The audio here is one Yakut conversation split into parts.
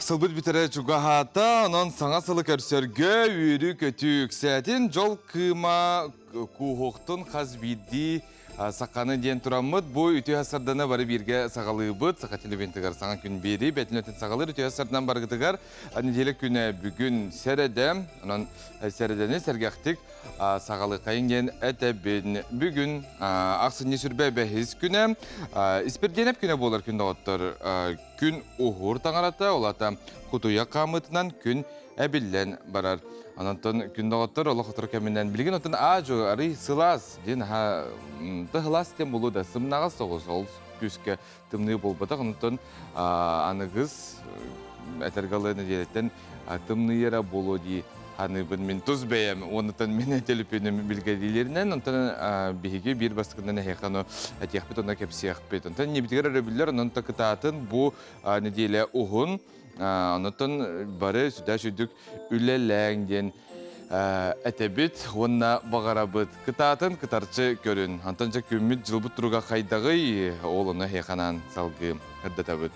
Сылбыт бүтэрэ чугаһаата, онон саҥа сылы көрсөргө үөрүү-көтүү үксээтин, дьол кыыма кууһуохтун хас биирдии саханы диэн тураммыт, бу үтүө сарданы бары бииргэ саҕалыыбыт. Саха телевизионтыгар саҥа күн биэрии, бэтин өтүн саҕалыыр үтүө сардан баргытыгар неделя күнэ бүгүн сэрэдэ, онон сэрэдэни сэргэхтик саҕалыахайын диэн этэбин. Бүгүн ахсынньы сүрбэ бэһис күнэ, Испирдиэнэп күнэ буолар күн доҕоттор. Күн уһуур таҥарата, ол аата кутуйах хаамыытынан күн эбиллэн барар. Онтон күн доҕоттор олох отор кэминэн билигин отон аа-дьуо арый сылаас диэн аха тыһылаас диэн булуу да сымнаҕас соҕус ол күүскэ тымныы буолбатах. Онтон аныгыс этэргэ ылы нэдиэлэттэн тымныйара буолуо дии ханыыбын мин тус бэйэм уоннатан мин төлөпүөнүм билгэлиилэринэн онтон биһиги биир бастакынан эһиэхэ ону этиэхпит онно кэпсиэхпит онтон иннибитигэр өрөбүллэр онон кытаатын бу нэдиэлэ уһун онотон бары сүдэ сүдүк үлэлээҥ диэн этэбит уонна баҕарабыт кытаатын кытарчы көрүн онтон дьэ күммүт дьылбыт туруга хайдаҕый ол ону эһиэхэ анаан салгыы ырдатабыт.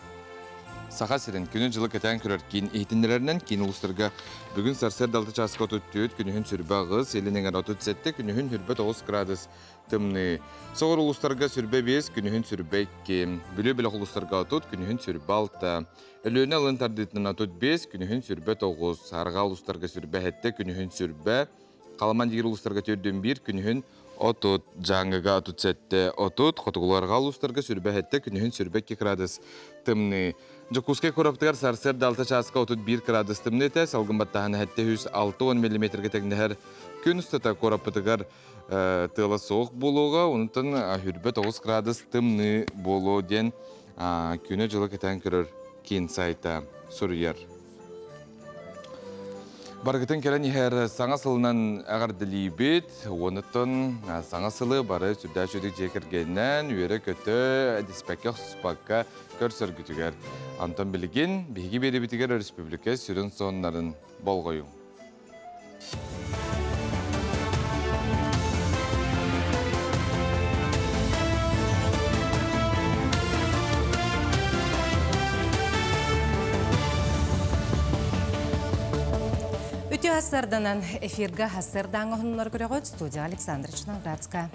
Саха сирин күнү-дьылы кэтээн көрөр киин иһитиннэрэринэн киин улуустарга бүгүн сарсыарда 6 чааска 34, күнүһүн сүрбэ аҕыс, илин эҥэр 37, күнүһүн сүрбэ 9 градус тымныы. Соҕур улуустарга сүрбэ 5, күнүһүн сүрбэ 2, Бүлүү бөлөх улуустарга 30, күнүһүн сүрбэ 6, Өлүөнэ алын тардыытынан 35, күнүһүн сүрбэ 9, Арҕаа улуустарга сүрбэ 7, күнүһүн сүрбэ, Халаман диир улуустарга 41, күнүһүн 30, Дьааҥыга 37, 30, Хотугуларга улуустарга сүрбэ 7, күнүһүн сүрбэ 2 градус тымныы. Дьокуускай куорапытыгар сарсыарда 6 чааска 31 градус тымныы этэ, салгын баттааһына 760 миллиметргэ тэҥнэһэр. Күн устата куораппытыгар тыала суох буолуоҕа, онтон хүрбэ 9 градус тымныы буолуо диэн күнү-дьылы кэтээн көрөр киин сайта суруйар. Барыгытын кэлэн иһэр саҥа сылынан эҕэрдэлиибит. Уонуттан саҥа сылы бары сүрдээх үчүгэй дьиэ кэргэнинэн үөрэ-көтө, диспэккэ-охсуспакка көрсөргүтүгэр. Онтон билигин биһиги биэрэбитигэр өрөспүүбүлүкэ сүрүн сонуннарын болҕойуҥ. Үтүө сарданан эфирга сардаҥ оһуннар көрөҕүт студия Александра Чиноградская.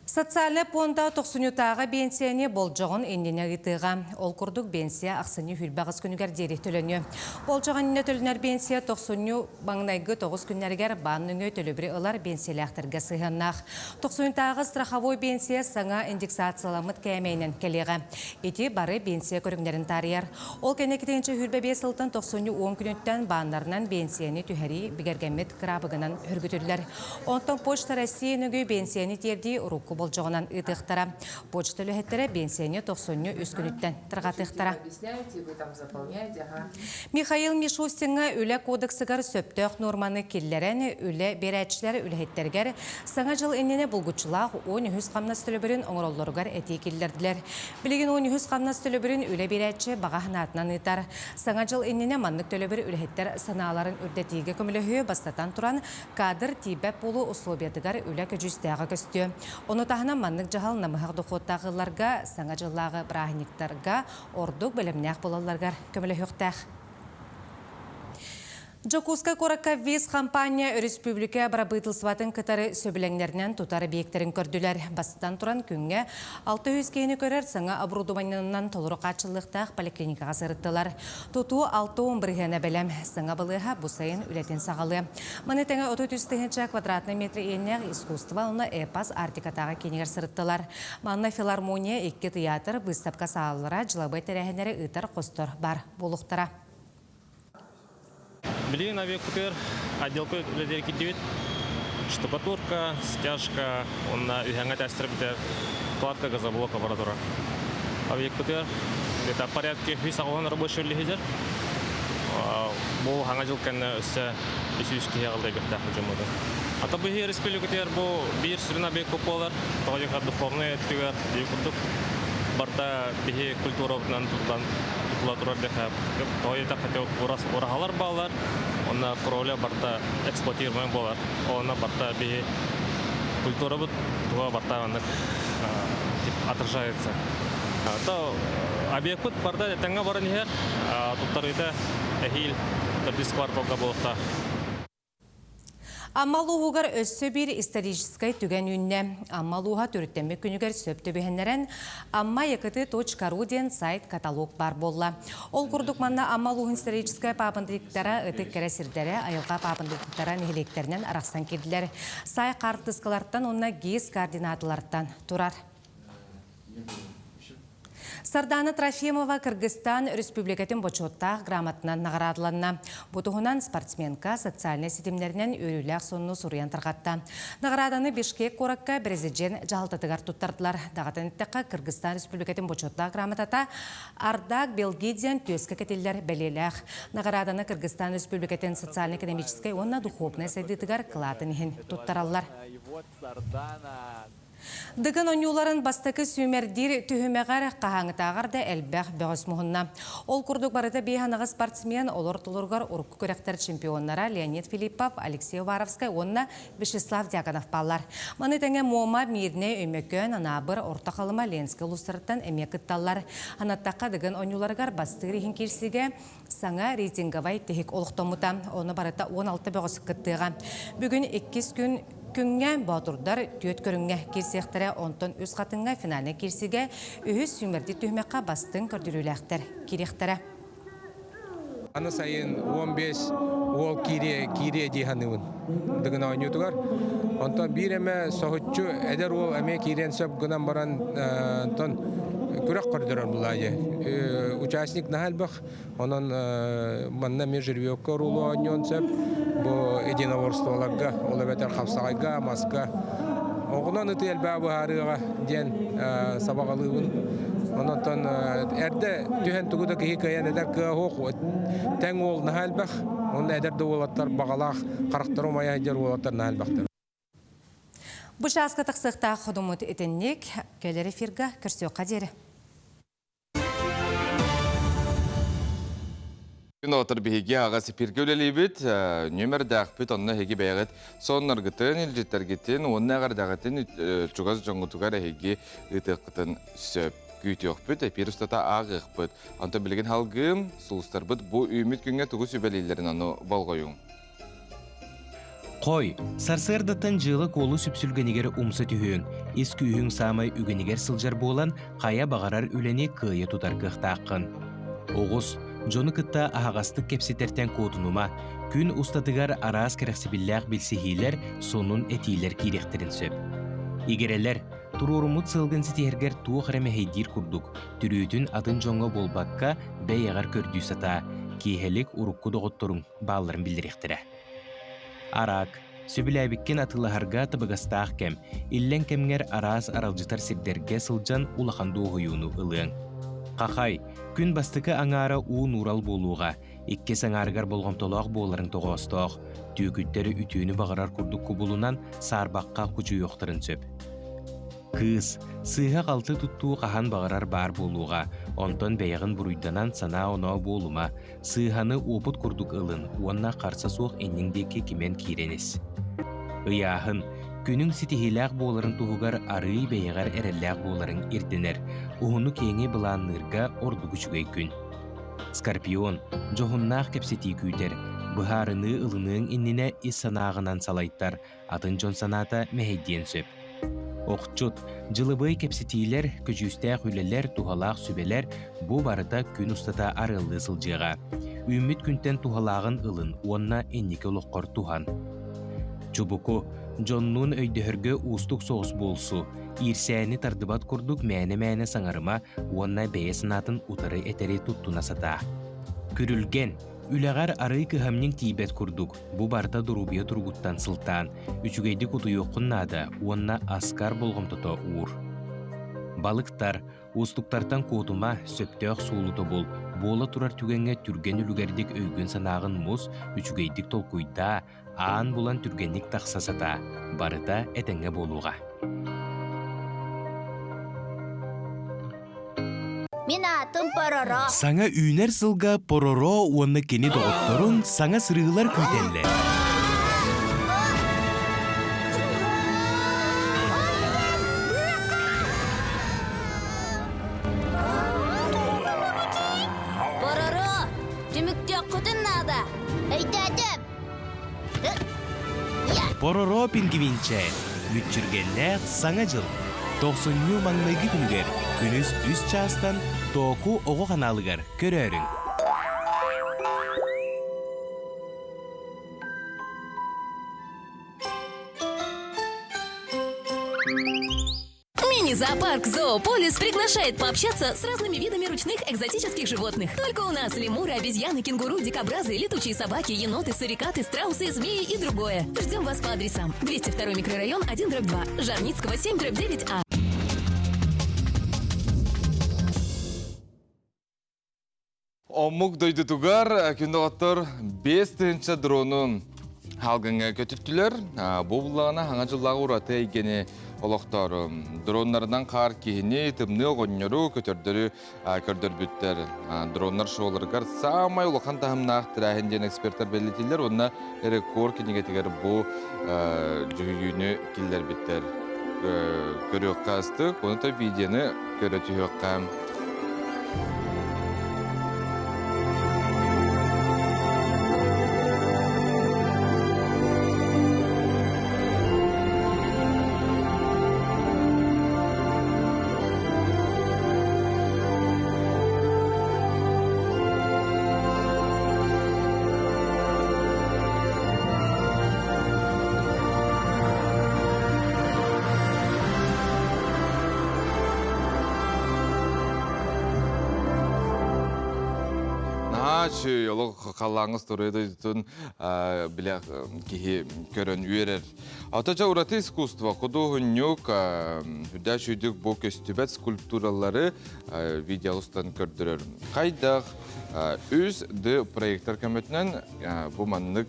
Социальнай пуонда тохсунньутааҕы биэнсийэни болдьоҕун иннинэ ыытыаҕа. Ол курдук биэнсийэ ахсынньы 28 күнүгэр диэри төлөнүө. Болдьоҕун иннинэ төлөнөр биэнсийэ тохсунньу маҥнайгы 9 күннэригэр баан нөҥүө төлөбүрү ылар биэнсийэлээхтэргэ сыһыаннаах. Тохсунньутааҕы страховой биэнсийэ саҥа индексацияламмыт кээмэйинэн кэлиэҕэ. Ити бары биэнсийэ көрүҥнэрин таарыйар. Ол кэннэ 2025 сылтан тохсунньу 10 күнүттэн бааннарынан биэнсийэни түһэрии бигэргэммит кыраабыгынан хөргүтүллэр. Онтон Почта России нөҥүө биэнсийэни тиэрдии урукку болдьоҕунан ыытыахтара. Почта үлэһиттэрэ биэнсийэни тохсунньу үс күнүттэн тарҕатыахтара. Михаил Мишустиҥҥа Үлэ кодексыгар сөптөөх нуорманы киллэрэн, үлэ биэрээччилэр үлэһиттэригэр Саҥа дьыл иннинэ булгуччулаах 13 хамнас төлөбүрүн оҥороллоругар этии киллэрдилэр. Билигин 13 хамнас төлөбүрүн үлэ биэрээччи баҕа санаатынан ыытар. Саҥа дьыл иннинэ маннык төлөбүр үлэһиттэр санааларын үрдэтиигэ көмөлөһүө, бастатан туран, Кадр тиийбэт буолуу условиятыгар үлэ көдьүүстээҕэ көстүө. Ону таһынан маннык дьаһал намыһах дохуоттаах ыалларга Саҥа дьыллааҕы бырааһынньыктарга ордук бэлэмнээх буолалларыгар көмөлөһүөхтээх. Дьокуускай куоракка ВИЗ хампаанньа өрөспүүбүлүкэ бырабыытылыстыбатын кытары сөбүлэҥнэринэн тутар объектэрин көрдүлэр. Бастатан туран, күҥҥэ 600 киһини көрөр саҥа оборудованиенан толору хааччыллыахтаах поликлиникаҕа сырыттылар. Тутуу 60 бырыһыана бэлэм. Саҥа балыыһа бу сайын үлэтин саҕалыа. Маны тэҥэ 33 тыһыынча квадратнай метр иэннээх искусство уонна эпос Арктикатааҕы киинигэр сырыттылар. Манна филармония, икки тыйаатыр, быыстапка саалалара, дьылабыай тэрээһиннэри ыытар хостор баар буолуохтара. Билигин авиакупер отделка үлэлиир кирдибит. Штукатурка, стяжка, уонна үһэҥҥэ тэстэрбитэ кладка газоблок аппаратура. Авиакупер где-то порядке үс аҕыһын рабочий үлэһитэр. Бу хаҥа дьыл кэннэ өссө үс киһи аҕаллайбыттаах дьоммутун. Ата бу республикатыгар бу биир сүрүн объект буолар. Тоҕо диэхэ духовный өттүгэр дии курдук барта биһи культурабытынан тутулан тутула турар диэхэ тоҕо диэтэххэ ураһалар бааллар онно кровля барта эксплуатируемый буолар онно барта биһи культурабыт туга барта маннык отражается. То объекпыт барда этэҥҥэ баран иһэр, туттарыыта эһиил төрдүс кварталга буолуохтаах. Амма улууһугар өссө биир историческай түгэн үүннэ. Амма улууһа төрүттэммит күнүгэр сөп түбэһиннэрэн Амма ЯКТ.ру диэн сайт-каталог баар буолла. Ол курдук манна Амма улууһун историческай паапындыктара, ытык кэрэ сирдэрэ, айылҕа паапындыктара нэһилиэктэринэн арахсан киирдилэр. Сай хаартыскалартан уонна ГИС координаталартан турар. Сардаана Трофимова Кыргызстан Өрөспүүбүлүкэтин бочуоттаах грамотынан наҕараадаланна. Бу туһунан спортсменка социальнай ситимнэринэн үөрүүлээх сонуну суруйан тарҕатта. Наҕарааданы Бишкек куоракка президент дьаһалтатыгар туттардылар. Даҕатан эттэххэ, Кыргызстан Республикатын бочуоттаах грамотата Ардак Белгидиан түөскэ кэтиллэр бэлиэлээх. Наҕарааданы Кыргызстан Республикатын социально-экономическай уонна духовнай сайдыытыгар кылаатын иһин туттараллар. Дыгын оонньууларын бастакы сүүмэрдиир түһүмэҕэр хаһааҥҥытааҕар да элбэх бөҕөс муһунна. Ол курдук барыта биэс аныгы спортсмен олор толоругар урукку күрэхтэр чемпионнара Леонид Филиппов, Алексей Уваровскай уонна Вячеслав Дьяконов бааллар. Маны тэҥэ Муома, Миирнэй, Өймөкөөн, Анаабыр, Орто Халыма, Ленскэй улуустарыттан эмиэ кытталлар. Анаттахха Дыгын оонньууларыгар бастыыр иһин киирсиигэ саҥа рейтинговай тиһик олохтоммута. Ону барыта 16 бөҕөс кыттыаҕа. Бүгүн иккис күн күҥҥэ боотурдар түөрт көрүҥҥэ киирсиэхтэрэ, онтон үс хатыҥҥа финальнай киирсиигэ үһүс сүүмэрдиир түһүмэххэ бастыҥ көрдөрүүлээхтэр киириэхтэрэ. Аны сайын 15 уол киириэ, киириэ дии саныыбын Дыгын оонньуутугар. Онтон биир эмэ соһуччу эдэр уол эмиэ киириэн сөп гынан баран, онтон күрэх көрдөрөр булаа дии. Участник наһаа элбэх. Онон манна эмиэ жеребьевка оруолу оонньуон сөп. Бу единоборстволарга, ол эбэтэр хапсаҕайга, маска оҕунан ытыы элбэҕи быһаарыаҕа диэн сабаҕалыыбын. Онон эрдэ түһэн тугу да киһи кыайан эдэр кыа суох. Тэҥ уол наһаа элбэх. Онно эдэр да уолаттар баҕалаах харахтара умайа сылдьар уолаттар наһаа элбэхтэр. Бу чааска тахсыахтаах ходумут итинник кэлэр эфирга көрсүөххэ диэри. Күн отыр биһиги аҕа сипиргэ үлэлиибит, нүөмэрдээхпит, онно эһиги бэйэҕит сонноргытын, илдьиттэргитин уонна эҕэрдэҕитин чугас дьоҥҥутугар эһиги ыытыаххытын сөп. Күүтүөхпүт, эпир устата ааҕыахпыт. Онтон билигин халгыым, сулустарбыт бу үүммүт күҥҥэ тугу сүбэлииллэрин ону болҕойуҥ. Хой, сарсыардаттан дьыала-куолу сүпсүлгэнигэр умса түһүөҥ, ис күүһүҥ саамай үгэнигэр сылдьар буолан, хайа баҕарар үлэни кыайа тутар кыахтааххын. Оҕус, дьону кытта аһаҕастык кэпсэтэртэн куотунума, күн устатыгар араас кэрэхсэбиллээх билсиһиилэр, сонун этиилэр киириэхтэрин сөп. Игирэлэр, туруоруммут сыалгын ситиһэргэр туох эрэ мэһэйдиир курдук, түрүүтүн атын дьоҥҥо буолбакка, бэйэҕэр көрдүү сатаа, киэһэлик урукку доҕотторуҥ баалларын биллэриэхтэрэ. Араак, сөбүлээбиккин атыылаһарга табыгастаах кэм, иллэҥ кэмҥэр араас аралдьытар сирдэргэ сылдьан улахан дуоһуйууну ылыаҥ. Хахай, күн бастакы аҥаара уу нуурал буолуоҕа, иккис аҥаарыгар болҕомтолоох буоларыҥ тоҕоостоох, түөкүттэри үтүөнү баҕарар курдук кубулунан саарбахха кучуйуохтарын сөп. Кыыс, сыыһа-халты туттуу хаһан баҕарар баар буолуоҕа, онтон бэйэҕин буруйданан санаа-оноо буолума, Сыыһаны уопут курдук ылын уонна харса суох инниҥ диэки кимэн киирэн ис. Ыйааһын, күнүҥ ситиһиилээх буоларын туһугар арыый бэйэҕэр эрэллээх буоларыҥ ирдэнэр, уһуну-киэҥи былаанныырга ордук үчүгэй күн. Скорпион, дьоһуннаах кэпсэтии күүтэр, быһаарыныы ылыныаҥ иннинэ ис санааҕынан салайтар, атын дьон санаата мэһэйдиэн сөп. Охчут, дьылыбыай кэпсэтиилэр, көдьүүстээх үлэлэр, туһалаах сүбэлэр бу барыта күн устата арыаллыы сылдьыаҕа. Үүммүт күнтэн туһалааҕын ылын уонна инники олоххор туһан. Чубуку, дьоннуун өйдөһөргө уустук соҕус буолсу, иирсээни тардыбат курдук мээнэ-мээнэ саҥарыма уонна бэйэ санаатын утары этэри туттуна сатаа. Күрүлгэн, Үлэҕэр арыый кыһамньыҥ тиийбэт курдук, бу барыта доруобуйа туругуттан сылтаан, үчүгэйдик утуйуоххун наада уонна аскар болҕомтото уур. Балыктар, уустуктартан куотума, сөптөөх суолу тобул, буола турар түгэҥҥэ түргэн үлүгэрдик өйгүн-санааҕын мус, үчүгэйдик толкуйдаа, аан булан түргэнник тахса сатаа, барыта этэҥҥэ буолуоҕа. Мин аатым Пороро. Саҥа үүнэр сылга Пороро уонна кини доҕотторун саҥа сырыылар күүтэллэр. Пороро пингвинчээн, мүччүргэннээх Саҥа дьыл! Тохсунньу маҥнайгы күнүгэр күнүс үс чаастан Тооку оҕо ханаалыгар көрөөрүҥ. Мини-зоопарк «Зоополис» приглашает пообщаться с разными видами ручных экзотических животных. Только у нас лемуры, обезьяны, кенгуру, дикобразы, летучие собаки, еноты, сурикаты, страусы, змеи и другое. Ждем вас по адресам. 202 микрорайон 1 2, Жарницкого 7 9А. Омук дойдутугар күндоҕоттор 5000 дронун халгыҥҥа көтүттүлэр. Бу буллаҕына хаҥа дьыллааҕы ураты эйгэни олохтоору. Дроннарынан хаар киһини, тымныы оҕонньору, көтөрдөрү көрдөрбүттэр. Дроннар шоуларыгар саамай улахан таһымнаах тэрээһин диэн экспертэр бэлиэтииллэр уонна рекорд кинигэтигэр бу дьүһүйүүнү киллэрбиттэр. Көрүөххэ астык, ону та видеоны көрө түһүөххэ. Наһаа үчүгэй олох халлааҥҥа устуоруйа дойдутун билэ киһи көрөн үөрэр. Оточа ураты искусство, худуоһунньук, үрдээх үчүгдүк бу көстүбэт скульптуралары видео устан көрдөрөр. Хайдах үс д проектор көмөтүнэн бу маннык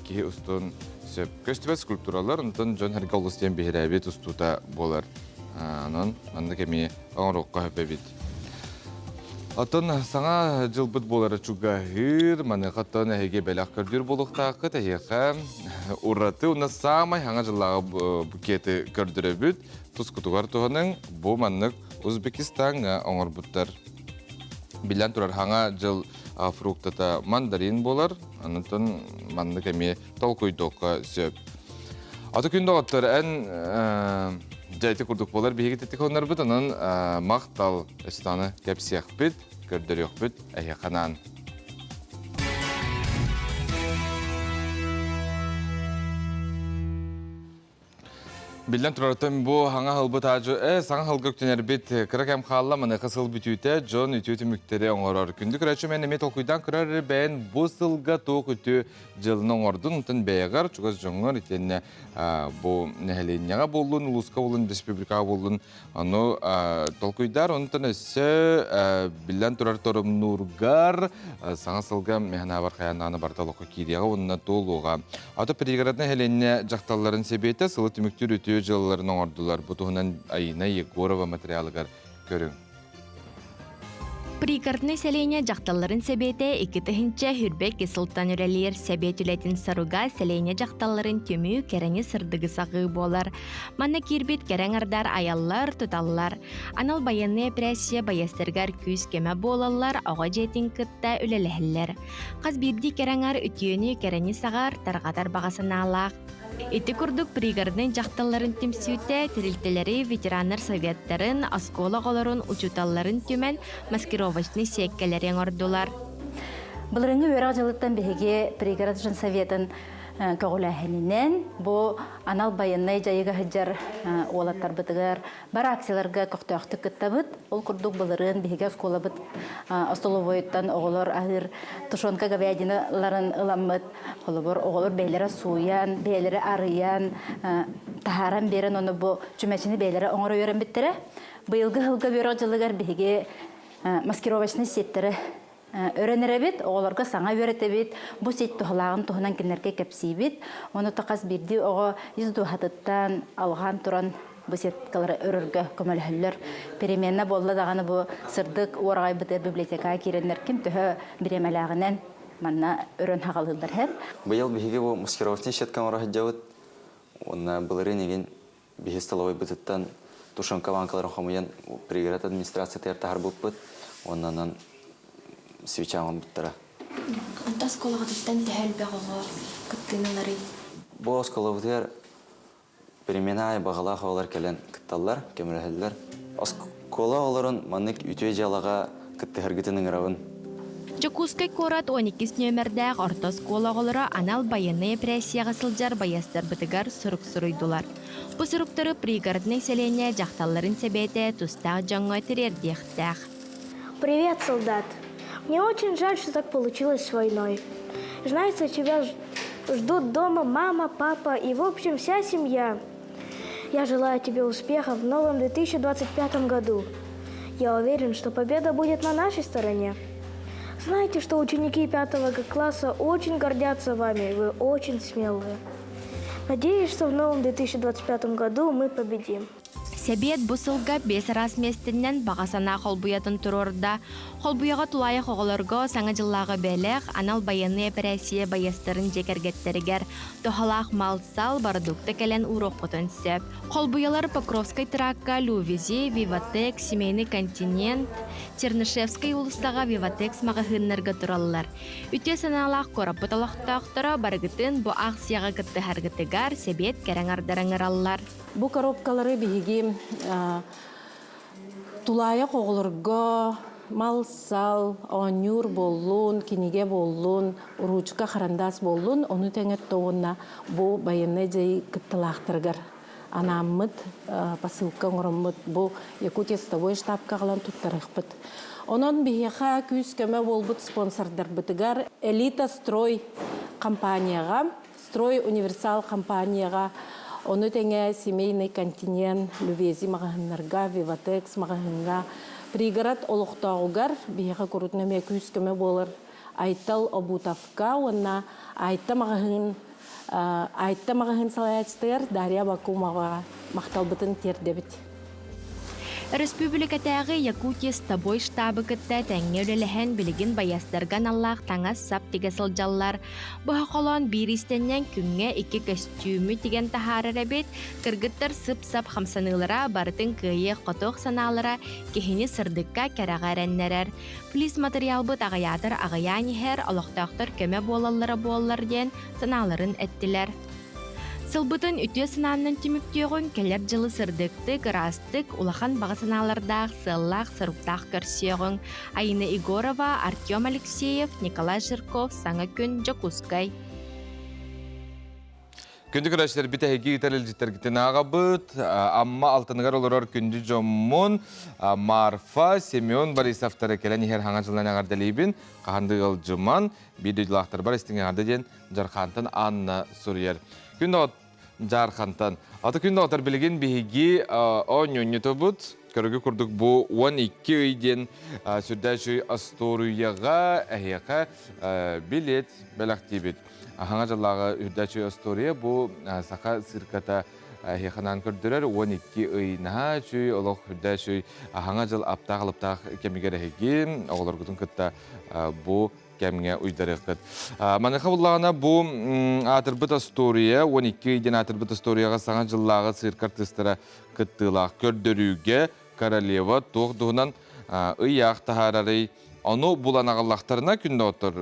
киһи устун сөп көстүбэт скульптуралар, онтон дьон эргэ олус диэн биһирээбит устуута буолар. Онон маннык эмиэ оҥоруохха сөп эбит. Оттон саҥа дьылбыт буолара чугаһыыр, маныаха оттон эһиги бэлэх көрдүүр буолуохтааххыт, эһиэхэ ураты уонна саамай саҥа дьыллааҕы букеты көрдөрөбүт. Тускутугар туһаныҥ, бу маннык Узбекистаҥҥа оҥорбуттар. Биллэн турар, саҥа дьыл фруктата мандарин буолар, онтон маннык эмиэ толкуйдуохха сөп. Аты күн доҕоттор, эн дьэ ити курдук буолар биһиги тетиконнарбыт, онон махтал өстаны кэпсиэхпит, көрдөрүөхпүт эһиэхэ анаан. Биллэн турар, бу хаҥа ылбыт аадьу, саҥа ылга үктэнэрбит кыра кэм хаалла, маныаха сыл бүтүүтэ дьон үтүө түмүктэри оҥорор. Күндү көрөөччү мен эмиэ толкуйдаан көрөр бэйэн бу сылга туох үтүө дьылын оҥордун, онтон бэйэҕэр, чугас дьоҥҥор итиэннэ бу нэһилиэнньэҕэ буоллун, улууска буоллун, республикаҕа буоллун, ону толкуйдаар, онтон өссө биллэн турар торумнуургар саҥа сылга мэхэнабар хайанааны барыта олоххо киириэҕэ уонна туолуоҕа. Ато пригороднай нэһилиэнньэ дьахталларын сэбиэтэ сылы түмүктүүр үтүө дьыалаларын оҥордулар. Бу туһунан Айина Егорова материалыгар көрүҥ. Пригороднай сэлиэнньэ дьахталларын сэбиэтэ 2022 сылтан үлэлиир. Сэбиэт үлэтин соруга сэлиэнньэ дьахталларын түмүү, кэрэни сырдыгы саҕыы буолар. Манна киирбит кэрэ аҥардар айаллар, туталлар. Анал байыаннай эпэрээссийэ байыастарыгар күүс-көмө буолаллар, оҕо дьиэтин кытта үлэлэһэллэр. Хас биирдии кэрэ аҥар үтүөнү, кэрэни саҕар, тарҕатар баҕа санаалаах. Ити курдук пригороднай дьахталларын түмсүүтэ тэрилтэлэри, ветераннар советтарын, оскуола оҕолорун, учууталларын түмэн маскировочнай сиэккэлэри оҥордулар. Былырыҥҥы үөрэх дьылыттан биһиги пригород женсоветын көҕүлээһининэн бу анал байыаннай дьайыыга сылдьар уолаттарбытыгар Бар акцияларга көхтөөхтүк кыттабыт. Ол курдук былырыын биһиги оскуолабыт остолобуойуттан оҕолор аһыыр тушенка говядиналарын ыламмыт. Холобур, оҕолор бэйэлэрэ сууйан, бэйэлэрэ арыйан, таһааран биэрэн, ону бу чүмэчини бэйэлэрэ оҥоро үөрэммиттэрэ. Быйылгы сылга үөрэх дьылыгар биһиги маскировочнай сеттэри өрөн эрэбит, оҕолорго саҥа үөрэтэбит, бу сит туһалааҕын туһунан кинилэргэ кэпсиибит. Ону хас биирдии оҕо ис дууһатыттан алҕаан туран бу сеткалары өрөргө көмөлөһөллөр. Перемена буолла даҕаны бу сырдык уораҕайбытыгар библиотекаҕа киирэннэр ким төһө бириэмэлээҕинэн манна өрөн хаҕалыыллар һэн. Быйыл биһиги бу маскировочный сетка оҥоро сылдьабыт. Уонна былырыын игин биһи столовойбутуттан тушенка банкаларын хомуйан пригород администрациятыгар таһарбыппыт уонна онон свеча оҥорбуттара. Онто оскуолаҕытыттан төһө элбэх оҕо кыттыыны ыларый? Бу оскуолабытыгар перемена аайы баҕалаах оҕолор кэлэн кытталлар, көмөлөһөллөр. Оскуола оҕолорун маннык үтүө дьыалаҕа кыттыһаргытын ыҥырабын. Дьокуускай куорат 12 нүөмэрдээх орто оскуола оҕолоро анал байыаннай эпэрээссийэҕэ сылдьар байыастарбытыгар сурук суруйдулар. Бу суруктары Пригороднай сэлиэнньэ дьахталларын сэбиэтэ тустаах дьоҥҥо тириэрдиэхтээх. Привет, солдат! Мне очень жаль, что так получилось с войной. Знаете, тебя ждут дома мама, папа и, в общем, вся семья. Я желаю тебе успехов в новом 2025 году. Я уверен, что победа будет на нашей стороне. Знаете, что ученики пятого класса очень гордятся вами, вы очень смелые. Надеюсь, что в новом 2025 году мы победим. Сэбиэт бу сылга биэс араас миэстэнэн баҕа санаа холбуйатын туруорда. Холбуйаҕа тулаайах оҕолорго Саҥа дьыллааҕы бэлэх, анал байыаннай эпэрээссийэ байыастарын дьиэ кэргэттэригэр туһалаах мал-сал, бородуукта кэлэн ууруоххутун сөп. Холбуйалар Покровскай тракка Лювизи, Виватек, Семейный континент, Чернышевскай уулуссаҕа Виватекс маҕаһыыннарга тураллар. Үтүө санаалаах куораппыт олохтоохторо барыгытын бу аахсыйаҕа кыттыһаргытыгар сэбиэт кэрэҥ ардарыҥыраллар. Бу коробкалары биһиги тулаайах оҕолорго мал-сал, оонньуур буоллун, кинигэ буоллун, уруучука, харандаас буоллун, ону тэҥэ уонна бу байыаннай дьайыы кыттылаахтарыгар анааммыт посылка оҥороммут бу Якутия сотовой штабка аҕалан туттарыахпыт. Онон биһиэхэ күүс-көмө буолбут спонсордарбытыгар Элита Строй компанияҕа Строй Универсал компанияҕа, ону тэҥэ Семейный континент, Лювези маҕаһыыннарга, Виватекс маҕаһыыҥҥа, Пригород олохтооҕугар биһиэхэ курутун эмиэ күүс-көмө буолар Айтал Обутовка уонна Айта маҕаһыын Айта маҕаһыын салайааччытыгар Дарья Бакумоваҕа махталбытын тиэрдэбит. Өрөспүүбүлүкэтээҕи Якутия с тобой штабы кытта тэҥҥэ үлэлэһэн билигин байыастарга аналлаах таҥас-сап тигэ сылдьаллар. Быһа холоон биир иистэнньэҥ күҥҥэ икки көстүүмү тигэн таһаарар эбит. Кыргыттар сып-сап хамсаныылара, барытын кыайыах-хотуох санаалара киһини сырдыкка, кэрэҕэ эрэннэрэр. Флис матырыйаалбыт аҕыйаатар аҕыйаан иһэр, олохтоохтор көмө буолаллара буоллар диэн санааларын эттилэр. Сылбытын үтүө санаанан түмүктүөҕүҥ, кэлэр дьылы сырдыктык, ыраастык, улахан баҕа санаалардаах, сыаллаах-соруктаах көрсүөҕүҥ. Айна Егорова, Артем Алексеев, Николай Жирков, Саҥа күн, Дьокуускай. Күндү көрөөччүлэрбит эһиги ыытар илдьиттэргитин ааҕабыт. Амма Алтаныгар олорор күндү дьоммун Марфа, Семен Борисовтары кэлэн иһэр хаҥа дьылынан эҕэрдэлиибин. Хаһан да ыалдьыман, биир дойдулаахтарбар истиҥ эҕэрдэ диэн Дьархантан Анна суруйар. Күн доҕот Дьаархантан. Аты күн доҕоттор билигин биһиги оонньуонньутобут. Көрөгү курдук бу 12 ый диэн сүрдээх үчүгэй остуоруйаҕа эһиэхэ билет бэлэхтиибит. Аһаҥа дьыллааҕы үрдээх үчүгэй остуоруйа бу саха цирката эһиэхэ анаан көрдөрөр 12 ый наһаа үчүгэй олох үрдээх үчүгэй аһаҥа дьыл аптаах-алыптаах кэмигэр эһиги оҕолоргутун кытта бу кэмҥэ уйдарыаххыт. Маныаха буллаҕына бу аатырбыт остуоруйа 12 ый диэн аатырбыт остуоруйаҕа саҥа дьыллааҕы цирк артыыстара кыттыылаах көрдөрүүгэ королева туох туһунан ыйаах таһаарарый ону булан аҕаллахтарына күн доҕоттор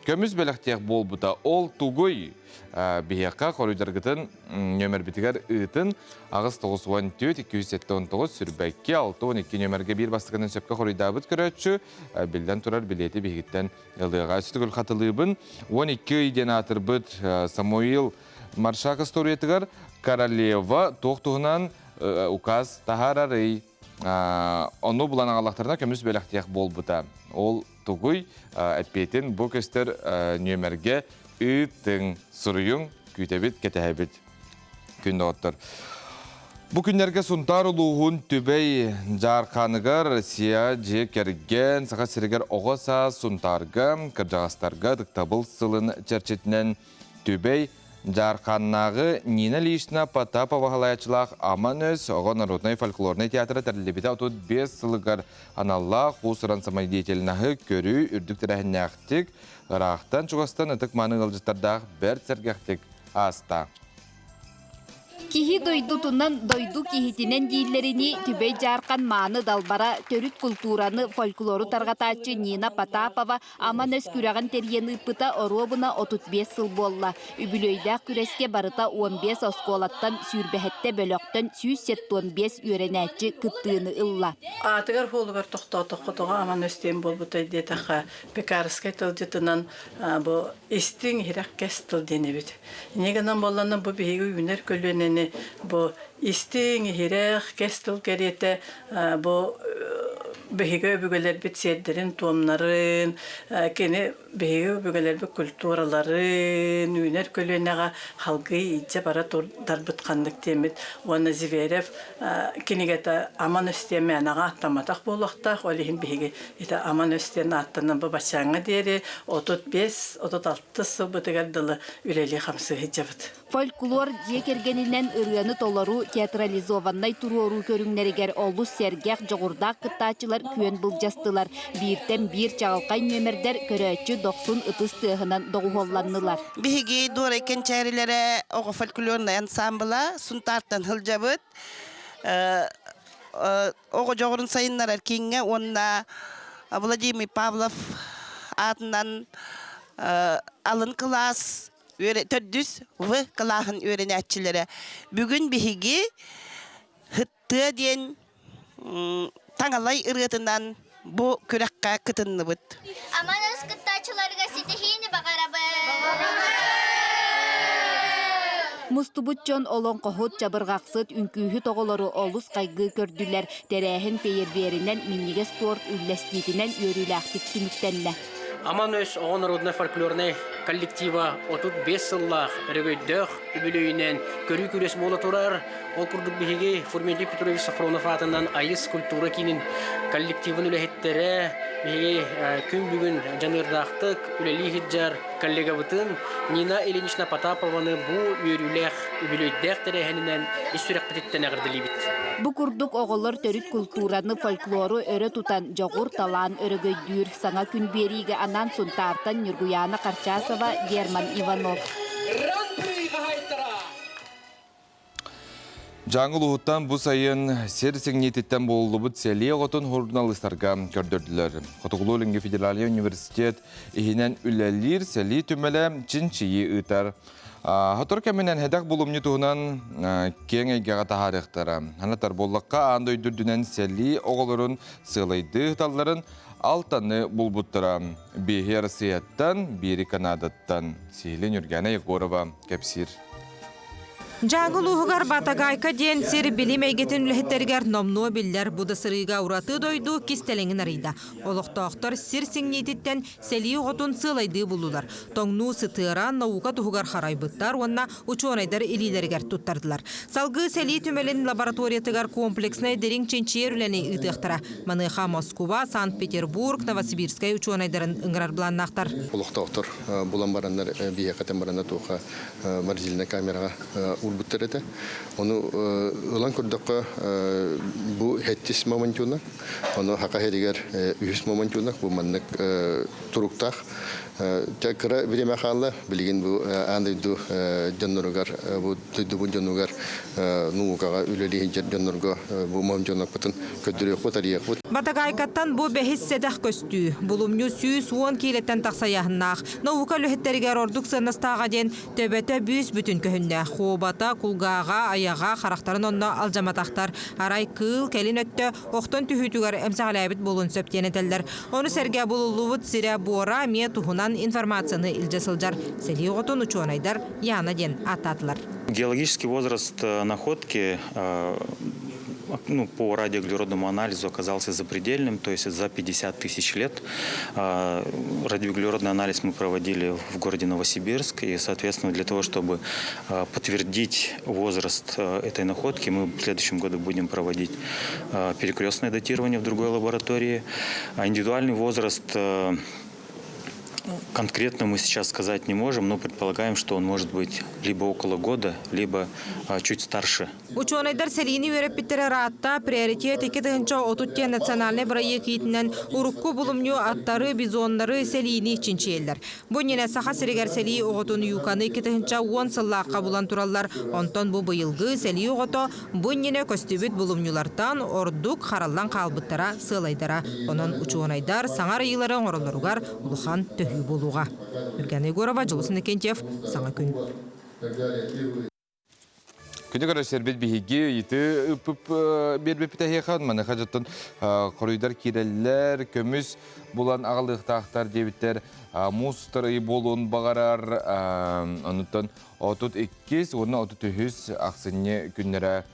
көмүс бэлэхтиэх буолбута ол тугуй биһиэхэ хоруйдаргытын нөмербитигэр ыытын 8 94 279 сүрбэкки 62 нөмерге биир бастакынан сөпкө хоруйдаабыт көрөөччү биллэн турар билиэти биһигиттэн ылыаҕа. Өссө хатылыыбын 12 ый диэн аатырбыт Самуил Маршак историятыгар королева туох туһунан указ таһаарарый ону булан аҕаллахтарына көмүс бэлэхтиэх буолбута. Ол тугуй эппиэтин бу көстөр нүөмэргэ ыытыҥ, суруйуҥ, күүтэбит, кэтэһэбит. Күн доҕоттор. Бу күннэргэ Сунтаар улууһун Түбэй Дьаархааныгар Россия дьиэ кэргэн Саха сиригэр оҕо саас Сунтаарга кырдьаҕастарга ытыктабыл сылын чэрчитинэн Түбэй Дьаархааннааҕы Нина Ильинична Потапова салайааччылаах Аман өс оҕо народнай фольклорнай театра тэриллибитэ 35 сылыгар аналлаах уус-уран самодеятельноһы көрүү үрдүк тэрээһиннээхтик, ыраахтан-чугастан ытык-мааны ыалдьыттардаах бэрт сэргэхтик ааста. Киһи дойдутунан, дойду киһитинэн дииллэринии Түбэй Дьаархан мааны далбара, төрүт култуураны, фольклору тарҕатааччы Нина Потапова Аман өс күрэҕин тэрийэн ыыппыта оруобуна 35 сыл буолла. Үбүлүөйдээх күрэскэ барыта 15 оскуолаттан, сүүрбэһэттэ бөлөхтөн 175 үөрэнээччи кыттыыны ылла. Аатыгар-суолугар тохтоотоххо тоҕо Аман өс диэн буолбутай диэтэххэ, Пекарскай тылдьытынан бу истиҥ иһирэх кэс тыл диэн эбит. Инньэ гынан буолланна бу биһиги үүнэр көлүөнэни бу истиҥ, иһирэх, кэс тыл кэриэтэ бу биһиги өбүгэлэрбит сиэрдэрин-туомнарын, кини биһиги өбүгэлэрбит культураларын үүнэр көлүөнэҕэ халгыы илдьэ бара турдарбыт ханнык диэммит уонна Зверев кинигэтэ Аман өс диэн мээнэҕэ аттамматах буолуохтаах, ол иһин биһиги Ити Аман өс диэн ааттанан бу баччааҥҥа диэри 35-36 сылбытыгар дылы үлэлии-хамсыы сылдьабыт. Фольклор дьиэ кэргэнинэн ырыаны толоруу театрализованнай туруоруу көрүҥнэригэр олус сэргэх, дьоҕурдаах кыттааччылар күөн былдьастылар. Бииртэн биир чаҕылхай нүөмэрдэр көрөөччү дохсун ытыс тыаһынан доҕуһуолланнылар. Биһиги Дуорай кэнчээрилэрэ оҕо фольклорнай ансаамбыла Сунтаартан сылдьабыт. Оҕо дьоҕурун сайыннарар кииҥҥэ уонна Владимир Павлов аатынан алын кылаас төрдүс В кылааһын үөрэнээччилэрэ бүгүн биһиги Һыттыа диэн таҥалай ырыатынан бу күрэххэ кытынныбыт. Аман өс кыттааччыларга ситиһиини баҕарабын! Мустубут дьон олоҥхоһут, чабырҕахсыт, үҥкүүһүт оҕолору олус хайгыы көрдүлэр. Тэрээһин фейерверинэн, минньигэс торт үллэстиитинэн үөрүүлээхтик түмүктэннэ. Аман өс оҕо народнай фольклорнай коллектива 35 сыллаах өрөгөйдөөх үбүлүөйүнэн көрүү күрэс буола турар. Ол курдук биһиги Фурментий Петрович Софронов аатынан Айыс культура киинин коллективын үлэһиттэрэ биһиги күн бүгүн дьаныардаахтык үлэлии сылдьар коллегабытын Нина Ильинична Потапованы бу үөрүүлээх үбүлүөйдээх тэрээһининэн ис сүрэхпититтэн эҕэрдэлиибит. Бу курдук оҕолор төрүт култуураны, фольклору өрө тутан дьоҕур талаан өрөгөйдүүр саҥа күн биэриигэ анаан Сунтаартан Ньургуйаана Харчасова, Герман Иванов. Дьааҥы улууһуттан бу сайын сир сиҥниититтэн буолуллубут сэлии оҕотун суруналыыстарга көрдөрдүлэр. Хотугулуу-Илиҥҥи федеральнай университет иһинэн үлэлиир сэлии түмэлэ чинчийии ыытар. Сотору кэминэн сэдэх булумньу туһунан киэҥ эйгэҕэ таһаарыахтара. Санатар буоллахха, аан дойду үрдүнэн сэлии оҕолорун сыалайдыы ыыталларын алтаны булбуттара. Биэһи Россияттан, биири Канадаттан. Сиһилии Ньургана Егорова кэпсиир. Дьааҥы улууһугар Батагайка диэн сир билим эйгэтин үлэһиттэригэр номнуо биллэр бу да сырыыга ураты дойду кистэлэҥин арыйда. Олохтоохтор сир сиҥниититтэн сэлии оҕотун сыалайдыы буллулар. Тоҥнуу сытыара наука туһугар харайбыттар уонна учуонайдар илиилэригэр туттардылар. Салгыы сэлии түмэлин лабораториятыгар комплекснай дириҥ чинчийэр үлэни ыытыахтара. Маныаха Москуба, Санкт-Петербург, Новосибирскай учуонайдарын ыҥырар былааннаахтар. Олохтоохтор булан бараннар биһиэхэ этэн бараннар туохха морозильнай камераҕа уурбуттар этэ. Ону ылан көрдөххө, бу сэттис мамонтенок, ону Хака сиригэр үһүс мамонтенок, бу маннык туруктаах. Кыра бириэмэ хаалла, билигин бу аан дойду дьонноругар, бу дойдубут дьонугар наукаҕа үлэлии сылдьар дьоннорго бу мамонтенокпутун көрдөрүөхпүт, арыйыахпыт. Батагайкаттан бу бэһис сэдэх көстүү. Булумньу 110 киилэттэн тахса ыйааһыннаах. Наука үлэһиттэригэр ордук сыаннастааҕа диэн төбөтө бүүс-бүтүн көһүннэ. Хуобата, кулгааҕа, айаҕа, харахтарын онно алдьаматахтар. Арай кыыл кэлин өттө охтон түһүүтүгэр эмсэҕэлээбит буолуон сөп диэн этэллэр. Ону сэргэ булуллубут сирэ-буора эмиэ туһунан информацияны илдьэ сылдьар сэлии оҕотун учуонайдар Яна диэн ааттаатылар. Геологический возраст находки ну, по радиоуглеродному анализу оказался запредельным, то есть за 50 тысяч лет. Радиоуглеродный анализ мы проводили в городе Новосибирск, и, соответственно, для того, чтобы подтвердить возраст этой находки, мы в следующем году будем проводить перекрестное датирование в другой лаборатории. А индивидуальный возраст Конкретно мы сейчас сказать не можем, но предполагаем, что он может быть либо около года, либо чуть старше. Учуонайдар сэлиини үөрэппиттэрэ ыраатта, приоритет 2030 диэн национальнай бырайыак иитинэн урукку булумньу аттары, бизоннары, сэлиини чинчийэллэр. Бу иннинэ Саха сиригэр сэлии оҕотун юканы 2010 сыллаахха булан тураллар, онтон бу быйылгы сэлии оҕото бу иннинэ көстүбүт булумньулартан ордук хараллан хаалбыттара сыалайдара. Онон учуонайдар саҥа арыйыылары оҥороллоругар улахан төһүү буолуоҕа. Үргэн Егорова, Дьулус Иннокентьев, Саҥа күн. Күнү көрөсөрбүт биһиги ыйыты ыппып биэрбиппит эһиэхэ маныха дьоттон хоруйдар киирэллэр, көмүс булан аҕалыахтаахтар диэбиттэр, муус ый буолуон баҕарар, онуттан 32 уонна 33 ахсынньы күннэрэ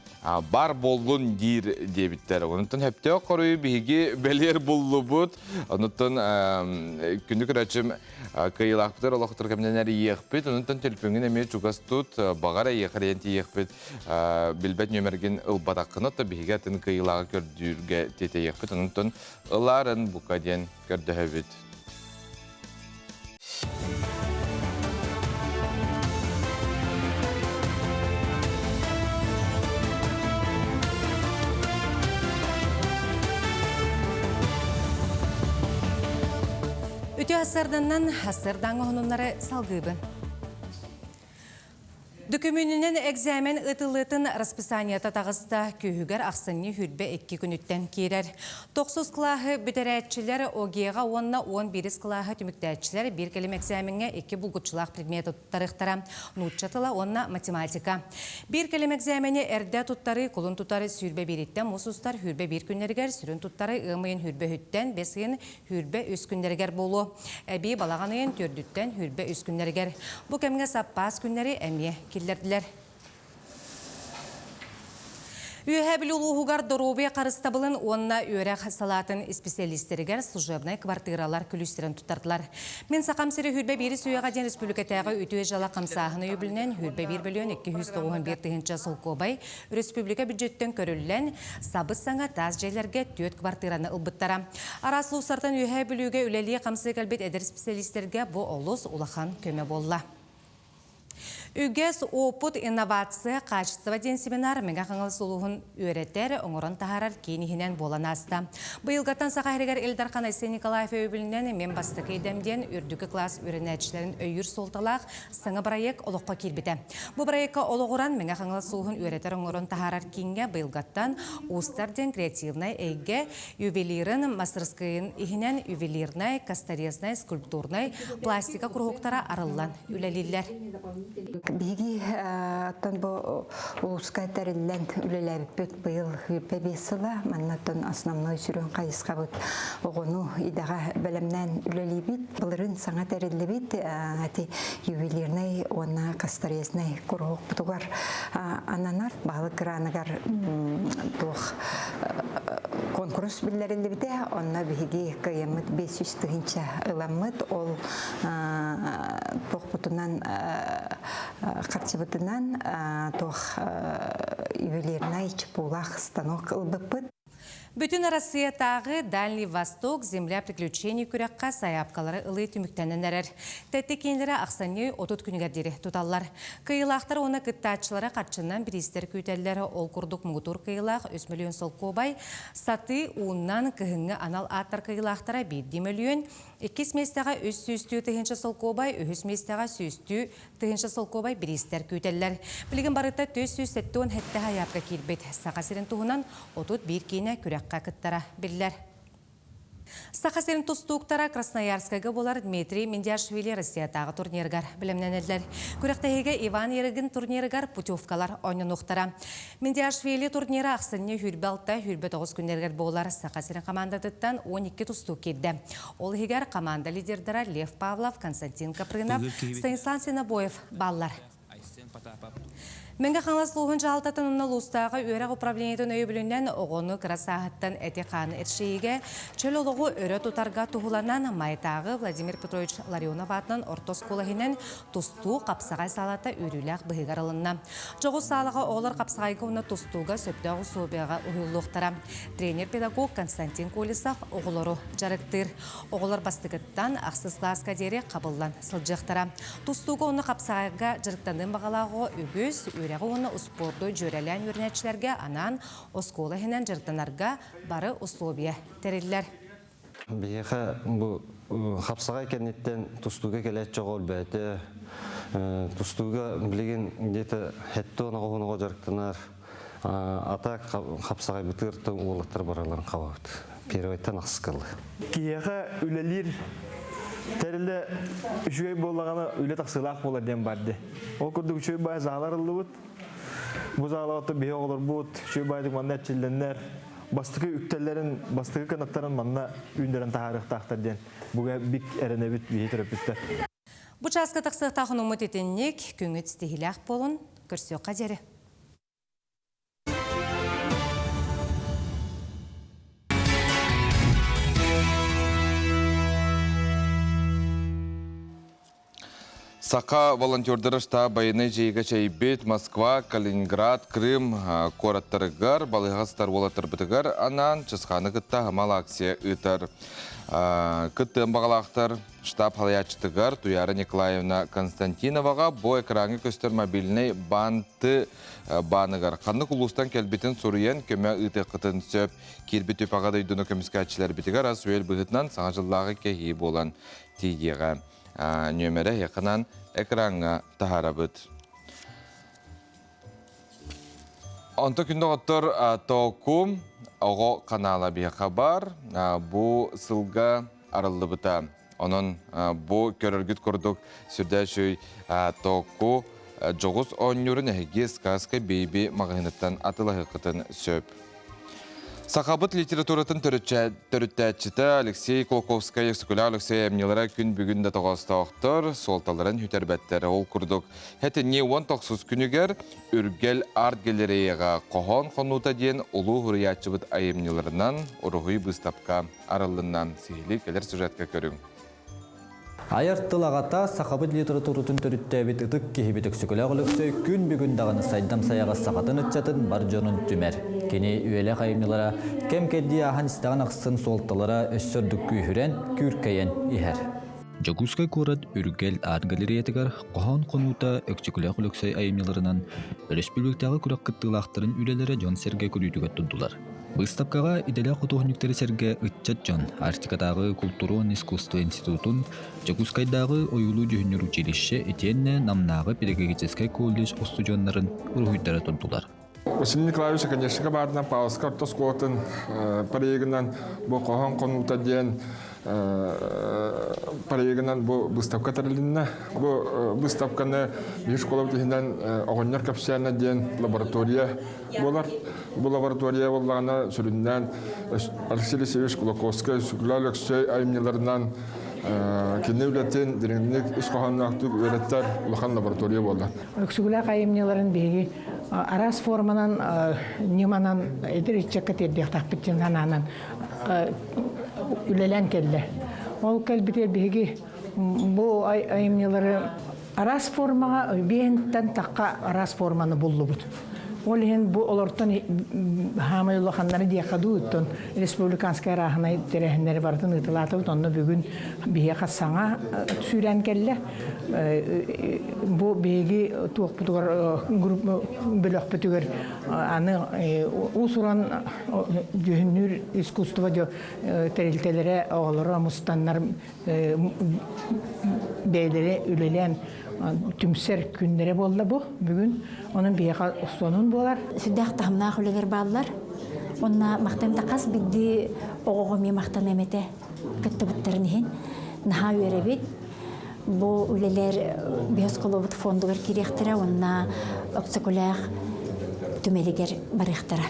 бар буоллун диир диэбиттэр. Онуттан хөптөөх хоруйу биһиги бэлиэр буллубут. Онуттан күнү көрөөччүм кыайыылаахпытыгар олохтор кэмнэн эрийиэхпит. Онуттан төлөпүөҥҥүн эмиэ чугас тут, баҕар эйиэхэ эрийэн тиийиэхпит. Билбэт нүөмэргин ылбатаххына, то биһиги атын кыайыылааҕы көрдүүргэ тиэтэйиэхпит. Онуттан ылаарын бука диэн көрдөһөбүт. Үтүө ассарданнан ассардаҥ оһонуннары салгыыбын. Дөкүмүүнүнэн экзамен ыытыллыытын расписаниета таҕыста, күүһүгэр ахсынньы хүрбэ икки күнүттэн киирэр. Тохсус кылааһы бүтэрээччилэр ОГЭ-ҕа уонна уон биирис кылааһы түмүктээччилэр биир кэлим экзамеҥҥа икки булгуччулаах предмети туттарыахтара, нуучча тыла уонна математика. Биир кэлим экзамени эрдэ туттарыы кулун тутар сүүрбэ биириттэн муус устар сүүрбэ биир күннэригэр сүрүн туттарыы ыам ыйын сүүрбэ үһүттэн бэс ыйын сүүрбэ үс күннэригэр буолуо. Эбии балаҕан ыйын түөрдүттэн сүүрбэ үс күннэригэр. Бу кэмҥэ саппаас күннэри эмиэ киллэрдилэр. Үөһээ Бүлүү улууһугар доруобуйа харыстабылын уонна үөрэх салаатын исписэлиистэригэр служебнай квартиралар күлүүстэрин туттардылар. Мин Сахам сири сүүрбэ биирис үйэҕэ диэн республикатааҕы үтүө дьыала хамсааһын өйөбүлүнэн сүүрбэ биир бөлүөн 291 тыһыынча солкуобай Өрөспүүбүлүкэ бүддьүөттэн көрүллэн, сабыс-саҥа таас дьиэлэргэ түөрт квартираны ылбыттара. Араас улуустартан Үөһээ Бүлүүгэ үлэлии-хамсыы кэлбит эдэр специалистэргэ бу олус улахан көмө буолла. Үгэс, опыт, инновация, качество диэн семинар Мэҥэ Хаҥалас улууһун үөрэтэр, оҥорон таһаарар киин иһинэн буолан ааста. Быйылгаттан Саха сиригэр Ил Дархан Айсен Николаев өйөбүлүнэн Мен бастакы идэм диэн үрдүкү кылаас үөрэнээччилэрин өйүүр суолталаах саҥа бырайыак олоххо киирбитэ. Бу бырайыакка олоҕуран Мэҥэ Хаҥалас улууһун үөрэтэр-оҥорон таһаарар кииҥҥэ быйылгаттан Уустар диэн креативнай эйгэ ювелирын мастарыскыайын иһинэн ювелирнай, косторезнай, скульптурнай, пластика куруһуктара арыллан үлэлииллэр. Биһиги оттон бу улууска тэриллэн үлэлээбиппит быйыл сүүрбэ биэс сыла. Манна оттон основной сүрүн хайысхабыт оҕону идэҕэ бэлэмнээн үлэлиибит. Былырыын саҥа тэриллибит ити ювелирнай уонна косторезнай куруһуокпутугар ананар баһылык граныгар туох конкурс биллэриллибитэ. Онно биһиги кыайаммыт 500 тыһыынча ыламмыт. Ол туохпутунан харчыбытынан туох ювелирнай чепулаах станок ылбыппыт. Бүтүн Арассыыйатааҕы Дальний Восток Земля приключений күрэххэ сайаапкалары ылыы түмүктэнэн эрэр. Тэттик кииннэрэ ахсынньы 30 күнүгэр диэри туталлар. Кыайыылаахтар уонна кыттааччылары харчынан бириистэр күүтэллэр. Ол курдук муҥутуур кыайыылаах 3 мөлүйүөн солкуобай, сатыы ууннан кыһыҥҥы анал ааттар кыайыылаахтара биирдии мөлүйүөн, иккис миэстэҕэ 300 тыһыынча солкуобай, үһүс миэстэҕэ сүүстүү Тыһыынча солкуобай бириистэр күүтэллэр. Билигин барыта 477 сайаапка киирбит. Саха сирин туһунан 31 киинэ күрэххэ кыттара биллэр. Саха сирин тустууктара Красноярскайга буолар Дмитрий Миндиашвили Россиятааҕы турнирыгар бэлэмнэнэллэр. Күрэхтэһиигэ Иван Ерыгин турнирыгар путевкалар оонньонуохтара. Миндиашвили турнира ахсынньы сүүрбэ алта, сүүрбэ тоҕус күннэригэр буолар Саха сирин хамаандатыттан 12 тустуук киирдэ. Ол иһигэр команда лидердара Лев Павлов, Константин Капрынов, Станислав Синобоев бааллар. Мэҥэ Хаҥалас улууһун дьаһалтатын уонна улуустааҕы үөрэх управлениетын өйөбүлүнэн оҕону кыра сааһыттан эти-хааны эрчийиигэ, чөл олоҕу өрө тутарга туһуланан Маайтааҕы Владимир Петрович Ларионов аатынан орто оскуола иһинэн тустуу хапсаҕай саалата үөрүүлээх быһыыгар ылынна. Дьоҕус саалаҕа оҕолор хапсаҕайга уонна тустууга сөптөөх усулуобуйаҕа уһуйуллуохтара. Тренер-педагог Константин Колесов оҕолору дьарыктыыр. Оҕолор бастакыттан ахсыс кылааска диэри хабыллан сылдьыахтара. Тустууга уонна хапсаҕайга дьарыктаныан баҕалаах оҕо үгүс, үөрэҕи уонна успуорду дьүөрэлээн үөрэнээччилэргэ анаан оскуола иһинэн дьарыктанарга бары условия тэриллэр. Биһиэхэ бу хапсаҕай кэнниттэн тустууга кэлээччи оҕо өлбөөтө. Тустууга билигин где-то хэттон оҕоһун оҕо дьарыктанар. Ата хапсаҕайбытыгар уолаттар бараларын хабабыт. Первойтан ахсыкалы. Киһиэхэ үлэлиир тэрилэ үчүгэй буоллаҕына үлэ тахсыылаах буолар диэн бар дии. Ол курдук үчүгэй баай заалар ыллыбыт. Бу заалаҕа биһи оҕолорбут үчүгэй баайдык манна эрчиллэннэр бастакы үктэллэрин, бастакы кынаттарын манна үүннэрэн таһаарыахтаахтар диэн буга бик эрэнэбит биһи төрөппүттэр. Бу чааска тахсыахтаах онуммут итинник, күҥҥүт ситиһиилээх буолун, көрсүөххэ диэри. Саха волонтердара штаб байыаннай дьиэгэ чэйбит Москва, Калининград, Крым куораттарыгар балыыһаҕа сытар уолаттарбытыгар анаан Чысхааны кытта аһымал акция ыытар. Кыттыан баҕалаахтар штаб халайааччытыгар Туяра Николаевна Константиноваҕа бу экраҥҥа көстөр мобильнай банты бааныгар ханнык улуустан кэлбитин суруйан көмө ыытыаххытын сөп. Киирбит үп аҕа дойдуну көмүскээччилэрбитигэр ас-үөл быһыытынан саҥа дьыллааҕы кэһии буолан тиийиэҕэ. Нүөмэрэ эһиэхэнэн экраҥҥа таһаарабыт. Онто күндү оҕоттор Тоокум оҕо канала биһиэхэ бар. Бу сылга арыллыбыта. Онон бу көрөргүт курдук сүрдээх үчүгэй Току дьоҕус оонньуурун эһиги Сказка Бэйби маҕаһыыныттан атыылаһыаххытын сөп. Сахабыт литературатын төрүттээччитэ Алексей Кулаковскай, Өксөкүлээх Алексей айымньылара күн бүгүн да тоҕоостоохтор, суолталарын сүтэрбэттэр. Ол курдук, хэтинньи 19 күнүгэр Үргэл арт-галереяҕа Хоһоон хонуута диэн улуу суруйааччыбыт айымньыларынан уруһуй быыстапка арыллынна. Сиһилии кэлэр сюжетка көрүҥ. Айар тыл аҕата, сахабыт литературатын төрүттээбит ытык киһибит Өксөкүлээх Өлөксөй күн бүгүн даҕаны сайдам сайаҕас сахатын ыччатын бар дьонун түмэр. Кини үйэлээх айымньылара кэм-кэрдии ааһан истэҕин ахсын суолталара өссө ордук күүһүрэн, күүркэйэн иһэр. Дьокуускай куорат Үргэл арт-галереятыгар хоһоон хонуута Өксөкүлээх Өлөксөй айымньыларынан өрөспүүбүлүкэтээҕи күрэх кыттыылаахтарын үлэлэрэ дьон-сэргэ көрүүтүгэр турдулар. Быыстапкаҕа идэлээх худуоһунньуктары сэргэ ыччат дьон Арктикатааҕы култуура уонна искусство институтун, Дьокуускайдааҕы ойуулуу-дьүһүннүүр училище итиэннэ Намнааҕы педагогическай колледж устудьуоннарын уруһуйдара турдулар. Василий Николаевич Оконешников аатынан Павловскай орто оскуолатын проегынан бу хоһоон хонуута диэн проегынан бу выставка тэрилиннэ. Бу выставканы биир школабыт иһинэн оҕонньор кэпсээнэ диэн лаборатория буолар. Бу лаборатория буоллаҕына сүрүннээн Алексей Алексеевич Кулаковскай, Сүгүлэ Өлөксөй айымньыларынан кини үлэтин дириҥник ис хоһоонноохтук үөрэттэр улахан лаборатория буолла. Өксүгүлээх айымньыларын биһиги араас форманан, ньыманан эдэр ыччакка тиэрдиэхтээхпит диэн санаанан үлэлээн кэллэ. Ол кэлбитигэр биһиги бу айымньылары араас формаҕа биэһинтэн тахха араас форманы буллубут. Ол иһин бу олортон хаамай улаханнары диэххэ дуу, оттон республиканскай арааһынай тэрээһиннэри барытын ыытылаатыбыт. Онно бүгүн биһиэхэ саҥа сүүрэн кэллэ. Бу биһиги туохпутугар бөлөхпүтүгэр аны уус-уран дьүһүннүүр искусство тэрилтэлэрэ оҕолоро мустаннар бэйэлэрэ үлэлээн түмсэр күннэрэ буолла бу бүгүн. Онон биһиэхэ сонун буолар. Сүрдээх таһымнаах үлэлэр бааллар. Онна махтаным да хас биирдии оҕоҕо эмиэ махтаныам этэ кыттыбыттарын иһин. Наһаа үөрэбит. Бу үлэлэр биһи оскуолабыт фондугар киириэхтэрэ уонна Өксөкүлээх түмэлигэр барыахтара.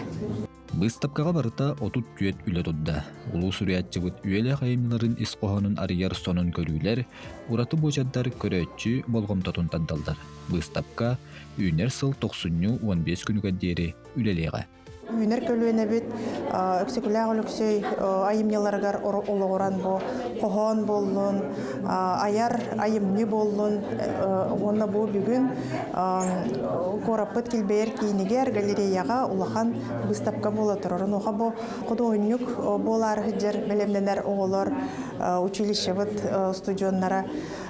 Быыстапкаҕа барыта 34 үлэ турда. Улуу суруйааччыбыт үйэлээх айымньыларын ис хоһоонун арыйар сонун көрүүлэр, ураты буочардар көрөөччү болҕомтотун тардаллар. Быыстапка үүнэр сыл тохсунньу 15 күнүгэр диэри үлэлиэҕэ. Үүнэр көлүөнэбит Өксөкүлээх Өлөксөй айымньыларыгар олоҕуран бу хоһоон буоллун, айар айымньы буоллун уонна бу бүгүн куораппыт килбэйэр киинигэр галереяҕа улахан быыстапка буола турар. Онуоха бу худуоһунньук буолаары сылдьар бэлэмнэнэр оҕолор училищебыт студеннара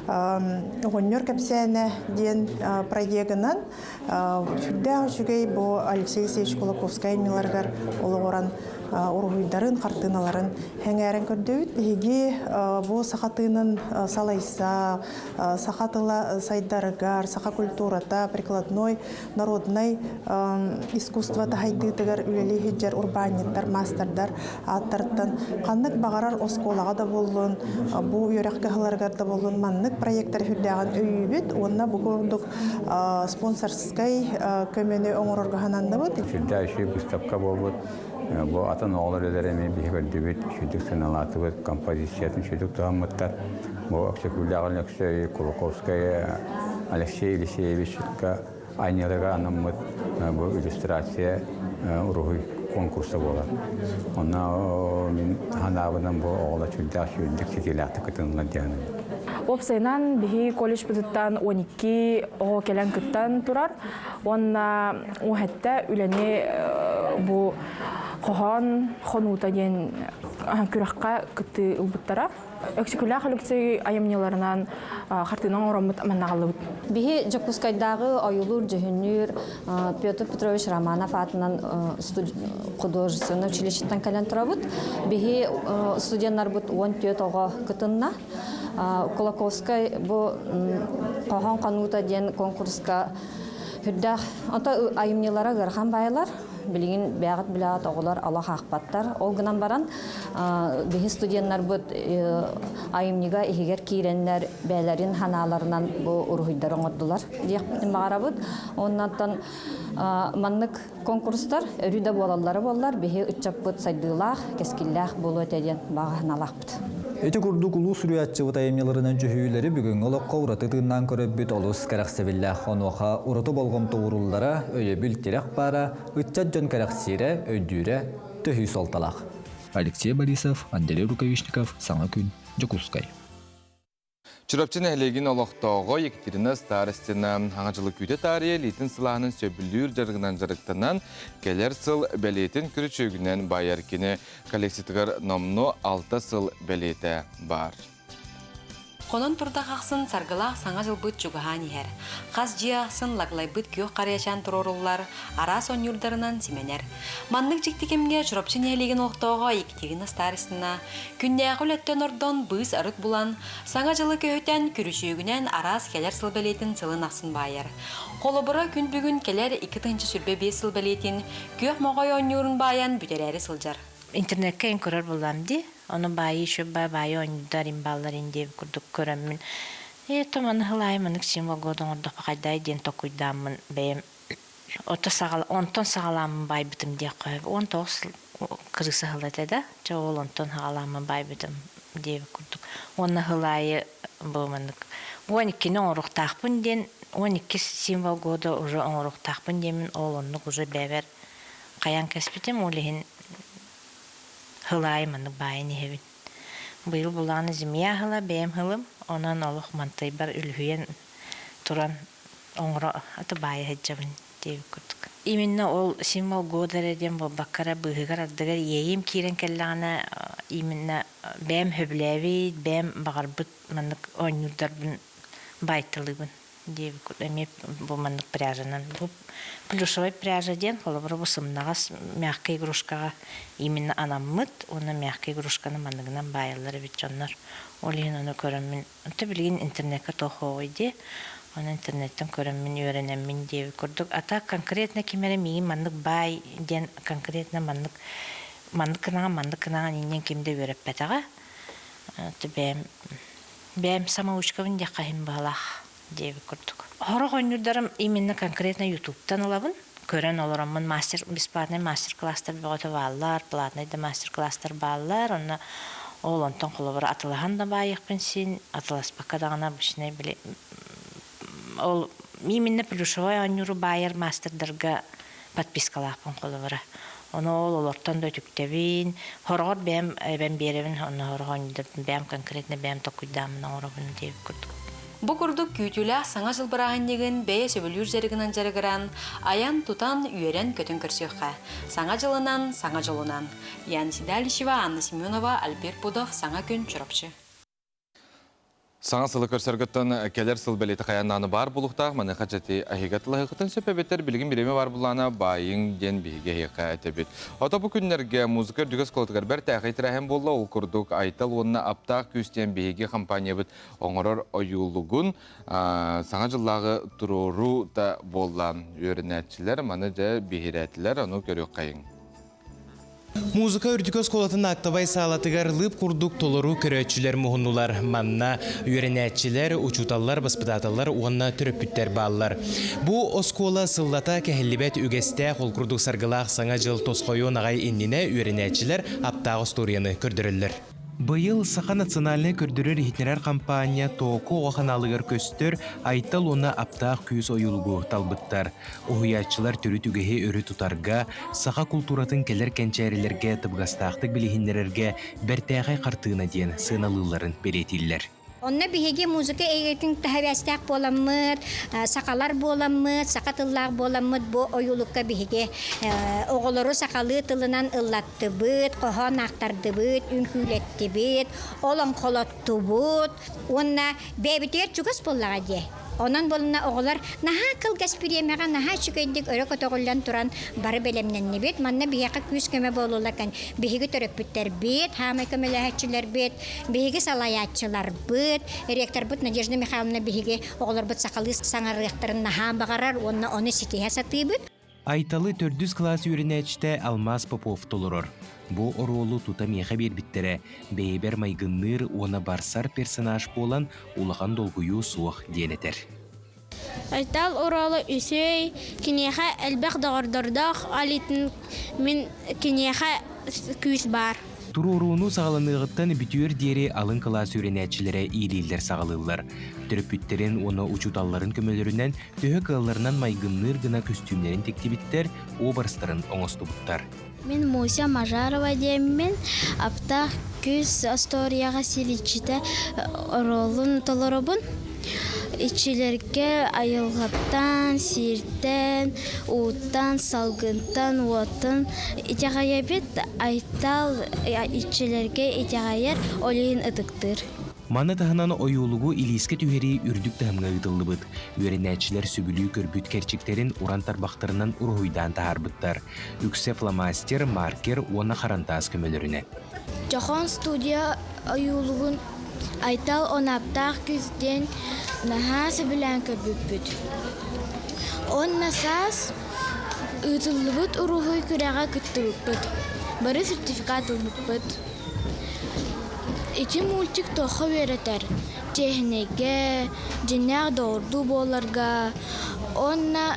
Оҕонньор кэпсээнэ диэн проегынан Сүрдээх үчүгэй бу Алексей Алексеевич Кулаковскай айымньыларыгар олоҕуран уруһуйдарын, хартыыналарын сэҥээрэн көрдөбүт. Биһиги бу саха тыынын салайса, саха тыла сайдарыгар, саха культурата, прикладной, народнай искусство таһайдыытыгар үлэлии сылдьар урбаанньыттар, маастардар ааттарыттан ханнык баҕарар оскуолаҕа да буоллун, бу үөрэх кыһаларыгар да буоллун маннык проектар сүрдээҕин өйүүбүт уонна бу курдук спонсорскай көмөнү оҥорорго сананныбыт. Сүрдээх үчүгэй выставка буолбут. Бу атын оҕолор үлэлэрэ эмиэ биһи көрдүбүт, үчүгдүк сыаналаатыбыт, композициятын үчүгдүк туһаммыттар. Бу Өксөкүүлээх Өлөксөй, Кулаковскай Алексей Елисеевичка айньаларыгар анаммыт бу иллюстрация уруһуй конкурса буолар. Онно мин санаабынан бу оҕолор сүрдээх үчүгэйдик ситиилээхтик кытыннылар диэн Уопсайынан биһи колледжпытыттан 12 оҕо кэлэн кыттан турар. Уонна уһэтте үлэни бу хоһоон хонуута диэн күрэххэ кыттыы ылбыттара. Өксөкүлээх Өлөксөй айымньыларынан хартыына оҥороммут маннаҕаллыбыт. Биһи Дьокуускайдааҕы ойуулуур-дьүһүннүүр Петр Петрович Романов аатынан художественнай училищеттан кэлэн турабыт. Биһи студеннарбыт 14 оҕо кытынна. Кулаковскай бу хоһоон хонуута диэн конкурска үрдээх ото айымньылара ыарахан баайалар. Билигин бэйэҕит билэҕит оҕолор олох аахпаттар. Ол гынан баран биһи студеннарбыт айымньыга иһигэр киирэннэр бэйэлэрин ханааларынан бу уруһуйдары оҥордулар диэхпитин баҕарабыт. Оннантан маннык конкурстар өрүү да буолаллара буоллар биһи ыччаппыт сайдыылаах, кэскиллээх буолуо этэ диэн баҕа санаалаахпыт. Ити курдук улуу суруйааччыбыт айымньыларынан дьүһүйүүлэри бүгүҥҥү олоххо ураты тыыннаан көрөрбүт олус кэрэхсэбиллээх. Онуоха ураты болҕомто ууруллара, өйөбүл тирэх баара, ыччат дьон кэрэхсиирэ, өйдүүрэ төһүү суолталаах. Алексей Борисов, Андрей Рукавишников, Саҥа күн, Дьокуускай. Чурапчы нэһилиэгин олохтооҕо Екатерина Старостина хаҥа дьылы күүтэ таарыйа илиитин сылааһынын сөбүлүүр дьарыгынан дьарыктанан, кэлэр сыл бэлиэтин күрүчүөгүнэн байар кини коллекциятыгар номнуо 6 сыл бэлиэтэ баар. Хонон турдах ахсын саргылаах саҥа дьылбыт чугаһаан иһэр. Хас дьиэ ахсын лаглайбыт күөх харыйачаан туруоруллар, араас оонньуурдарынан симэнэр. Маннык дьикти кэмҥэ Чурапчы нэһилиэгин олохтооҕо Екатерина Старостина күннээҕи үлэттэн ордон быыс-арыт булан, Саҥа дьылы көһүтэн, күрүчүөгүнэн араас кэлэр сыл бэлиэтин сылын ахсын баайар. Холобура, күн бүгүн кэлэр 2025 сыл бэлиэтин күөх моҕой оонньуурун баайан бүтэрээри сылдьар. Интернеккэ эн көрөр буллам дии. Ону баайы еще баайы оонньуурдар имбаллар ин диэбит курдук көрөммүн. Ээ, то маны хылаайы манык символ года оҥордохпо хайдай диэн токуйдааммын бэйэм ото саҕала онтон саҕалааммын баайбытым диэххэ сөп. 19 кырыса сыл этэ да, чэ ол онтон саҕалааммын баайбытым диэбит курдук. Уонна сыл аайы бу маннык 12-ни оҥоруохтаахпын диэн 12 символ года уже оҥоруохтаахпын диэммин ол оннук уже бэйэбэр хайаан кэспитим ол иһин сыл аайы маннык баайан иһэбин. Быйыл булааны зимья сыла бэйэм сылым, онон олох мантайбар үлүһүйэн туран оҥоро аты баайа сылдьабын диэбит курдук. Именно ол символ года эрэ диэн буолбакка эрэ быыһыгар ардыгар иэйиим киирэн кэллэҕинэ именно бэйэм сөбүлээбит, бэйэм баҕарбыт маннык оонньуурдарбын баайталыыбын диэбит курдук. Эмиэ бу маннык пряжанан. Бу плюшевай пряжа диэн холобура бу сымнаҕас мягкай игрушкаҕа именно анаммыт уонна мягкай игрушканы манныгынан баайаллар эбит дьоннор. Ол иһин ону көрөммүн Онто билигин интернекка туох суоҕуй дии. Ону интернеттэн көрөммүн үөрэнэммин диэбит курдук. А так конкретно ким эрэ миигин маннык баай диэн конкретно маннык маннык гынаҕын маннык гынаҕын иннин ким да үөрэппэтэҕэ. То бэйэм бэйэм самоучкабын диэххэ иһин быһалаах диэбит курдук. Сорох оонньуурдарым именно конкретно ютубтан ылабын. Көрөн олороммун мастер бесплатный мастер-класстар бөҕөтө бааллар, платный да мастер-класстар бааллар. Онно ол онтон холобура атылаһан да баайыахпын син, атыласпакка даҕаны обычнай били ол именно плюшевой оонньууру баайар мастердарга подпискалаахпын холобура. Ону ол олортон да үтүктэбин. Хороҕор бэйэм эбэн биэрэбин, онно хороҕор оонньуурбун бэйэм конкретно бэйэм толкуйдааммын оҥоробун диэбит курдук. Бу курдук күүтүүлээх Саҥа дьыл бырааһынньыгын бэйэ сөбүлүүр дьарыгынан дьарыгыран, айан-тутан, үөрэн-көтөн көрсүөххэ. Саҥа дьылынан, саҥа дьолунан. Яна Седалищева, Анна Семенова, Альберт Пудов, Саҥа күн, Чурапчы. Саҥа сылы көрсөргөттөн кэлэр сыл бэлиэтэ хайаан баар булуктаах, маныаха дьэти аһыга тылаһыхытын сөп эбэтэр билигин бириэмэ бар булаана баайыҥ диэн биһиги эһиэхэ этэбит. Ото бу күннэргэ музыка үрдүк оскуолатыгар бэртээхэй тэрээһин буолла, ол курдук Айтал уонна Аптаах күүс диэн биһиги компаниябыт оҥорор ойуулугун саҥа дьыллааҕы туруоруу да буолла. Үөрэнээччилэр маны дьэ биһирээтилэр, ону көрүөххэйиҥ. Музыка үрдүкү оскуолатын актовай саалатыгар лыып курдук толору көрөөччүлэр муһуннулар. Манна үөрэнээччилэр, учууталлар, баспытааталлар уонна төрөппүттэр бааллар. Бу оскуола сыллата кэһиллибэт үгэстээх, ол курдук саргылаах Саҥа дьыл тосхойуон аҕай иннинэ үөрэнээччилэр аптаах остуоруйаны көрдөрөллөр. Быйыл Саха национальнай көрдөрөр-иһитиннэрэр хампаанньа Тооку оҕо ханаалыгар көстөр Айтал уонна Аптаах күүс ойуулугу талбыттар. Уһуйааччылар төрүт үгэһи өрө тутарга, саха култууратын кэлэр кэнчээрилэргэ табыгастаахтык билиһиннэрэргэ бэртээхэй хартыына диэн сыаналыылларын бэлиэтииллэр. Онно биһиги музыка эйгэтин таһабэстээх буоламмыт, сахалар буоламмыт, саха тыллаах буоламмыт бу ойуулукка биһиги оҕолору сахалыы тылынан ыллаттыбыт, хоһоон аахтардыбыт, үҥкүүлэттибит, олоҥхолоттубут уонна бэйэбитигэр чугас буоллаҕа дии. Онон буолна оҕолор наһаа кылгас бириэмэҕэ наһаа үчүгэйдик өрө көтөҕүллэн туран бары бэлэмнэннибит. Манна биһиэхэ күүс-көмө буолуллар биһиги төрөппүттэрбит, хаамай көмөлөһөөччүлэрбит, биһиги салайааччыларбыт, ректорбыт Надежда Михайловна биһиги оҕолорбут сахалыы саҥарыахтарын наһаа баҕарар уонна ону ситиһэ сатыыбыт. Айталы төрдүс кылаас үөрэнээччитэ Алмаз Попов толорор. Бу оруолу тута миэхэ биэрбиттэрэ, бэйэбэр майгынныыр уонна барсар персонаж буолан улахан долгуйуу суох диэн этэр. Айтал оруолу үсүөй, киниэхэ элбэх доҕордордоох Алитын мин киниэхэ күүс баар. Туруорууну саҕаланыаҕыттан бүтүөр диэри алын кылаас үөрэнээччилэрэ иилииллэр-саҕалыыллар. Төрөппүттэрин уонна учууталларын көмөлөрүнэн төһө кыалларынан майгынныыр гына көстүүмнэрин тиктибиттэр, образтарын оҥостубуттар. Мин Муся Мажарова диэммин, аптаах күүс остуоруйаҕа сириччитэ оруолун толоробун. Иччилэргэ айылҕаттан, сиртэн, ууттан, салгынтан, уоттан итэҕэйэбит, Айтал иччилэргэ итэҕэйэр, ол иһин ытыктыыр. Маны таһынан ойуулугу илиискэ түһэрии үрдүк таһымҥа ыытыллыбыт. Үөрэнээччилэр сөбүлүү көрбүт кэрчиктэрин уран тарбахтарынан уруһуйдаан таһаарбыттар. Үксэ фломастер, маркер уонна харантаас көмөлөрүнэн. Дьохон студия ойуулугун Айтал Онаптаах күүс диэн наһаа сөбүлээн көрбүппүт. Уонна саас ыытыллыбыт уруһуй күрэҕэ кыттыбыппыт. Бары сертификат ылбыппыт. Ити мультик туохха үөрэтэр? Чиэһинэйгэ, дьиҥнээх доҕордуу буоларга уонна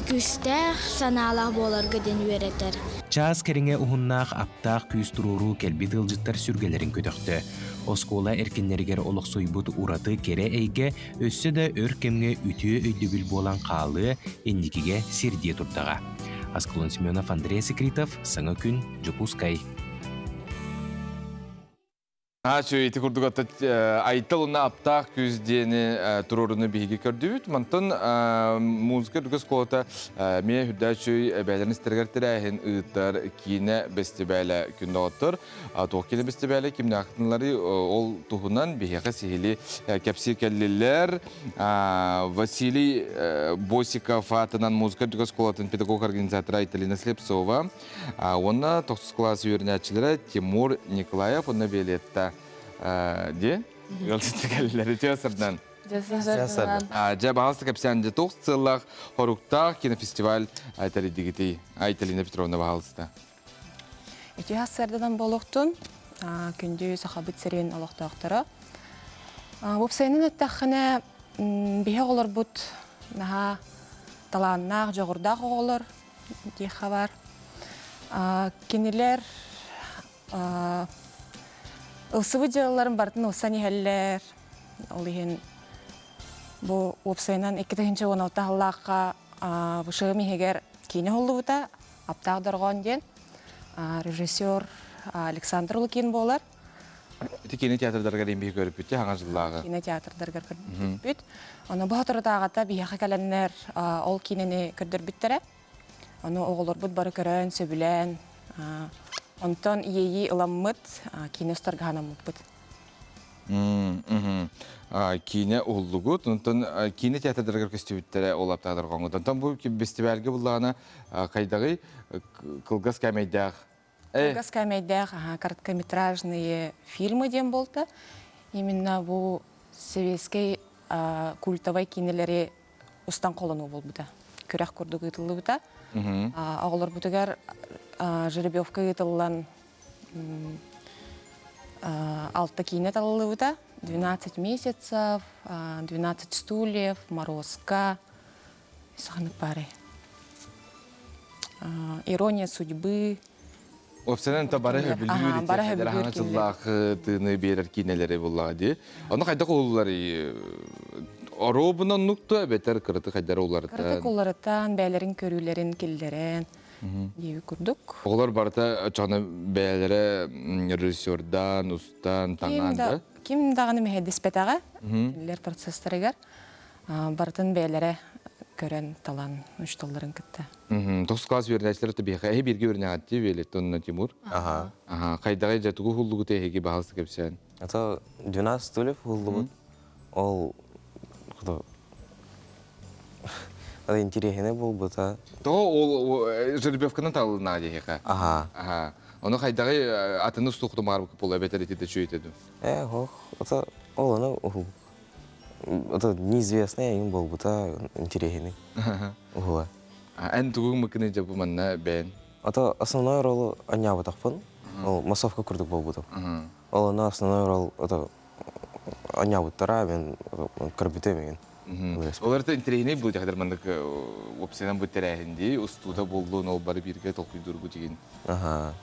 күүстээх санаалаах буоларга диэн үөрэтэр. Чаас кэриҥэ уһуннаах аптаах күүс туруоруу кэлбит ыалдьыттар сүргэлэрин көтөхтө. Оскуола эркиннэригэр олохсуйбут ураты кэрэ эйгэ өссө да өр кэмҥэ үтүө өйдөбүл буолан хаалыа, инникигэ сирдиэ турдаҕа. Аскалон Семенов, Андрей Секритов, Саҥа күн, Дьокуускай. Ачу ити курдук ата Айтал уонна аптаах күүс диэни туруоруну биһиги көрдүбүт. Мантан музыка үрдүк оскуолата эмиэ үрдээчүй бэйэлэрин истэригэр тэрээһин ыытар киинэ бэстибээлэ күн доҕоттор. Туох киинэ бэстибээлэ кимнээхтинлары ол туһунан биһиэхэ сиһили кэпсии кэллилэр. Василий Босиков аатынан музыка үрдүк оскуолатын педагог-организатора Айталина Слепцова Уонна тохсус кылаас үөрэнээччилэрэ Тимур Николаев уонна Виолетта дии ыалдьыты кэллилэр үтүө сырдан. Дьэ баҕалыста кэпсээн дьэ туох сыаллаах хоруктаах кинофестиваль тэрийдигитий Айталина Петровна баҕалыста. Үтүө сардадан буолуохтун күндү сахабыт сирин олохтоохторо. Уопсайынан эттэххинэ биһи оҕолорбут наһаа Талааннаах, дьоҕурдаах оҕолор диэххэ баар. Кинилэр ылсыбыт дьыалаларын барытын ылсан иһэллэр. Ол иһин бу уопсайынан 2016 сыллаахха ВШМ иһигэр киинэ уһуллубута Аптаах дорҕоон диэн режиссер Александр Лукин буолар. Ити киинэ театрдарыгар имбиһи көрүппүт хаҥа жыллааҕы. Киинэ театрдарыгар көрбүппүт. Ону бу соторутааҕыта биһиэхэ кэлэннэр ол киинэни көрдөрбүттэрэ. Ону оҕолорбут бары көрөн, сөбүлээн, онтон иэйии ыламмыт киинэ устарга санаммыппыт. Киинэ уһуллугут, онтон киинэ театрдарыгар көстүбүттэрэ ол аптаах дорҕоҥҥут. Онтон бу фестивальга буллаҕына хайдаҕый кылгас кээмэйдээх Кылгас кээмэйдээх короткометражные фильмы диэн буолта. Именно бу советскай культовай киинэлэри устан холонуу буолбута. Күрэх курдук ыытыллыбыта. Оҕолорбутугар жеребьевка ыытыллан алта киинэ талыллыбыта. 12 месяцев, 12 стульев, Морозко, саханнык баарай. Ирония судьбы. Уопсайынан та бары хөбүлүүр бары хөбүлүүр сыллаах тыыны биэрэр киинэлэри буллаҕа дии. Ону хайдах уһуллар оруобунан нукту эбэтэр кыраты хайдары уларытан. Кыраты уларытан, бэйэлэрин көрүүлэрин киллэрэн диэби курдук. Оҕолор барыта чону бэйэлэрэ режиссердаан, устан, таҥаан да? Ким даҕаны мэһэйдэспэтэҕэ кинилэр процесстарыгар барытын бэйэлэрэ көрөн талан учууталларын кытта. Тохсус класс үөрэнээччилэр биһиэхэ эһи бииргэ үөрэнэҕитти Виолетта уонна Тимур. Аха. Аха. Хайдаҕый дьэ тугу уһуллугут эһиги баһалыста кэпсээн. Это 12 стульев уһуллубут. Ол это интереснее буолбута. Тоҕо ол жеребьевканы талылынаа диэхэ. Аха. Аха. Ону хайдаҕый атыны устуохтумаар була эбэтэр ити да чүөйтэ ду. Э, хох, это ол аны уһул. Это неизвестное им буолбута интересный. Уһула. Эн тугуҥ мыкыны дьэ бу манна бэйэн? Ото основной ролу анньаабатахпын. Ол массовка курдук буолбутум. Ол ону основной ролл ото анньаабыттара мен көрбүтүм мин. Ол эрэ интэриэһинэй бу дьахтар маннык уопсайынан бу тэрээһин дии устуута буоллун ол бары бииргэ толкуйдуургу тигин. Аха.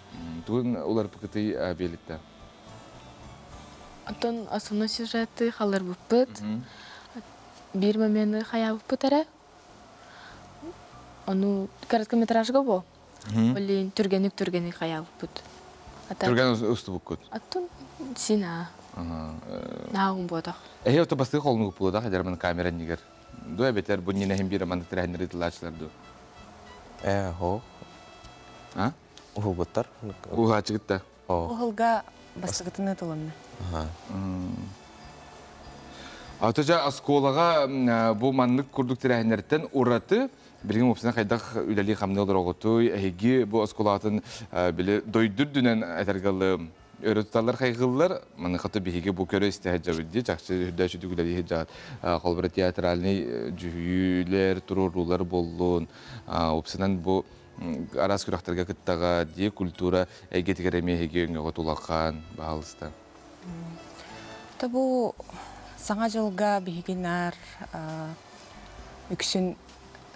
Тугун уларыппыкытый Белитта? Оттон основной сюжеты халларбыппыт. Биир момены хайаабыппыт эрэ. Ону короткометражга бу. Блин, түргэнник-түргэнник хайаабыппыт. Түргэн устубуккут? Аттун син аа. Наагым буотах. Эһи ото бастыы холнугу пулуда хадьармын камера нигер. Ду эбэтэр бу нинэһин биир маннык тэрээһиннэри ыытылааччылар ду? Э, хо. А? Уһулбуттар. Уһааччыгытта. Уһулга бастакытын ытылынна. Ата дьэ оскуолаҕа бу маннык курдук тэрээһиннэртэн ураты билигин уопсайынан хайдах үлэлии-хамныы олороҕутуй? Эһиги бу оскуолаҕытын били дойду үрдүнэн этэргэ дылы өрө туталлар хайҕыыллар. Маныхата биһиги бу көрө истэ сылдьабыт дии. Чахчы үрдээччи үлэлии сылдьаҕыт. Холобура театральный дьүһүйүүлэр, туруоруулар буоллун. Уопсайынан бу араас күрэхтэргэ кыттаҕа дии культура эйгэтигэр эмиэ эһиги өҥөҕүт улахан баһаалыста. То бу Саҥа дьылга биһиги наар үксүн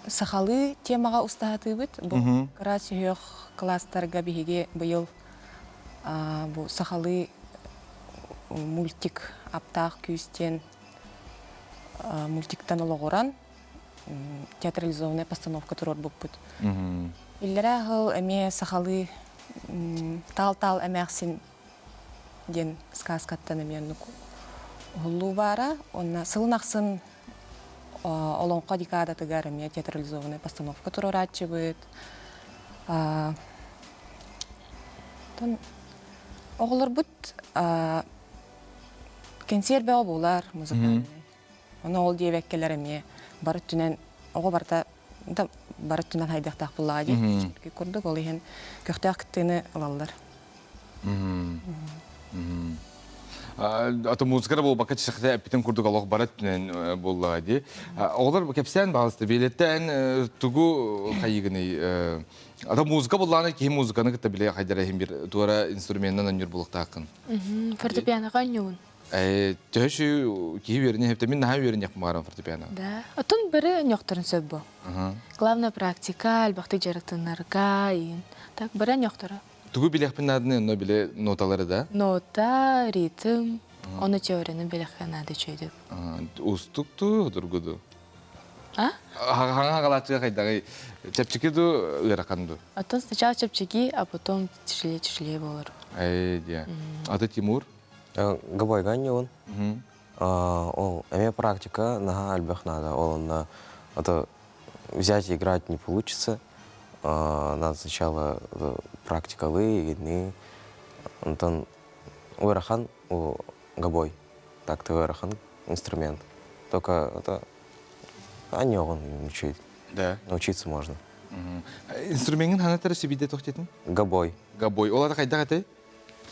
сахалыы темаҕа устаһатыыбыт. Бу кыра сүһүөх кылаастарга биһиги быйыл бу сахалыы мультик Аптаах күүс диэн мультиктан олоҕуран театрализованная постановка туруорбуппут. Иллэрээ сыл эмиэ сахалыы Таал-таал эмээхсин диэн сказкаттан эмиэ оннук уһуллуу баара. Уонна сылын ахсын Олоҥхо декадатыгар эмиэ театрализованная постановка туруорааччыбыт. Оҕолорбут кэнсиэр бөҕө буолар музыкальный. Ону ол диэбэккэлэр эмиэ бары өттүнэн оҕо барыта да бары өттүнэн хайдахтаах буоллаҕа дии курдук ол иһин көхтөөх кыттыыны ылаллар. Ата музыкара буолбакка чысахта эппитин курдук олох бары өттүнэн буоллаҕа дии. Оҕолор кэпсээн баҕалыста билеттэн тугу хайыгыный Ата музыка буллаана киһи музыканы кытта биле хайдара иһин бир туора инструментынан онньур булуктааххын. Фортепианоға онньугун. Төһө шү киһи үөрэнэ хэпте мин наһаа үөрэниэх мааран фортепиано. Да. Отон бары ньохторун сөп бу. Главное практика, элбэхтик дьарыктанарга, иин. Так бары ньохторо. Тугу билиэхпин нааданы онно биле ноталары да? Нота, ритм, оны теорияны билиэххэ наада үчүгэйдик. Устук ту, дургуду. А? Хаҥа хагалааччыга хайдаҕый? Чэпчэки ду, ыарахан ду? Оттон сначала чэпчэки, а потом тяжелее-тяжелее болор. Эй, диэ. Аты Тимур? Гобойга анньыбын. Ол эмиэ практика наһаа элбэх надо. Ол онно это взять и играть не получится. Надо сначала практикалы, видны. Онтон ыарахан гобой. Так-то ыарахан инструмент. Только это анньыҕын учить. Да. Научиться можно. Инструменин ханатары сибиде тохтетин? Гобой. Гобой. Ол ата хайдах этэй?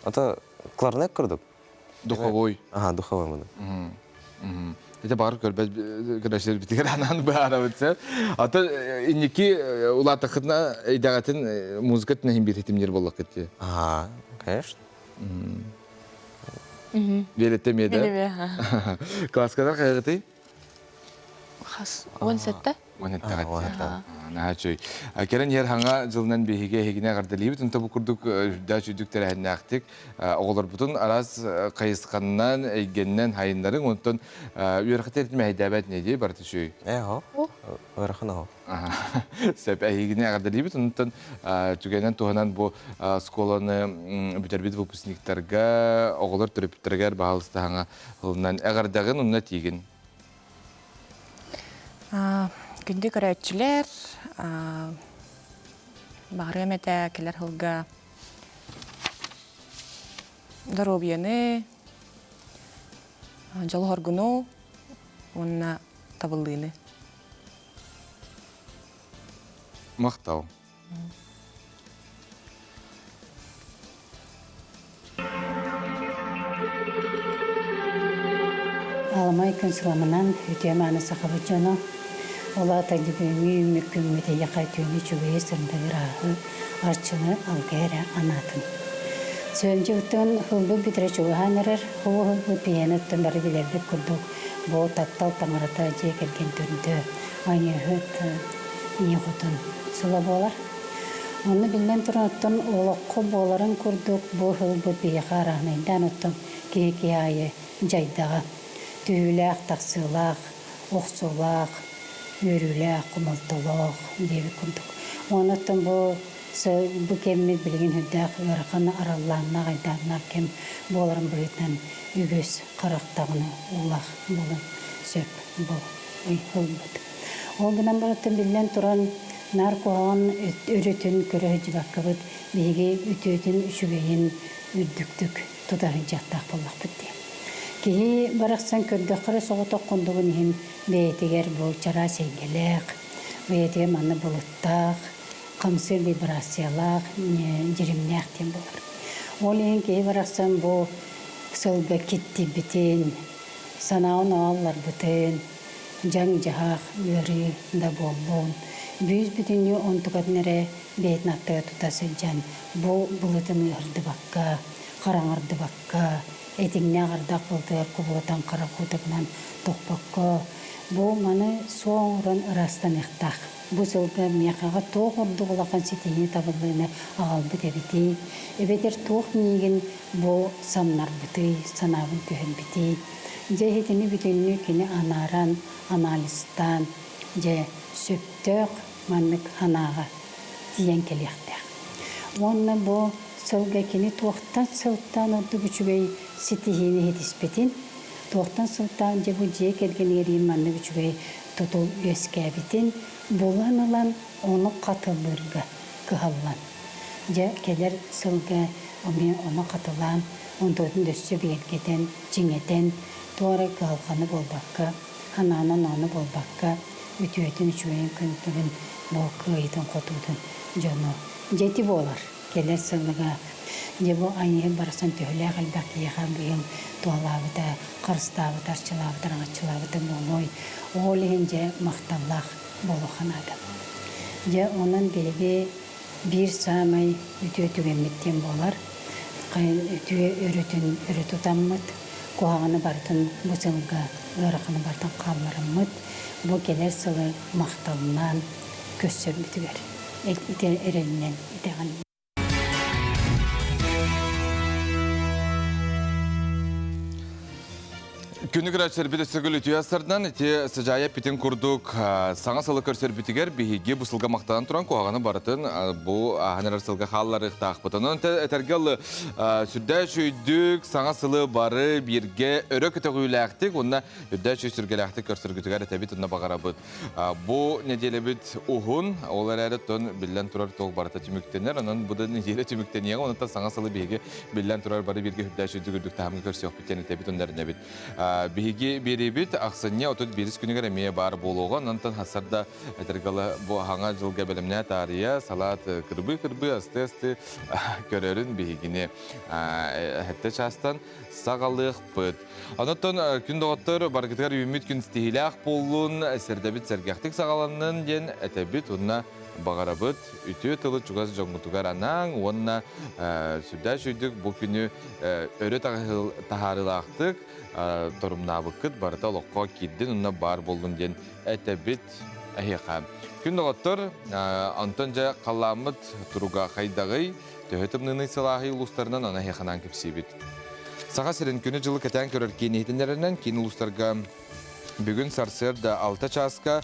Это кларнет курдук. Духовой. Ага, духовой муну. Ити баар көрбөт көрөсөр битигэр анаан баарабыт сеп. Ата инники улаатахытына эйдэҕэтин музыка тинэһин биир хитимнир боллакыт ти. Ага, конечно. Биэлетте меде. Класскадар хайгытый? Хас 17. 17 Наһаа үчүгэй. Кэлэн иһэр хаҥа дьылынан биһиги эһигини эҕэрдэлиибит. Онто бу курдук үрдээх үчүгдүк тэрээһиннээхтик оҕолорбутун араас хайысханнан, эйгэннэн хайыннарыҥ. Онтон үөрэххит мэһэйдээбэт не барыта үчүгэй. Ээ, ыарахан оһо. Сөп, эһигини эҕэрдэлиибит. Онтон түгэнэн туһанан бу школаны бүтэрбит выпускниктарга, оҕолор төрөппүттэригэр баһаалыста хаҥа ылынан эҕэрдэҕин онно тиигин. Күндү көрөөччүлэр, баҕарыам этэ кэлэр сылга доруобуйаны, дьолу-соргуну уонна табыллыыны. Махтал. Аламай күн сыламынан үтүө мааны сахабыт дьоно, ол аата бүгүҥҥү үүммүт күммүт эйиэхэ үтүөнү үчүгэйи сырдыгы ырааһы, арчыны алгы эрэ анаатын. Сүөмдьүттэн ылбыт бүтэрэ чугаһаан эрэр, ол ылбыт биһиэнэ оттон бары билэрбит курдук бу таптал таҥарата дьиэ кэргэн төрдө, айыыһыт ийэ хотун сыла буолар. Онно биллэн туран оттон олоххо буоларын курдук бу ылбыт биһиэхэ арааһынайдаан оттон киһи киһи аайы дьайдаҕа. Түһүүлээх, тахсыылаах, охсуулаах, үөрүүлээх, хомолтолоох диэбит курдук. Уонна оттон бу бу кэммит билигин сүрдээх ыарахан араллааннаах, айдааннаах кэм буоларын быһыытынан үгүс харах даҕаны уулаах буолан сөп бу ылбыт. Ол гынан баран биллэн туран, наар куһаҕан өрүтүн көрө сылдьыбаккабыт, биһиги үтүөтүн, үчүгэйин үрдүктүк тута сылдьыахтаах буоллахпыт дии. Киһи барахсан көрдөххө эрэ соҕотох курдугун иһин бэйэтигэр бу чараас эйгэлээх, бэйэтигэр манна былыттаах, хамсыыр вибрациялаах, дьиримнээх диэн буолар. Ол иһин киһи барахсан бу сылга киттийбитин, санаан оҕолорбутун, дьаҥ-дьаһах, ыарыы да буоллун, бүүс-бүтүннүү онтукатын эрэ бэйэтин аттыгар тута сылдьан бу былытын ыһырдыбакка, хараҥардыбакка, этиҥнээх ардах былытыгар кубулутан хара куутугунан тохпокко, бу маны суох оҥорон ыраастаныахтаах. Бу сылга миэхэҕэ туох ордук улахан ситиһии табыллыыны аҕалбыт эбитий, эбэтэр туох миигин бу самнарбытый, санаабын түһэрбитий? Дьэ итини бүтүннүү кини анааран, анализтаан, дьэ, сөптөөх маннык санааҕа тиийэн кэлиэхтээх. Уонна бу сылга кини туохтан сылтаан ордук үчүгэй ситиһиини ситиспитин, туохтан сылтаан дьэ бу дьиэ кэргэнигэр маннык үчүгэй тутул үөскээбитин булан ылан ону хатылыырга кыһаллан. Дьэ, кэлэр сылга эмиэ ону хатылаан, онтуотун өссө бигэргэтэн, чиҥэтэн, туора кыһалҕаны буолбакка, санаанан ону буолбакка, үтүөтүн, үчүгэйин күн бу кыайыытын-хотуутун дьону дьэ ити буолар. Кэлэр сылга дьэ бу айыыһыт барахсан төһөлөөх элбэх киһиэхэ быйыл туһалаабыта, харыстаабыта, арчылаабыта, араҥаччылаабыта буолуой. Ол иһин дьэ махталлаах буолуохха наада. Дьэ онон биһиги биир саамай үтүө түгэммит диэн буолар. Үтүө өрүтүн өрө тутаммыт, Куһаҕаны барытын бу сылга ыараханы барытын хааллараммыт, бу кэлэр сылы махталынан көрсөрбүтүгэр эрэлинэн итэҕэн. Күнү көрөөччүлэрбит өссө үтүө астарынан ити сыдьаайа эппитин курдук саҥа сылы көрсөрбүтүгэр биһиги бу сылга махтанан туран куһаҕаны барытын бу ааһан эрэр сылга хаалларыахтаахпыт. Онон этэргэ ылы сүрдээх үчүгүйдүк саҥа сылы бары бииргэ өрө көтөҕүүлээхтик уонна үрдээх үчүгэй сүргэлээхтик көрсөргүтүгэр этэбит уонна баҕарабыт. Бу нэдиэлэбит уһун, ол эрээри тон биллэн турар туох барыта түмүктэнэр. Онон бу да нэдиэлэ түмүктэниэҕэ, онон саҥа сылы биһиги биллэн турар бары бииргэ үрдээх үрдүк үрдүк таһымҥа көрсүөхпүт диэн этэбит, онно эрэнэбит. Биһиги биэриибит ахсынньы 31 күнүгэр эмиэ баар буолуоҕа. Онон хасар да этэргалы бу хаҥа дьылга бэлэмнээ таарыйа, салаат кырбыы-кырбыы, асты-асты көрөрүн биһигини эһэтте чаастан саҕалыахпыт. Онон күн доҕоттор баргытыгар үүммүт күн ситиһиилээх буоллун, сэрдэбит сэргэхтик саҕаланнын диэн этэбит уонна баҕарабыт үтүө тылы чугас дьоҥҥутугар анааҥ уонна сүрдээх үчүгдүк бу күнү өрө таһаарыылаахтык торумнаабыккыт барыта олоххо киирдин уонна баар буоллун диэн этэбит эһиэхэ. Күн доҕоттор, онтон дьэ халлааммыт туруга хайдаҕый? Төһө тымныыный сылааһый улуустарынан аны эһиэхэ кэпсиибит. Саха сирин күнү-дьылы кэтээн көрөр киин иһитиннэрэринэн киин улуустарга бүгүн сарсыарда 6 чааска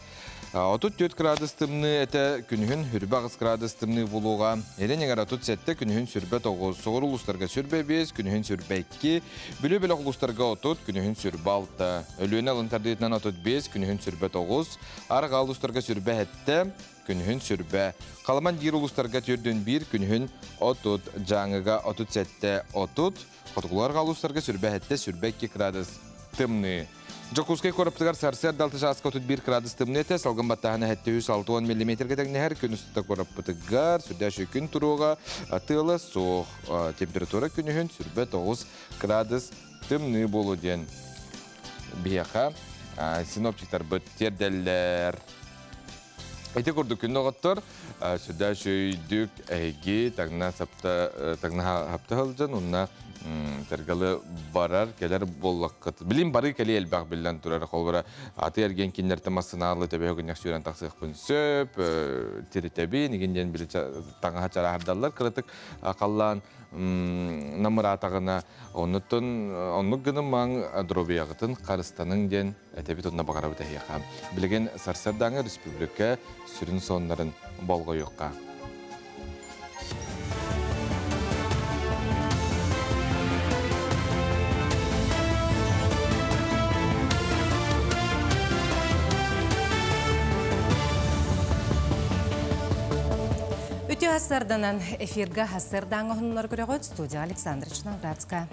34 градус тымныы этэ, күнүһүн хүрбэ 8 градус тымныы булуоҕа. Илин эҥэр 37, күнүһүн сүрбэ 9, соҕуруу улуустарга сүрбэ 5, күнүһүн сүрбэ 2, Бүлүү бөлөх улуустарга 30, күнүһүн сүрбэ 6, Өлүөнэ алын тардыытынан 35, күнүһүн сүрбэ 9, Арҕаа улуустарга сүрбэ 7, күнүһүн сүрбэ, Халаман диир улуустарга түрдүн биир, күнүһүн 30, Дьааҥыга 37 30, Хотугулар улуустарга сүрбэ 7, сүрбэ 2 градус тымныы. Дьокуускай куораппытыгар сарсыарда 6 чааска 31 градус тымныы этэ, салгын баттааһына 760 миллиметргэ тэҥнэһэр, күн устата куораппытыгар сүрдээх күн туруоҕа, тыала суох. Температура күнүһүн сүрбэ 9 градус тымныы буолуо диэн биһиэхэ синоптиктарбыт тиэрдэллэр. Ити курдук күн оҕоттор сүрдээх үчүгүйдүк эһиги таҥна сапта таҥна хапта сылдьан уонна тергалы барар кэлэр буоллаххыт. Билин бары кэлии элбэх биллэн турар. Холбора аты эрген кинилэртэн массынаалы төбөһө күннэх сүүрэн тахсыахпын сөп, тиритэбин, игин диэн били таҥаһа чарааһырдаллар кыратык халлаан намыраатаҕына оннуттан оннук гынымаҥ доруобуйаҕытын харыстаныҥ диэн этэбит онно баҕарабыт эһиэхэ. Билигин сарсыардааҥы республика сүрүн соннарын болҕойуохха. Үтүө сарданан эфирга хасырдааҥы оһуннулар көрөҕүт студия Александра Чиноградская.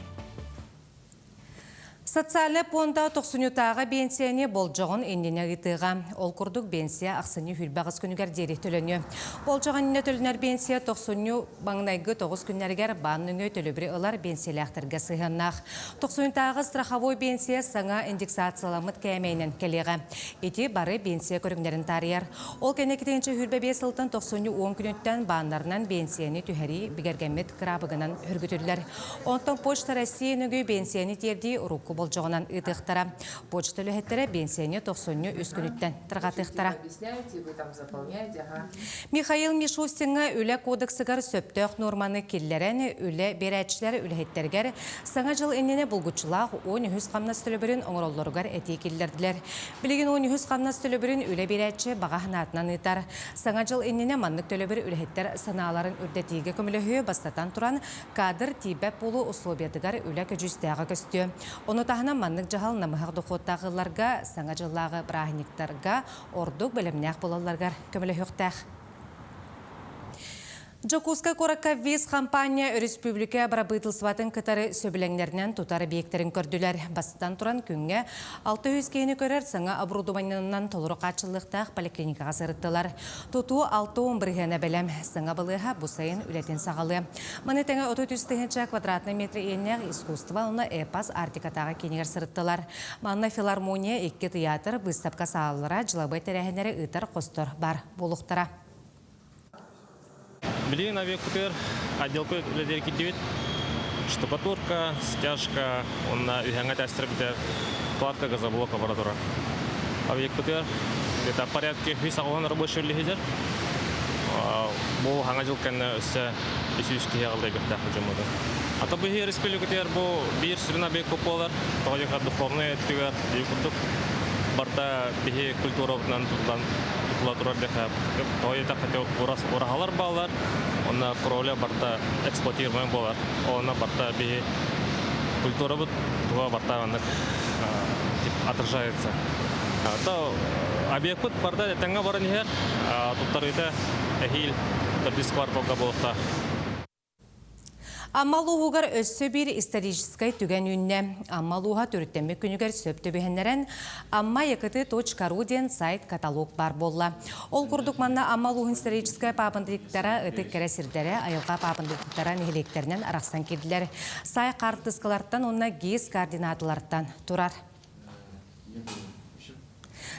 Социальнай пуонда тохсунньутааҕы биэнсийэни болдьоҕун иннинэ ыытыаҕа. Ол курдук биэнсийэ ахсынньы 28 күнүгэр диэри төлөнүө. Болдьоҕун иннинэ төлөнөр биэнсийэ тохсунньу маҥнайгы тоҕус күннэригэр баан нөҥүө төлөбүрү ылар биэнсийэлээхтэргэ сыһыаннаах. Тохсунньутааҕы страховой биэнсийэ саҥа индексацияламмыт кээмэйинэн кэлиэҕэ. Ити бары биэнсийэ көрүҥнэрин таарыйар. Ол кэннэ 2025 сылтан тохсунньу 10 күнүттэн бааннарынан биэнсийэни түһэрии бигэргэммит кыраабыгынан хөргүтүллэр. Онтон Почта России нөҥүө биэнсийэни тиэрдии урукку болдьоҕунан ыытыахтара. Почта үлэһиттэрэ биэнсийэни тохсунньу үс күнүттэн тарҕатыахтара. Михаил Мишустиҥҥа Үлэ кодексыгар сөптөөх нуорманы киллэрэн, үлэ биэрээччилэр үлэһиттэригэр Саҥа дьыл иннинэ булгуччулаах 13 хамнас төлөбүрүн оҥороллоругар этии киллэрдилэр. Билигин 13 хамнас төлөбүрүн үлэ биэрээччи баҕа санаатынан ыытар. Саҥа дьыл иннинэ маннык төлөбүр үлэһиттэр санааларын үрдэтиигэ көмөлөһүө, бастатан туран, Кадр тиийбэт буолуу условиятыгар үлэ көдьүүстээҕэ көстүө. Ону таһынан маннык дьаһал намыһах дохуоттаах ыалларга Саҥа дьыллааҕы бырааһынньыктарга ордук бэлэмнээх буолалларыгар көмөлөһүөхтээх. Дьокуускай куоракка ВИЗ хампаанньа өрөспүүбүлүкэ бырабыытылыстыбатын кытары сөбүлэҥнэринэн тутар объектэрин көрдүлэр. Бастатан туран, күҥҥэ 600 киһини көрөр саҥа оборудованиенан толору хааччыллыахтаах поликлиникаҕа сырыттылар. Тутуу 60 бырыһыана бэлэм. Саҥа балыыһа бу сайын үлэтин саҕалыа. Маны тэҥэ 33 тыһыынча квадратнай метр иэннээх искусство уонна эпос Арктикатааҕы киинигэр сырыттылар. Манна филармония, икки тыйаатыр, быыстапка саалалара, дьылабыай тэрээһиннэри ыытар хостор баар буолуохтара. Билигин авиакупер отделка үлэлиир кирдибит. Штукатурка, стяжка, уонна үһэҥҥэ тэстэрбитэ кладка газоблока бара турар. Объектытыгар где-то порядке үс аҕыһын рабочий үлэһитэр. Бу хаҥа дьыл кэннэ өссө үс киһи аҕаллайбыттаах дьоммутун. Ата бу республикатыгар бу биир сүрүн объект буолар. Тоҕо диэхэ духовный өттүгэр биир курдук барда биһи культурабытынан тутулан тутула турар диэхэ тоҕо диэтэххэ ураһалар бааллар. Онно кровля барда эксплуатируемый буолар. Онно барда биһи культурабыт туга барта маннык отражается. То объекпыт барда этэҥҥэ баран иһэр, туттарыыта эһиил төрдүс кварталга буолуохтаах. Амма улууһугар өссө биир историческай түгэн үүннэ. Амма улууһа төрүттэммит күнүгэр сөп түбэһиннэрэн Амма якт.ру диэн сайт-каталог баар буолла. Ол курдук манна Амма улууһун историческай паапындыктара ытык кэрэ сирдэрэ, айылҕа паапындыктара нэһилиэктэринэн арахсан киирдилэр. Сай хаартыскалартан уонна ГИС координаталартан турар.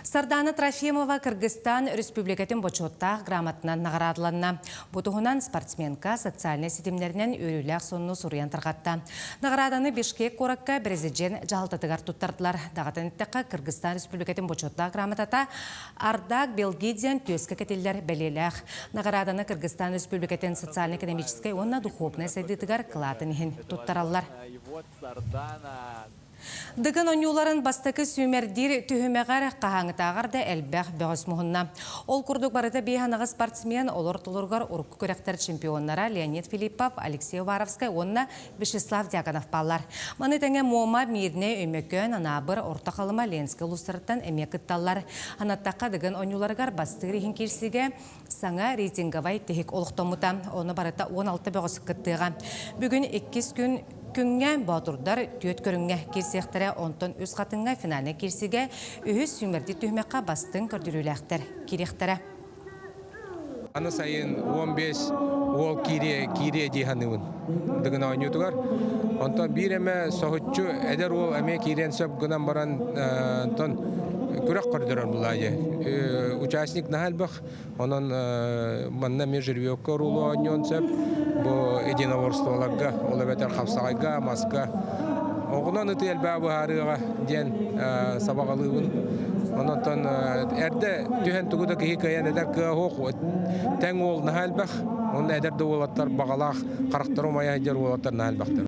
Сардаана Трофимова Кыргызстан Республикатын бочуоттаах грамотынан наҕараадаланна. Бу туһунан спортсменка социальнай ситимнэринэн үөрүүлээх сонуну суруйан тарҕатта. Наҕарааданы Бишкек куоракка президент дьаһалтатыгар туттардылар. Даҕатан эттэххэ, Кыргызстан Республикатын бочуоттаах грамотата Ардак Белги диэн түөскэ кэтиллэр бэлиэлээх. Наҕарааданы Кыргызстан Республикатын социально-экономическай уонна духовнай сайдыытыгар кылаатын иһин туттараллар. Дыгын оонньууларын бастакы сүүмэрдиир түһүмэҕэр хаһааҥҥытааҕар да элбэх бөҕөс муһунна. Ол курдук барыта биэс анаҕы спортсмен олор толоругар урукку күрэхтэр чемпионнара Леонид Филиппов, Алексей Уваровскай уонна Вячеслав Дьяконов бааллар. Маны тэҥэ Муома, Миирнэй, Өймөкөөн, Анаабыр, Орто Халыма, Ленскэй улуустарыттан эмиэ кытталлар. Анаттахха Дыгын оонньууларыгар бастыыр иһин киирсиигэ саҥа рейтинговай тиһик олохтоммута. Ону барыта 16 бөҕөс кыттыаҕа. Бүгүн иккис күн күҥҥэ боотурдар түөрт көрүҥҥэ киирсиэхтэрэ, онтон үс хатыҥҥа финальнай киирсиигэ үһүс сүүмэрдиир түһүмэххэ бастыҥ көрдөрүүлээхтэр киириэхтэрэ. Аны сайын 15 уол киириэ, киириэ дии саныыбын Дыгын оонньуутугар. Онтон биир эмэ соһуччу эдэр уол эмиэ киириэн сөп гынан баран, онтон күрэх көрдөрөр булаайы. Участник наһаа элбэх. Онон манна эмиэ жеребьевка уруулу оонньуон сөп. Бу единоборстволарга, ол эбэтэр хапсаҕайга, маска оҕунан ытыы элбэҕи быһаарыаҕа диэн сабаҕалыыбын. Онон эрдэ түһэн тугу да киһи кыайан эдэр кыа суох. Тэҥ уол наһаа элбэх. Онно эдэр да уолаттар баҕалаах харахтара умайа сылдьар уолаттар наһаа элбэхтэр.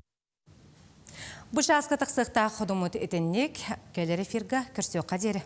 Бу чааска тахсыахтаах ходумут итинник кэлэр эфирга көрсүөххэ диэри.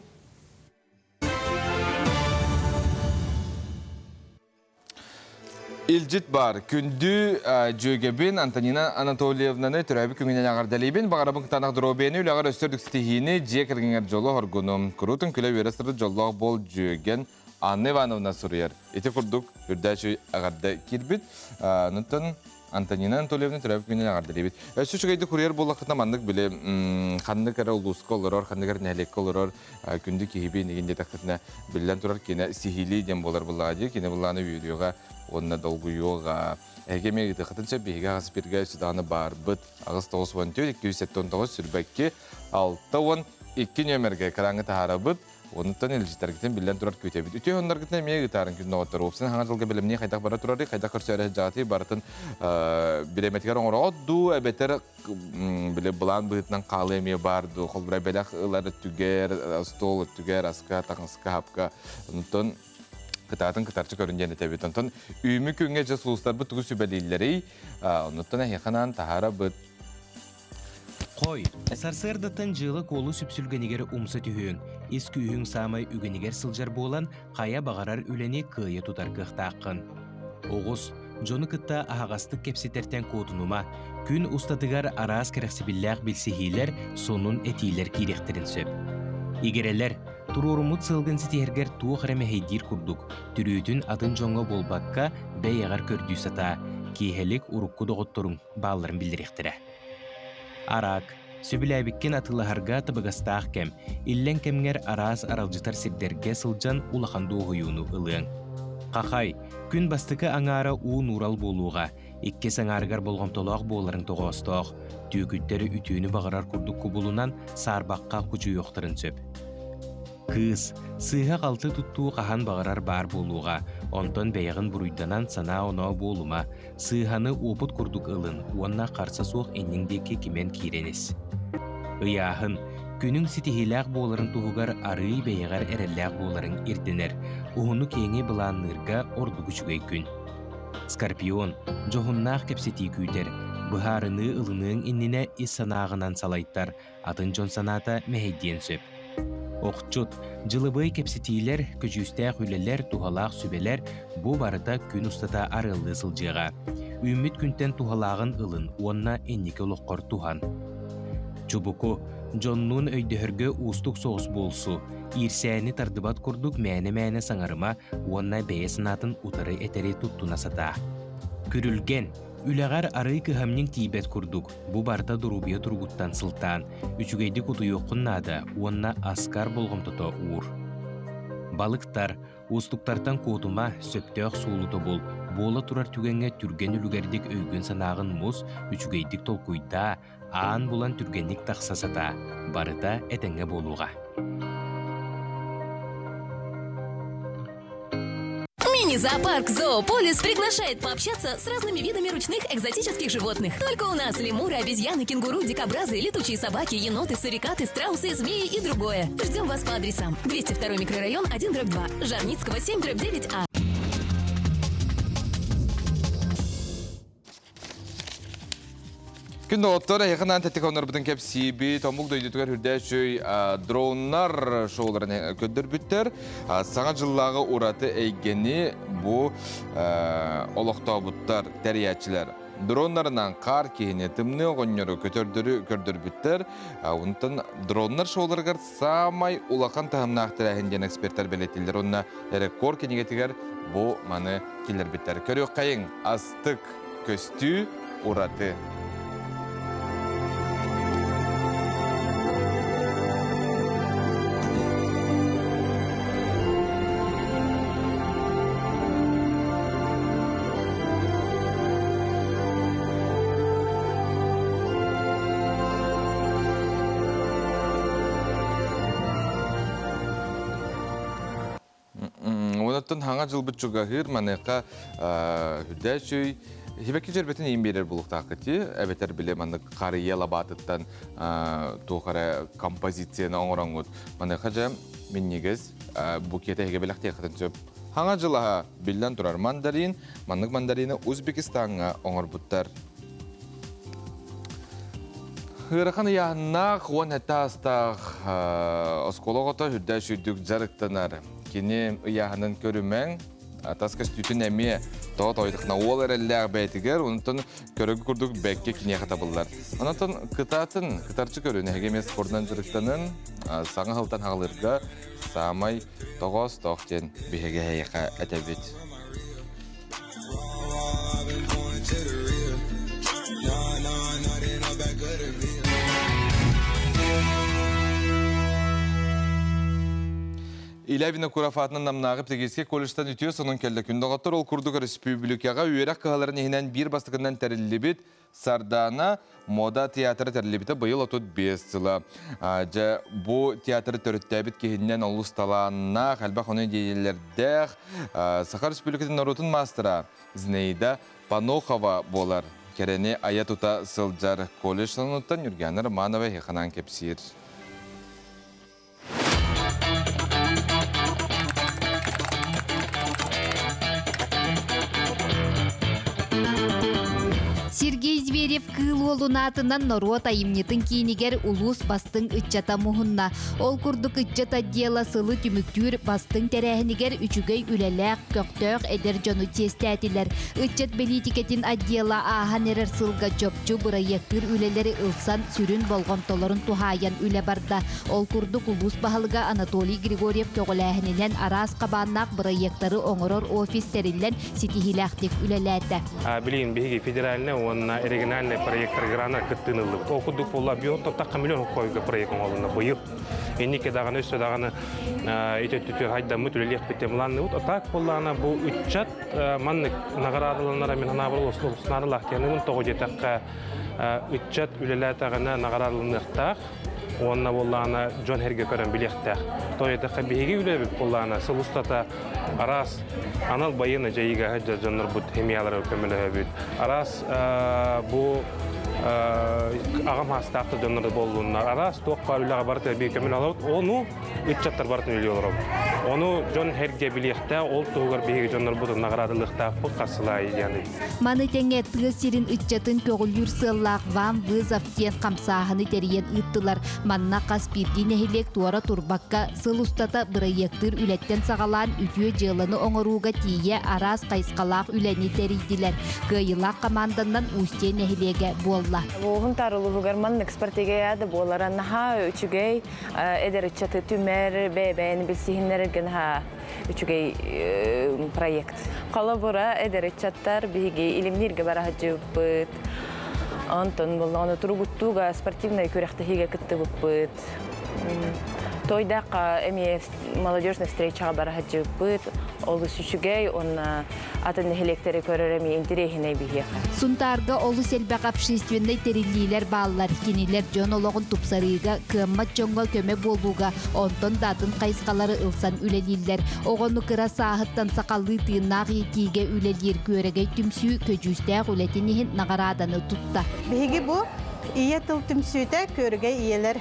Илдьит бар. Күндү дьүөгэбин Антонина Анатольевнаны төрөөбүт күҥүнэн эҕэрдэлиибин. Баҕарабын кытаанах доруобуйаны, үлэҕэр өссө үрдүк ситиһиини, дьиэ кэргэҥҥэр дьолу хоргуну. Куруутун күлэ-үөрэ сырыт дьоллоох буол дьүөгэн Анна Ивановна суруйар. Ити курдук үрдээчү эҕэрдэ киирбит. Онтон Антонина Анатольевна төрөөбүт күнүн эҕэрдэлиибит. Өссө үчүгэйдик курьер буоллаххытына маннык били ханнык эрэ улууска олорор, ханнык эрэ нэһилиэккэ олорор күндү киһибин игин диэтэххитинэ биллэн турар кинэ сиһилии диэн буолар буоллаҕа дии. Кини былааны үөрүөҕэ уонна долгуйуоҕа. Эһиги эмиэ ыытыаххытын сөп биһиги аҕыс биргэ өссө даҕаны баарбыт. 8 94 279 22 62 нүөмэргэ экраҥҥа таһаарабыт. Онуттан илдьитэргитин биллэн турар күүтэбит. Үтүө онноргутун эмиэ ыытаарын күн доҕоттор. Уопсайынан хаҥа дьылга бэлэмнии хайдах бара турарый, хайдах көрсөөрө сылдьаҕытый, барытын бириэмэтигэр оҥороҕут дуу, эбэтэр били былаан быһыытынан хаалыы эмиэ баар дуу, холбура бэлэх ылар өттүгэр, остуол өттүгэр, аска, таҥаска, хапка. Онтон кытаатын кытарчы көрүн диэн этэбит. Онтон үүмү күҥҥэ дьэ сулустарбыт тугу сүбэлииллэрий? Онуттан эһиэхэ анаан таһаарабыт. Хой, сарсыардаттан дьыала-куолу сүпсүлгэнигэр умса түһүөҥ, ис күүһүҥ саамай үгэнигэр сылдьар буолан, хайа баҕарар үлэни кыайа тутар кыахтааххын. Оҕус, дьону кытта аһаҕастык кэпсэтэртэн куотунума, күн устатыгар араас кэрэхсэбиллээх билсиһиилэр, сонун этиилэр киириэхтэрин сөп. Игирэлэр, туруоруммут сыалгын ситиһэргэр туох эрэ мэһэйдиир курдук, түрүүтүн атын дьоҥҥо буолбакка, бэйэҕэр көрдүү сатаа, киэһэлик урукку доҕотторуҥ баалларын биллэриэхтэрэ. Араак, сөбүлээбиккин атыылаһарга табыгастаах кэм, иллэҥ кэмҥэр араас аралдьытар сирдэргэ сылдьан улахан дуоһуйууну ылыаҥ. Хахай, күн бастакы аҥаара уу нуурал буолуоҕа, иккис аҥаарыгар болҕомтолоох буоларыҥ тоҕоостоох, түөкүттэри үтүөнү баҕарар курдук кубулунан саарбахха кучуйуохтарын сөп. Кыыс, сыыһа-халты туттуу хаһан баҕарар баар буолуоҕа, онтон бэйэҕин буруйданан санаа-оноо буолума, сыыһаны уопут курдук ылын уонна харса суох инниҥ диэки кимэн киирэн ис. Ыйааһын, күнүҥ ситиһиилээх буоларын туһугар арыый бэйэҕэр эрэллээх буоларыҥ ирдэнэр, уһуну-киэҥи былаанныырга ордук үчүгэй күн. Скорпион, дьоһуннаах кэпсэтии күүтэр, быһаарыныы ылыныаҥ иннинэ ис санааҕынан салайтар, атын дьон санаата мэһэйдиэн сөп. Охчут, дьылыбыай кэпсэтиилэр, көдьүүстээх үлэлэр, туһалаах сүбэлэр бу барыта күн устата арыаллыы сылдьыаҕа. Үүммүт күнтэн туһалааҕын ылын уонна инники олоххор туһан. Чубуку, дьоннуун өйдөһөргө уустук соҕус буолсу, иирсээни тардыбат курдук мээнэ-мээнэ саҥарыма уонна бэйэ санаатын утары этэри туттуна сатаа. Күрүлгэн, үлэҕэр арыый кыһамньыҥ тиийбэт курдук, Бу барыта доруобуйа туругуттан сылтаан, үчүгэйдик утуйуоххун наада уонна аскар болҕомтото уур. Балыктар, уустуктартан куотума, сөптөөх суолу тобул, буола турар түгэҥҥэ түргэн үлүгэрдик өйгүн-санааҕын мус, үчүгэйдик толкуйдаа, аан булан түргэнник тахса сатаа, барыта этэҥҥэ буолуоҕа. Мини-зоопарк «Зоополис» приглашает пообщаться с разными видами ручных экзотических животных. Только у нас лемуры, обезьяны, кенгуру, дикобразы, летучие собаки, еноты, сурикаты, страусы, змеи и другое. Ждем вас по адресам. 202 микрорайон 1 2, Жарницкого 7 9А. Күн доҕоттор, эһиэхэ тэттик оннорбутун кэпсиибит, омук дойдутугар үрдээчүй дроннар шоуларын көрдөрбүттэр. Саҥа дьыллааҕы ураты эйгэни бу олохтообуттар, тэрийээччилэр. Дроннарынан хаар киһини, тымныы оҕонньору, көтөрдөрү көрдөрбүттэр. Онтон дроннар шоуларыгар саамай улахан таһымнаах тэрээһин диэн экспертэр бэлиэтииллэр. Уонна рекорд кинигэтигэр бу маны киллэрбиттэр. Көрүөххэйиҥ, астык көстүү ураты. Онуттан хаҥа дьылбыт чугаһыыр маныаха үрдээчүй хибэки дьөрбөтүн иин биэрэр булуктаахкыти эбэтэр били маннык харыйа лабаатыттан туох эрэ композицияны оҥороҥҥут маныаха дьэ минньигэс букета эһигэ бэлэхтиэххитин сөп хаҥа дьылаһа биллэн турар мандарин маннык мандарины Узбекистаҥҥа оҥорбуттар Ыарахан ыйааһыннаах 17 аастаах оскуола оҕото үрдээх сүүрдүк дьарыктанар. Кини ыйааһынын көрүмэҥ, тас көстүүтүн эмиэ тоҕо тоойдохна уол эрэллээх бэйэтигэр, онтон көрөгү курдук бэккэ киниэхэ табыллар. Онтон кытаатын, кытарчы көрүн, эһиги эмиэ спордунан дьарыктанын, саҥа сылтан хаалырга саамай тоҕоостоох диэн биһиги эһиэхэ этэбит. Илья Винокуров аатынан Намнааҕы педагогическай колледжтан үтүө сонун кэллэ. Күн доҕоттор ол курдук өрөспүүбүлүкэҕэ үөрэх кыһаларын иһинэн биир бастакынан тэриллибит Сардаана мода театра тэриллибитэ быйыл 35 сыла. Дьэ, бу театры төрүттээбит киһиннэн олус талааннаах, элбэх ону идиэйэлэрдээх Саха Республикатын норуотун маастара Зинаида Панохова буолар. Кэрэни айа-тута сылдьар колледж сонунуттан Нюргана Романова эһиэхэ кэпсиир. Сергей Зверев Кыыл Уолун аатынан норуот айымньытын киинигэр улуус бастыҥ ыччата муһунна. Ол курдук ыччат отдела сылы түмүктүүр бастыҥ тэрээһинигэр үчүгэй үлэлээх, көхтөөх эдэр дьону чиэстээтилэр. Ыччат бэлиитикэтин отдела ааһан эрэр сылга чопчу бырайыактыыр үлэлэри ылсан сүрүн болҕомтолорун туһаайан үлэ барда. Ол курдук улуус баһылыга Анатолий Григорьев көҕүлээһининэн араас хабааннаах бырайыактары оҥорор офис тэриллэн ситиһиилээхтик үлэлээтэ. Билигин биһиги федеральнай уонна региональнай проекттар гранар кыттыыны ыллыбыт. Ол курдук буолла биоттоттахха миллион хойга проект оҥоһулунна быйыл. Инники даҕаны өссө даҕаны ити өттүтүгэр хайдаммыт үлэлиэхпит диэн былаанныыбыт. Так буоллаҕына бу ыччат маннык наҕараадаланара мин санаабар олус наадалаах диэн тоҕо диэтэххэ ыччат үлэлээтэҕинэ наҕараадаланыахтаах. Уонна буоллаҕына дьон эргэ көрөн билиэхтээх. Тоҕо диэтэххэ биһиги үлэбит буоллаҕына сыл устата араас анал байыаннай дьайыыга сылдьар дьоннорбут химияларыгар көмөлөһөбүт. Араас бу аҕам саастаах да дьоннор буоллуннар, араас туохха үлэҕэ барыта биир көмөлөһө олоробут. Ону ыччаттар барытын үлэлии олоробут. Ону дьон эргэ билиэхтээх, ол туһугар биһиги дьоннорбутун наҕараадалыахтаахпыт хас сыл аайы диэн. Маны тэҥэ тыа сирин ыччатын көҕүлүүр сыаллаах «Вам вызов» диэн хамсааһыны тэрийэн ыыттылар. Манна хас биирдии нэһилиэк туора турбакка сыл устата бырайыактыыр үлэттэн саҕалаан үтүө дьыаланы оҥорууга тиийэ араас хайысхалаах үлэни тэрийдилэр. Кыайыылаах хамаанданнан Устье нэһилиэгэ буолла. Уһун тарылуһугар маннык спартакиада буолара наһаа үчүгэй эдэр ыччаты түмэр, бэйэ-бэйэни билсиһиннэрэргэ наһаа үчүгэй проект. Холобура, эдэр ыччаттар биһиги илимнииргэ бара сылдьыбыппыт. Онтон буоллаҕына туругуттууга спортивнай күрэхтэһиигэ кыттыбыппыт. Тойдаахха эмиэ молодежный встречаҕа бара сылдьыбыппыт. Олус үчүгэй уонна атын нэһилиэктэри көрөр эмиэ интэриэһинэй биһиэхэ. Сунтаарга олус элбэх общественнай тэриллиилэр бааллар. Кинилэр дьон олоҕун тупсарыыга, кыаммат дьоҥҥо көмө буолууга, онтон да атын хайысхалары ылсан үлэлииллэр. Оҕону кыра сааһыттан сахалыы тыыннаах иитиигэ үлэлиир Күөрэгэй түмсүү көдьүүстээх үлэтин иһин наҕарааданы тутта. Биһиги бу ийэ тыл түмсүүтэ Күөрэгэй ийэлэр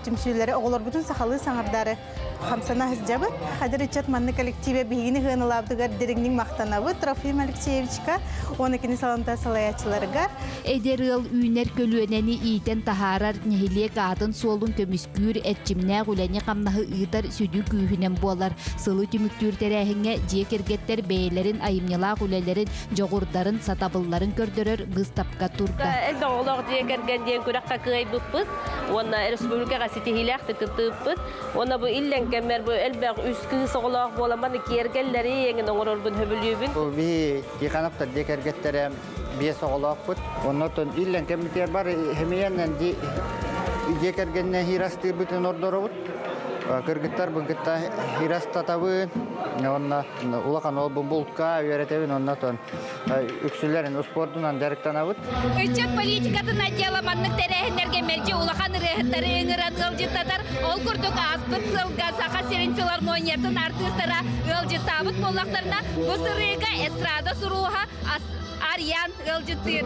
түмсүүлэрэ оҕолорбутун сахалыы саҥардары хамсана сылдьабыт. Хадыр ыччат манны коллективе биһигини ыһыаналаабытыгар дириҥник махтанабыт Трофим Алексеевичка уонна кини саламта салайааччыларыгар. Эдэр ыал үүнэр көлүөнэни иитэн таһаарар нэһилиэк аатын-суолун көмүскүүр эрчимнээх үлэни-хамнаһы ыытар сүдү күүһүнэн буолар. Сылы түмүктүүр тэрээһиҥҥэ дьиэ кэргэттэр бэйэлэрин айымньылаах үлэлэрин, дьоҕурдарын, сатабылларын көрдөрөр быыстапка турда. Элбэх оҕолоох дьиэ кэргэн диэн күрэххэ кыайбыппыт уонна республикаҕа ситиһиилээхтик кыттыбыппыт. Уонна бу иллэҥ кэммэр бу элбэх үс кыыс оҕолоох буоламмын киэргэллэри эҥин оҥорорбун сөбүлүүбүн. Бу биһи Тихоновтар дьиэ кэргэттэрэ биэс оҕолоохпут. Оннотон иллэҥ кэммитигэр бары хэмийэннэн дьиэ кэргэннэ хирастыырбытын ордоробут. Кыргыттарбын кытта хирастатабын. Онно улахан уолбун бултка үөрэтэбин. Оннотон үксүлэрин успуордунан дьарыктанабыт. Ыччат политикатын отдела маннык тэрээһиннэргэ мэлдьи улахан ырыаһыттары ыҥыран ыалдьыттатар. Ол курдук ааспыт сылга Саха сирин филармониятын артыыстара ыалдьыттаабыт буоллахтарына, бу сырыыга эстрада сурууһа Арьян ыалдьыттыыр.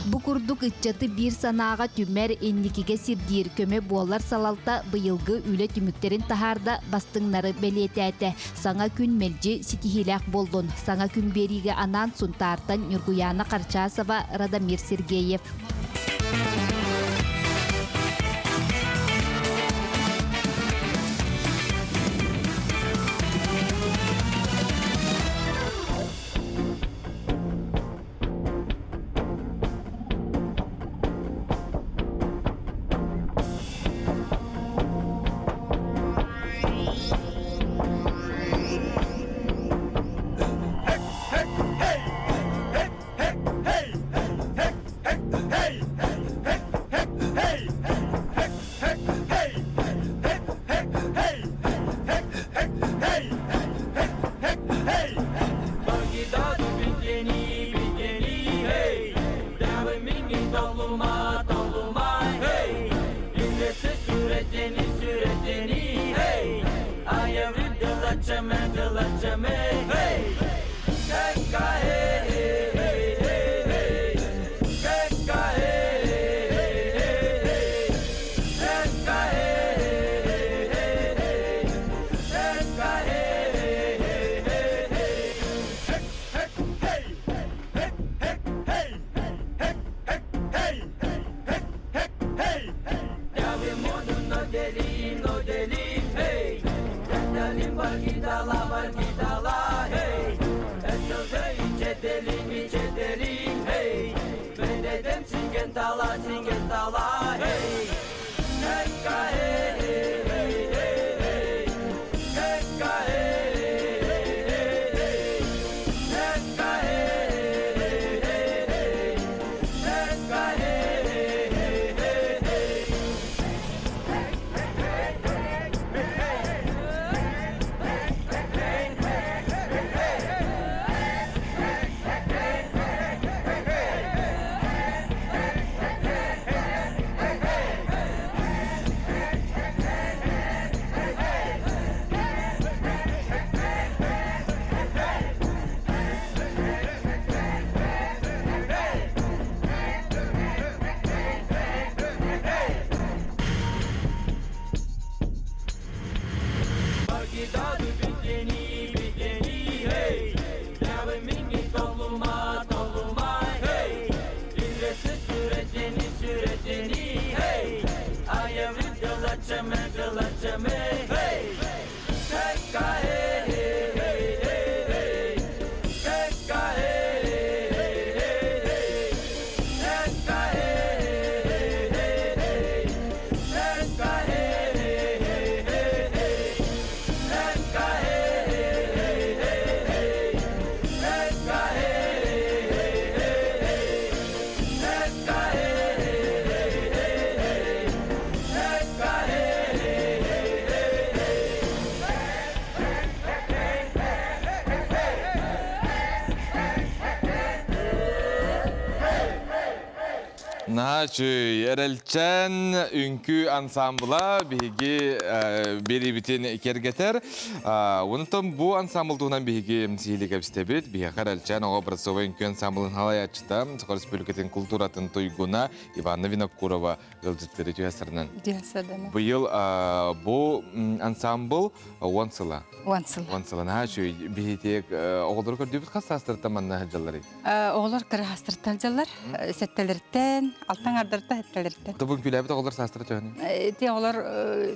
Бу курдук ыччаты биир санааҕа түмэр, инникигэ сирдиир көмө буолар салалта быйылгы үлэ түмүктэрин таһаарда, бастыҥнары бэлиэтээтэ. Саҥа күн мэлдьи ситиһиилээх буоллун. Саҥа күн биэриигэ анаан Сунтаартан Ньургуйаана Харчасова, Радомир Сергеев. Наһаа үчүгэй. Эрэлчээн үҥкүү ансаамбыла биһиги биэриибитин киэргэтэр. Онтон бу ансаамбыл туһунан биһиги сиһилии кэпсэтэбит. Биһиэхэ Эрэлчээн оҕо образцовай үҥкүү ансаамбылын салайааччыта, Саха Республикатын култууратын туйгуна Иванна Винокурова ыалдьыттары түһэ сарынан. Быйыл бу ансаамбыл уон сыла. Уон сыла. Уон сыла. Наһаа үчүгэй. Биһиги оҕолору көрдүүбүт хас саастарыттан манна сылдьалларый? Оҕолор кыраһастартан сылдьаллар. Сэттэлэриттэн, алтан ардартан сэттэлэриттэн. Тобун күлээбит оҕолор саастара төһөнүй? Ити оҕолор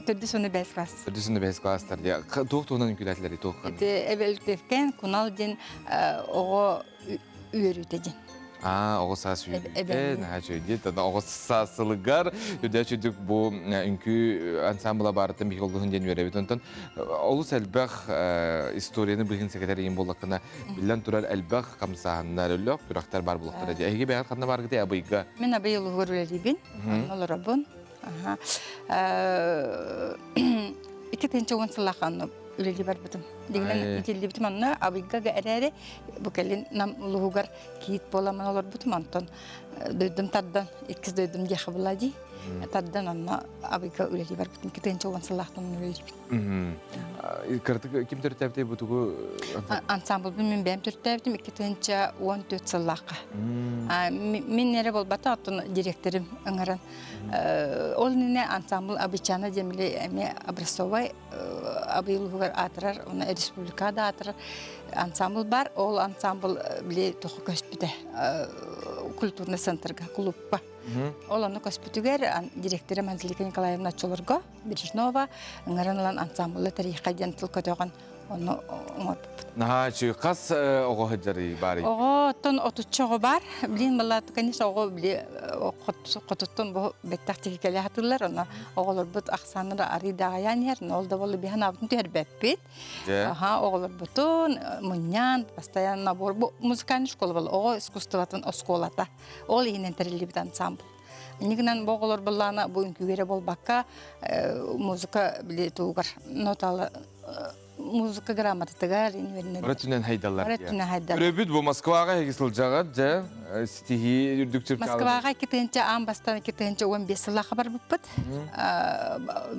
төрдүс уонна бэс класс. Төрдүс уонна бэс класстар. Туох туһунан үҥкүүлээтилэр? Туох Ити эбэлтевкен кунал диэн оҕо үөрүүтэ диэн. Аа, оҕо саас үөрүүтэ, наһаа үчүгэй дии. Тана оҕо саас сылыгар үрдэ үчүгдүк бу үҥкүү ансамбла баарыттан биһиги олуһун диэн үөрэбит. Онтон олус элбэх историяны быһын секретарь иин буоллаххына, биллэн турар элбэх хамсааһыннар, өлөх күрэхтэр баар буолуохтара дии. Эһиги бэйэҕит ханна бааргытый Абыйга? Мин Абый улууһугар үлэлиибин, онно олоробун. 2010 сыллаах онно үлэлии барбытым. Дигинэн итиллибитим онно Абыйга эрээри бу кэлин Нам улууһугар киит буоламмын олорбутум. Онтон дойдум тардан, иккис дойдум диэхэ була дии. Тардан онно Абыйга үлэлии барбытым. 2010 сыллаахтан үлэлиибин. Кырдык ким төрүттээбитэй бу тугу? Ансамблбын мин бэйэм төрүттээбитим 2014 сыллаахха. Мин эрэ буолбата, оттон директорым ыҥыран Ол иннинэ ансамбл Абычана диэн били эмиэ образцовай Абый улууһугар аатырар, уонна республика да аатырар ансамбл бар. Ол ансамбл били тоҕо көспүтэ культурный центрга, клубка. Ол онно көспүтүгэр директора Анжелика Николаевна оччолорго Бережнова ыҥыран ылан ансамблы тэрийиэххэ диэн тыл көтөҕөн Ону оҥорбуппут. Наһаа үчүгэй. Хас оҕо сылдьарый баарый? Оҕо оттон отучча оҕо баар. Билин была, конечно, оҕо били хотуттан бу бэттэх тиһикэлэ хатыллар. Ону оҕолорбут ахсааннара арый даҕайаан иһэр. Но ол да болу биһан абытын түһэрбэппит. Аха, оҕолорбутун мунньан, постоянно набор. Бу музыкальный школа был, оҕо искусствотын оскуолата. Ол иһинэн тэриллибит ансамбль. Иннигинэн бу оҕолор былаана бу үҥкүүгэ эрэ буолбакка, музыка били тугар нотала музыка грамотатыгар үөрэнэр. Бары өттүнэн хайдаллар. Бары өттүнэн хайдаллар. Өрөбүт бу Москваҕа эһиги сылдьаҕыт дьэ ситиһии үрдүк чыпчаалын. Москваҕа 2 аан бастаан 2015 сыллаахха барбыппыт.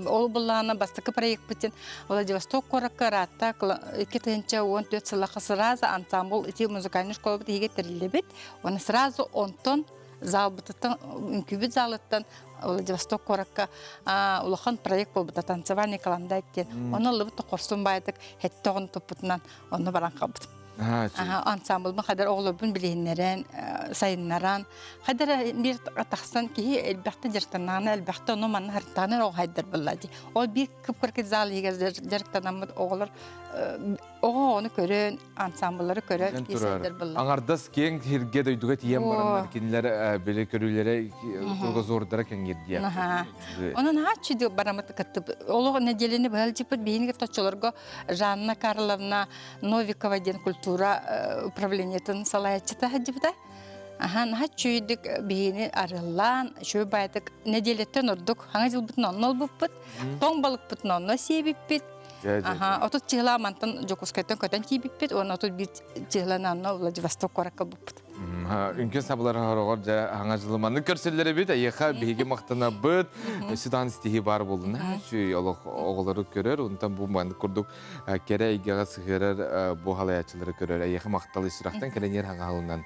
Ол былаана бастакы проекпытын Владивосток куоракка ыраатта 2014 сыллаахха сразу ансамбл ити музыкальный школабыт иһигэр тэриллибит. Уонна сразу онтон залбытыттан үҥкүүбүт залыттан Владивосток куоракка улахан проект буолбута танцевальный каландай диэн. Ону ыллыбыт хорсун баайдык хэтте оҕону туппутунан онно баран хаалбытым. Ансамблбын хадар оҕолорбун билиһиннэрэн, сайыннаран, хадар биир тахсан киһи элбэхтэ дьарыктанаана, элбэхтэ ону манна харытаанар оҕо хайдар буолла дии. Ол биир кып-кыракый зал иһигэр дьарыктанаммыт оҕолор Оҕо оҕону көрөн, ансамбллары көрөн киирсэллэр буолла. Аҥардас киэҥ сиргэ дойдуга тиийэн бараннар кинилэр били көрүүлэрэ кругозордара кэҥиир диэн. Онон ааччы дип барамыт кыттып. Олох неделени быһалдьыппыт биһиги точчолорго Жанна Карловна Новикова диэн культура управлениетын салайааччыта сылдьыбыта. Аха, наһаа үчүгэйдик биһини арыаллаан, үчүгэй баайдык нэдиэлэттэн ордук хаҥа дьылбытын онно ылбыппыт, тоҥ балыкпытын онно сиэбиппит. Аха, 30 чыһыла мантан Дьокуускайтан көтөн тиийбиппит уонна 31 чыһыланы онно Владивосток куоракка ылбыппыт. Үҥкүү сабылар хороҕор дьэ хаҥа дьылыманы көрсөллөр эбит. Эйиэхэ биһиги махтанабыт. Өссө даҕаны ситиһии баар буоллун. Үчүгэй олох оҕолору көрөр. Онтон бу маннык курдук кэрэ эйгэҕэ сыһыарар бу халайааччылары көрөр. Эйиэхэ махтал ис сүрэхтэн кэлэн иһэр хаҥаһылынан.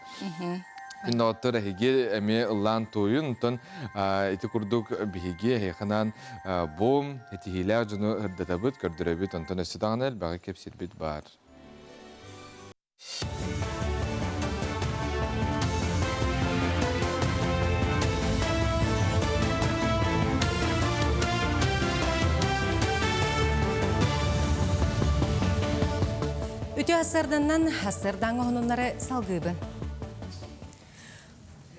Күн эһиги эмиэ ыллаан туойун. Онтон ити курдук биһиги эһиэхэ Бу этиһиилээх дьону ырдатабыт, көрдөрөбүт, онтон өссө даҕаны элбэҕи кэпсиирбит баар. Үтүө ассарданнан ассардаҥ оһонуннары салгыыбын.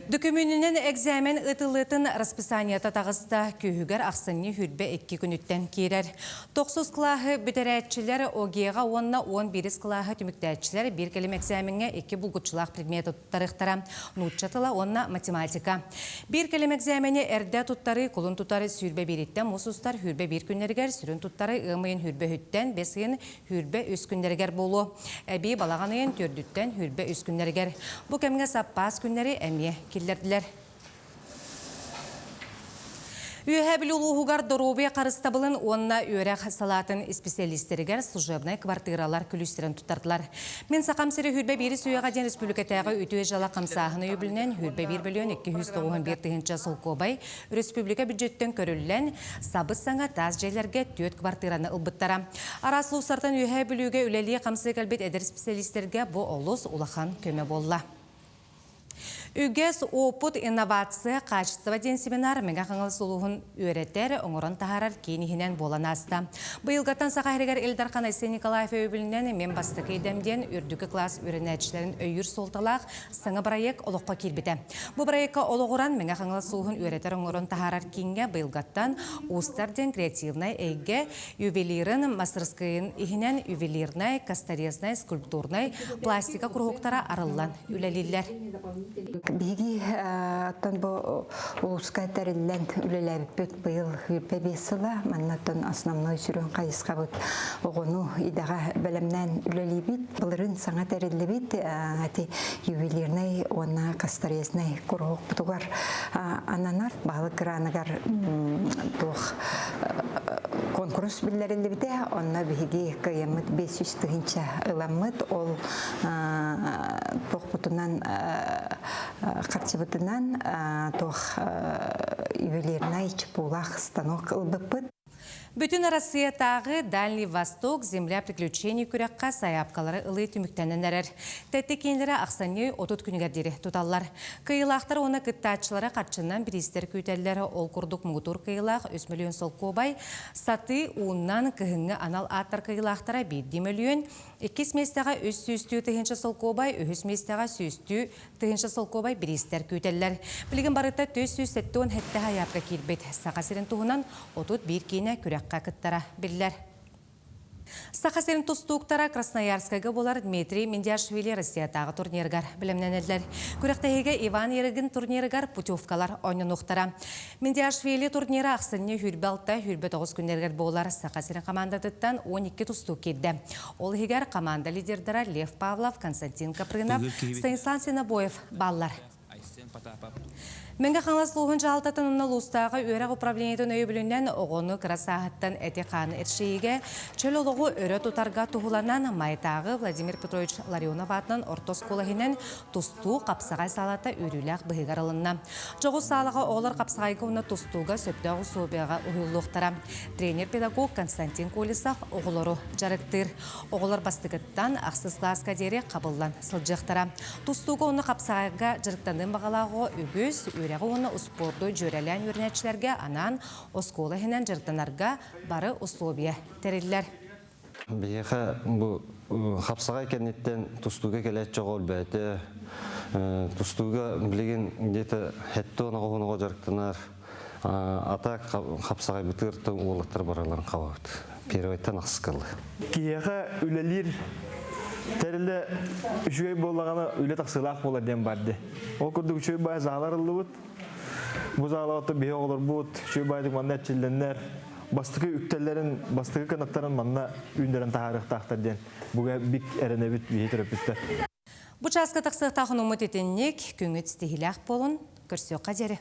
Дөкүмүүнүнэн экзамен ыытыллыытын расписаниета таҕыста, күүһүгэр ахсынньы хүрбэ икки күнүттэн киирэр. Тохсус кылааһы бүтэрээччилэр ОГЭ-ҕа уонна уон биирис кылааһы түмүктээччилэр биир кэлим экзамеҥҥа икки булгуччулаах предмети туттарыахтара, нуучча тыла уонна математика. Биир кэлим экзамени эрдэ туттарыы кулун тутар сүүрбэ биириттэн муус устар сүүрбэ биир күннэригэр сүрүн туттары ыам ыйын сүүрбэ үһүттэн бэс ыйын сүүрбэ үс күннэригэр буолуо. Эбии балаҕан ыйын төрдүттэн сүүрбэ үс күннэригэр. Бу кэмҥэ саппаас күннэри эмиэ киллэрдилэр. Үөһээ Бүлүү улууһугар доруобуйа харыстабылын уонна үөрэх салаатын исписэлиистэригэр служебнай квартиралар күлүүстэрин туттардылар. Мин Сахам сири хүрбэ биирис үйэҕэ диэн республикатааҕы үтүө дьыала хамсааһын өйөбүлүнэн хүрбэ биир мөлүйүөн 291 тыһыынча солкуобай республика бюджеттэн көрүллэн, сабыс-саҥа таас дьиэлэргэ түөрт квартираны ылбыттара. Араас улуустартан Үөһээ Бүлүүгэ үлэлии-хамсыы кэлбит эдэр специалистэргэ бу олус улахан көмө буолла. Үгэс, опыт, инновация, качество диэн семинар Мэҥэ Хаҥалас улууһун үөрэтэр, оҥорон таһаарар киин иһинэн буолан ааста. Быйылгаттан Саха сиригэр Ил Дархан Айсен Николаев өйөбүлүнэн Мен бастакы идэм диэн үрдүкү кылаас үөрэнээччилэрин өйүүр суолталаах саҥа бырайыак олоххо киирбитэ. Бу бырайыакка олоҕуран Мэҥэ Хаҥалас улууһун үөрэтэр, оҥорон таһаарар кииҥҥэ быйылгаттан Уустар диэн креативнай эйгэ ювелирын мастарыскыайын иһинэн ювелирнай, косторезнай, скульптурнай, пластика куруһуктара арыллан үлэлииллэр. Биһиги оттон бу улууска тэриллэн үлэлээбиппит быйыл 25 сыла. Маннаттан основной сүрүн хайысхабыт оҕону идэҕэ бэлэмнээн үлэлиибит. Былырын саҥа тэриллибит ати ювелирнай уонна косторезнай куруһуокпутугар ананар баһылык граныгар туох конкурс биллэриллибитэ. Онно биһиги кыайаммыт 500 тыһыынча ыламмыт. Ол туохпутунан харчыбытынан туох ювелирнай чепулаах станок ылбыппыт. Бүтүн Арассыыйатааҕы Дальний Восток Земля приключений күрэххэ сайаапкалары ылыы түмүктэнэн эрэр. Тэттик кииннэрэ ахсынньы 30 күнүгэр диэри туталлар. Кыайыылаахтар уонна кыттааччылары харчынан бириистэр күүтэллэр. Ол курдук муҥутуур кыайыылаах 3 мөлүйүөн солкуобай, сатыы ууннан кыһыҥҥы анал ааттар кыайыылаахтара биирдии мөлүйүөн, иккис миэстэҕэ 300 тыһыынча солкуобай, үһүс миэстэҕэ сүүстүү Тыһыынча солкуобай бириистэр күүтэллэр. Билигин барыта 477 сайаапка киирбит. Саха сирин туһунан 31 киинэ күрэххэ кыттара биллэр. Саха сирин тустууктара Красноярскайга буолар Дмитрий Миндиашвили Россиятааҕы турнирыгар бэлэмнэнэллэр. Күрэхтэһиигэ Иван Ерыгин турнирыгар путевкалар оонньонуохтара. Миндиашвили турнира ахсынньы хүрбэ алта, хүрбэ тоҕус күннэригэр буолар Саха сирин хамаандатыттан 12 тустуук киирдэ. Ол иһигэр команда лидердара Лев Павлов, Константин Капрынов, Станислав Синобоев бааллар. Мэҥэ Хаҥалас улууһун дьаһалтатын уонна улуустааҕы үөрэх управлениетын өйөбүлүнэн оҕону кыра сааһыттан эти-хааны эрчийиигэ, чөл олоҕу өрө тутарга туһуланан Майтааҕы Владимир Петрович Ларионов аатынан орто оскуола иһинэн тустуу хапсаҕай саалата үөрүүлээх быһыыгар ылынна. Дьоҕус саалаҕа оҕолор хапсаҕайга уонна тустууга сөптөөх усулуобуйаҕа уһуйуллуохтара. Тренер-педагог Константин Колесов оҕолору дьарыктыыр. Оҕолор бастакыттан ахсыс кылааска диэри хабыллан сылдьыахтара. Тустууга уонна хапсаҕайга дьарыктаныан баҕалаах оҕо үгүс, үөрэҕи уонна успуорду дьүөрэлээн үөрэнээччилэргэ анаан оскуола иһинэн дьарыктанарга бары условия тэриллэр. Биһиэхэ бу хапсаҕай кэнниттэн тустууга кэлээччи оҕо өлбөөтө. Тустууга билигин где-то хэттэ оҕо оҕо дьарыктанар. Ата хапсаҕайбытыгар уолаттар бараларын хабабыт. Первойтан ахсыкалы. Киһиэхэ үлэлиир тэрилэ үчүгэй буоллаҕына үлэ тахсыылаах буолар диэн бар дии. Ол курдук үчүгэй баай заалар ыллыбыт. Бу заалаҕа биһи оҕолорбут үчүгэй баайдык манна эрчиллэннэр бастакы үктэллэрин, бастакы кынаттарын манна үүннэрэн таһаарыахтаахтар диэн буга бик эрэнэбит биһи төрөппүттэр. Бу чааска тахсыахтаах онуммут итинник, күҥҥүт ситиһиилээх буолун, көрсүөххэ диэри.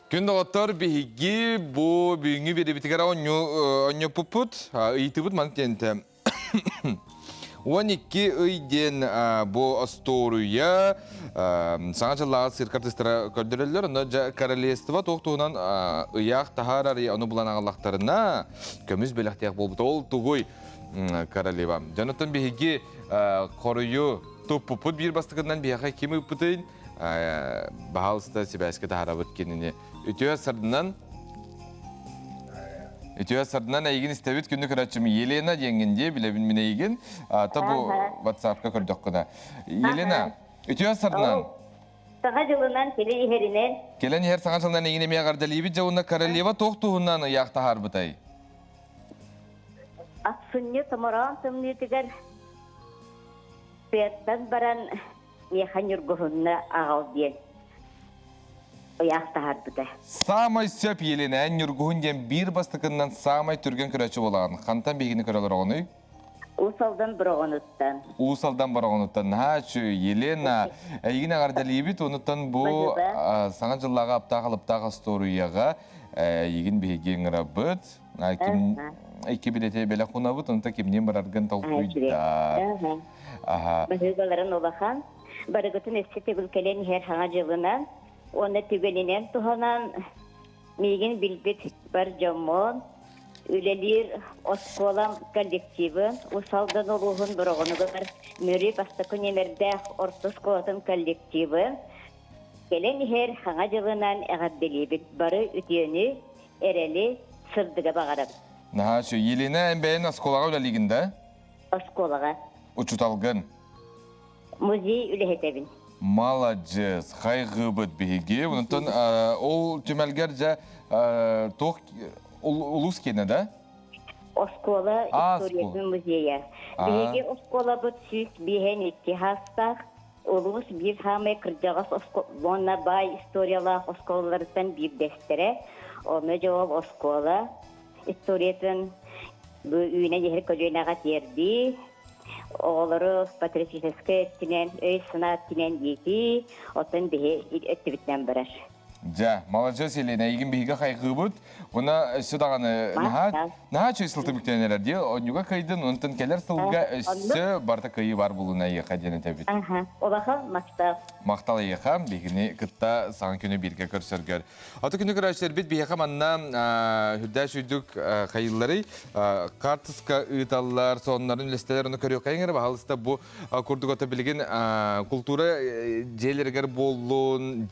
Күн доҕоттор биһиги бу бүгүҥҥү биэрэбитигэр оонньоппуппут, ыйытыбыт маны тиэнтэ. 12 ый диэн бу остуоруйа саҥа дьыллааҕы цирк артыыстара көрдөрөллөр. Онно дьэ королевство туох туһунан ыйаах таһаарар, ону булан аҕаллахтарына көмүс бэлэхтээх буолбут. Ол тугуй королева? Дьонуттан биһиги хоруйу туппуппут биир бастакынан биһиэхэ ким ыыппытын баһаалыста сибээскэ таһаарабыт кинини. Үтүө сардынан Үтүө сардынан эйигин истэбит күнү көрөөччүм Елена диэҥҥин дии билэбин мин эйигин. Та бу WhatsApp-ка көрдөххүнэ. Елена, үтүө сардынан. Саҥа дьылынан кэлэн иһэринэн. Кэлэн иһэр саҥа дьылынан эйигин эмиэ эҕэрдэлиибит дьэ уонна королева туох туһунан ыйаах таһаарбытай? Ахсынньы томороон тымныытыгар тыаттан баран миэхэ ньургуһунна аҕал диэн ыйаах таһаарбыта. Саамай сөп Елена, эн ньургуһун диэн биир бастакыннан саамай түргэн көрөөччү буолаҕын. Хантан биһигини көрө олороҕунуй? Уус Алдан Бороҕонуттан. Уус Алдан Бороҕонуттан. Наһаа үчүгэй. Елена, эйигин эҕэрдэлиибит. Онуттан бу саҥа дьыллааҕы аптаах-алыптаах остуоруйаҕа эйигин биһиги ыҥырабыт. Ким икки билети бэлэх уунабыт, онто кимниин бараргын толкуйдаа. Аха. Баһыыбаларын улахан. Барыгытын өссө төгүл кэлэн иһэр саҥа дьылынан уонна түгэнинэн туһанан Миигин билбит бар дьоммун, үлэлиир оскуолам коллективын, Уус Алдан улууһун Бороҕонугар Мүрү бастакы нүөмэрдээх орто оскуолатын коллективын кэлэн иһэр Саҥа дьылынан эҕэрдэлиибит. Бары үтүөнү, эрэли, сырдыгы баҕарабыт. Наһаа үчүгэй. Елена, эн бэйэн оскуолаҕа үлэлиигин да? Оскуолаҕа. Учуталгын? Музей үлэһитэбин. Маладьыас, хайгыыбыт биһиги. Онтон ол түмэлгэр дьэ туох улуус киэнэ да? Оскуола историятын музейа. Биһиги оскуолабыт 152 хаастаах, улуус биир хаамай кырдьаҕас уонна баай историялаах оскуолаларыттан биирдэстэрэ. Ону дьэ ол оскуола историятын бу үүнэн иһэр көлүөнэҕэ тиэрдии, оҕолору патриотическай өттүнэн, өй-санаа өттүнэн иитии, оттон биһи өттүбүтүнэн барар. Дьэ, маладьыас Елена, эйигин биһиги хайҕыыбыт. Уна өссө даҕаны наһаа наһаа үчүгэй сыл түмүктэнэн эрэр дии. Онньуга кыайдын, онтон кэлэр сылга өссө барыта кыайыы бар булуна эйиэхэ диэн этэбит. Улахан махтал. Махтал эйиэхэ, биһигини кытта саҥа күнү бииргэ көрсөргөр. Аты күнү көрөөччүлэрбит биһиэхэ манна үрдээх сүйдүк хайылларый картыска ыыталлар, соннарын үлэстэлэр, ону көрүөххэйиҥ эрэ баһалыста бу курдук ото билигин култуура дьиэлэригэр буоллун,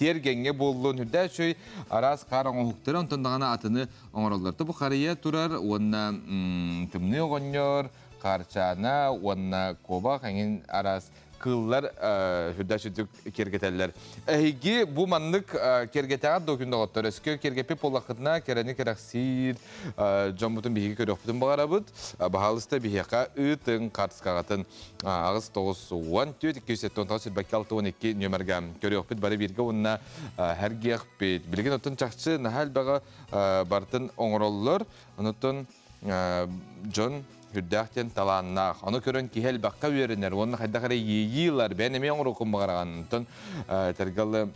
тиэргэҥҥэ буоллун, үрдээх үчүгэй араас хаар оҥоһуктары, онтон даҕаны атыны оҥороллор. Бу харыйа турар уонна тымныы оҕонньор, хаарчаана уонна куобах эҥин араас кыыллар сүрдээх сүрдүк киэргэтэллэр. Эһиги бу маннык киэргэтэҕит дуо күн доҕоттор? Өскө киэргэппит буоллаххытына кэрэни кэрэхсиир дьоммутун биһиги көрүөхпүтүн баҕарабыт. Баһаалыста биһиэхэ ыытыҥ хартыскаҕытын 8 9 14 279 62 нүөмэргэ көрүөхпүт бары бииргэ уонна һэргиэхпит. Билигин оттон чахчы наһаа элбэҕи барытын оҥороллор. Онуттан дьон үрдээх диэн талааннаах. Ону көрөн киһи элбэххэ үөрэнэр уонна хайдах эрэ иэйии ылар. Бэйэн эмиэ оҥоруоххун баҕараҕын. Онтон тэргалы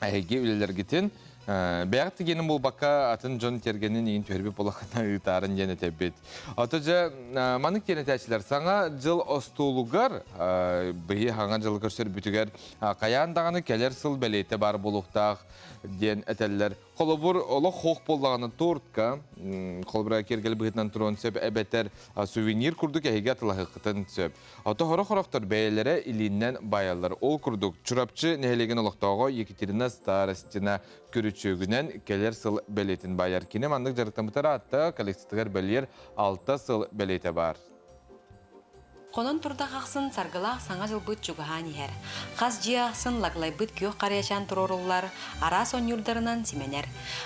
эһиги үлэлэргитин бэйэҕит тигиэнин булбакка атын дьон тиэргэнин иин түһэрбит буолаххына ыытаарын диэн этэбит. Ото дьэ маннык диэн этээччилэр саҥа дьыл остуолугар быһыы хаҥа дьылы көрсөрбүтүгэр хайаан даҕаны кэлэр сыл бэлиэтэ баар буолуохтаах диэн этэллэр. Холобур, олох хоох буоллаҕына тортка, холобура киэргэл быһыытынан туруон сөп, эбэтэр сувенир курдук эһиги атылаһыаххытын сөп. Ото хорох-хорохтор бэйэлэрэ илииннэн байаллар. Ол курдук, Чурапчы нэһилиэгин олохтооҕо Екатерина Старостина күрүчүөгүнэн кэлэр сыл бэлиэтин байар. Кини маннык дьарыктаммытар аатта коллекциятыгар бэлиэр 6 сыл бэлиэтэ баар. Хонон турдах ахсын саргылаах Саҥа дьылбыт чугаһаан иһэр. Хас дьиэ ахсын лаглайбыт күөх харыйачаан туруоруллар, араас оонньуурдарынан симэнэр.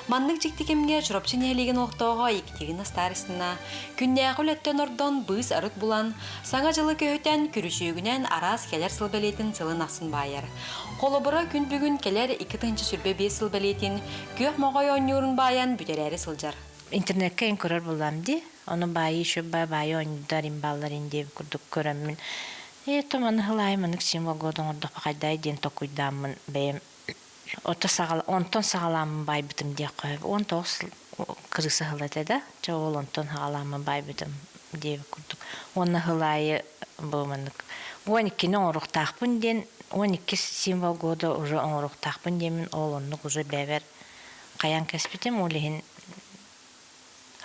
Маннык дьикти кэмҥэ Чурапчы нэһилиэгин олохтооҕо Екатерина Старостина күннээҕи үлэттэн ордон быыс-арыт булан, Саҥа дьылы көһүтэн, күрүчүөгүнэн араас кэлэр сыл бэлиэтин сылын ахсын баайар. Холобура, күн бүгүн кэлэр 2025 сыл бэлиэтин күөх моҕой оонньуурун баайан бүтэрээри сылдьар. Интернеккэ эн көрөр буоллаам дии. Ону баайыы еще баайы оонньуурдар им бааллар ин диэбит курдук көрөммүн ээ то маны хылаайы маннык символ года оҥордохпо хайдай диэн толкуйдааммын бэйэм ото саҕала онтон саҕалааммын баайбытым диэххэ сөп 19 кырыса сыл этэ да чэ ол онтон саҕалааммын баайбытым диэбит курдук уонна хылаайы бу маннык 12-ни оҥоруохтаахпын диэн 12 символ года уже оҥоруохтаахпын диэммин ол оннук уже бэйэбэр хайаан кэспитим ол иһин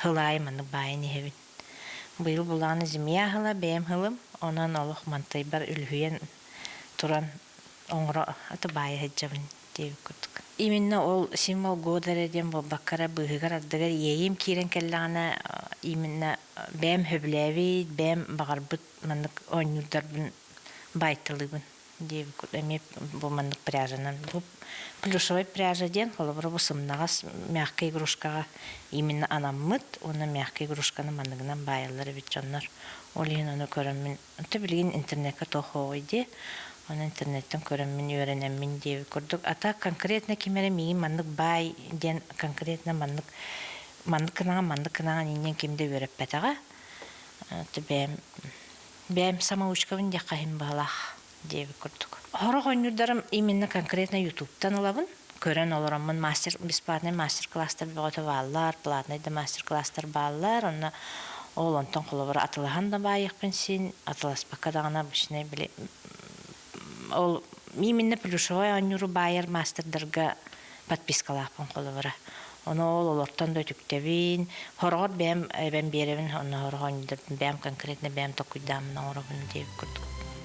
Һылаайы маннык баайан иһэбин. Быйыл булааны змея аһыла бэйэм һылым, онон олох мантайбар үлүһүйэн туран оҥоро аты баайа сылдьабын диэбит курдук. Именно ол символ года эрэ диэн буолбакка эрэ быыһыгар-ардыгар иэйиим киирэн кэллэҕинэ именно бэйэм сөбүлээбит, бэйэм баҕарбыт маннык оонньуурдарбын баайталыыбын. диэбит эмиэ бу маннык пряжанан бу плюшевай пряжа диэн холобура бу сымнаҕас мягкай игрушкаҕа именно анаммыт уонна мягкай игрушканы манныгынан баайаллар эбит дьоннор ол иһин ону көрөммүн онто билигин интернекка туох оҕой дии ону интернеттэн көрөммүн үөрэнэммин диэбит курдук а так конкретно ким эрэ миигин маннык баай диэн конкретно маннык маннык гынаҕын маннык гынаҕын иннин ким да үөрэппэтэҕэ. Бэйэм бэйэм самоучкабын диэххэ иһин быһалаах диэбит курдук. Сорох оонньуурдарым именно конкретно ютубтан ылабын. Көрөн олороммун мастер бесплатный мастер-класстар бөҕөтө бааллар, платный да мастер-класстар бааллар. Онно ол онтон холобура атылаһан да баайыахпын син, атыласпакка даҕаны обычный били ол именно плюшевой оонньууру баайар мастердарга подпискалаахпын холобура. Ону ол олортон да үтүктэбин. Хороҕор бэйэм эбэн биэрэбин, онно сорох оонньуурдарбын бэйэм конкретно бэйэм толкуйдааммын оҥоробун диэбит курдук.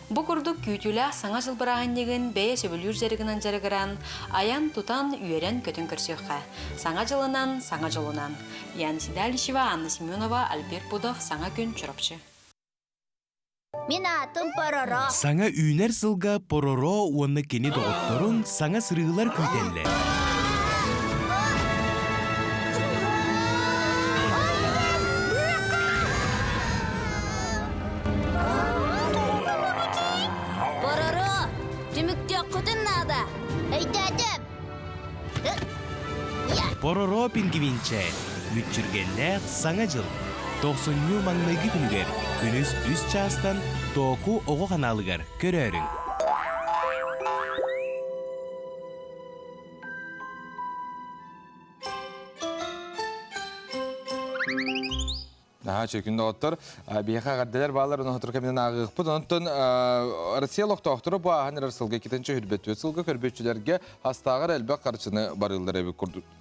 Бу курдук күүтүүлээх Саҥа дьыл бырааһынньыгын бэйэ сөбүлүүр дьарыгынан дьарыгыран, айан-тутан, үөрэн-көтөн көрсүөххэ. Саҥа дьылынан, саҥа дьолунан. Яна Седалищева, Анна Семенова, Альберт Пудов, Саҥа күн, Чурапчы. Мин аатым Пороро. Саҥа үүнэр сылга Пороро уонна кини доҕотторун саҥа сырыылар күүтэллэр. Пороро, түмүктүөххүтүн наада. Өйдөөтүм. Пороро пингвинчэ мүччүргэннээх Саҥа дьыл тохсунньу маҥнайгы күнүгэр күнүс үс чаастан Тооку оҕо ханаалыгар көрөөрүҥ. Наһаа үчүгэй доҕоттор. Биһиэхэ эҕэрдэлэр бааллар, ону сотору кэминэн ааҕыахпыт. Онтон Россия олохтоохторо бу ааһан эрэр сылга иккитинчи үрбөттүбүт сылга көрбүөччүлэргэ астааҕар элбэх харчыны барыыллар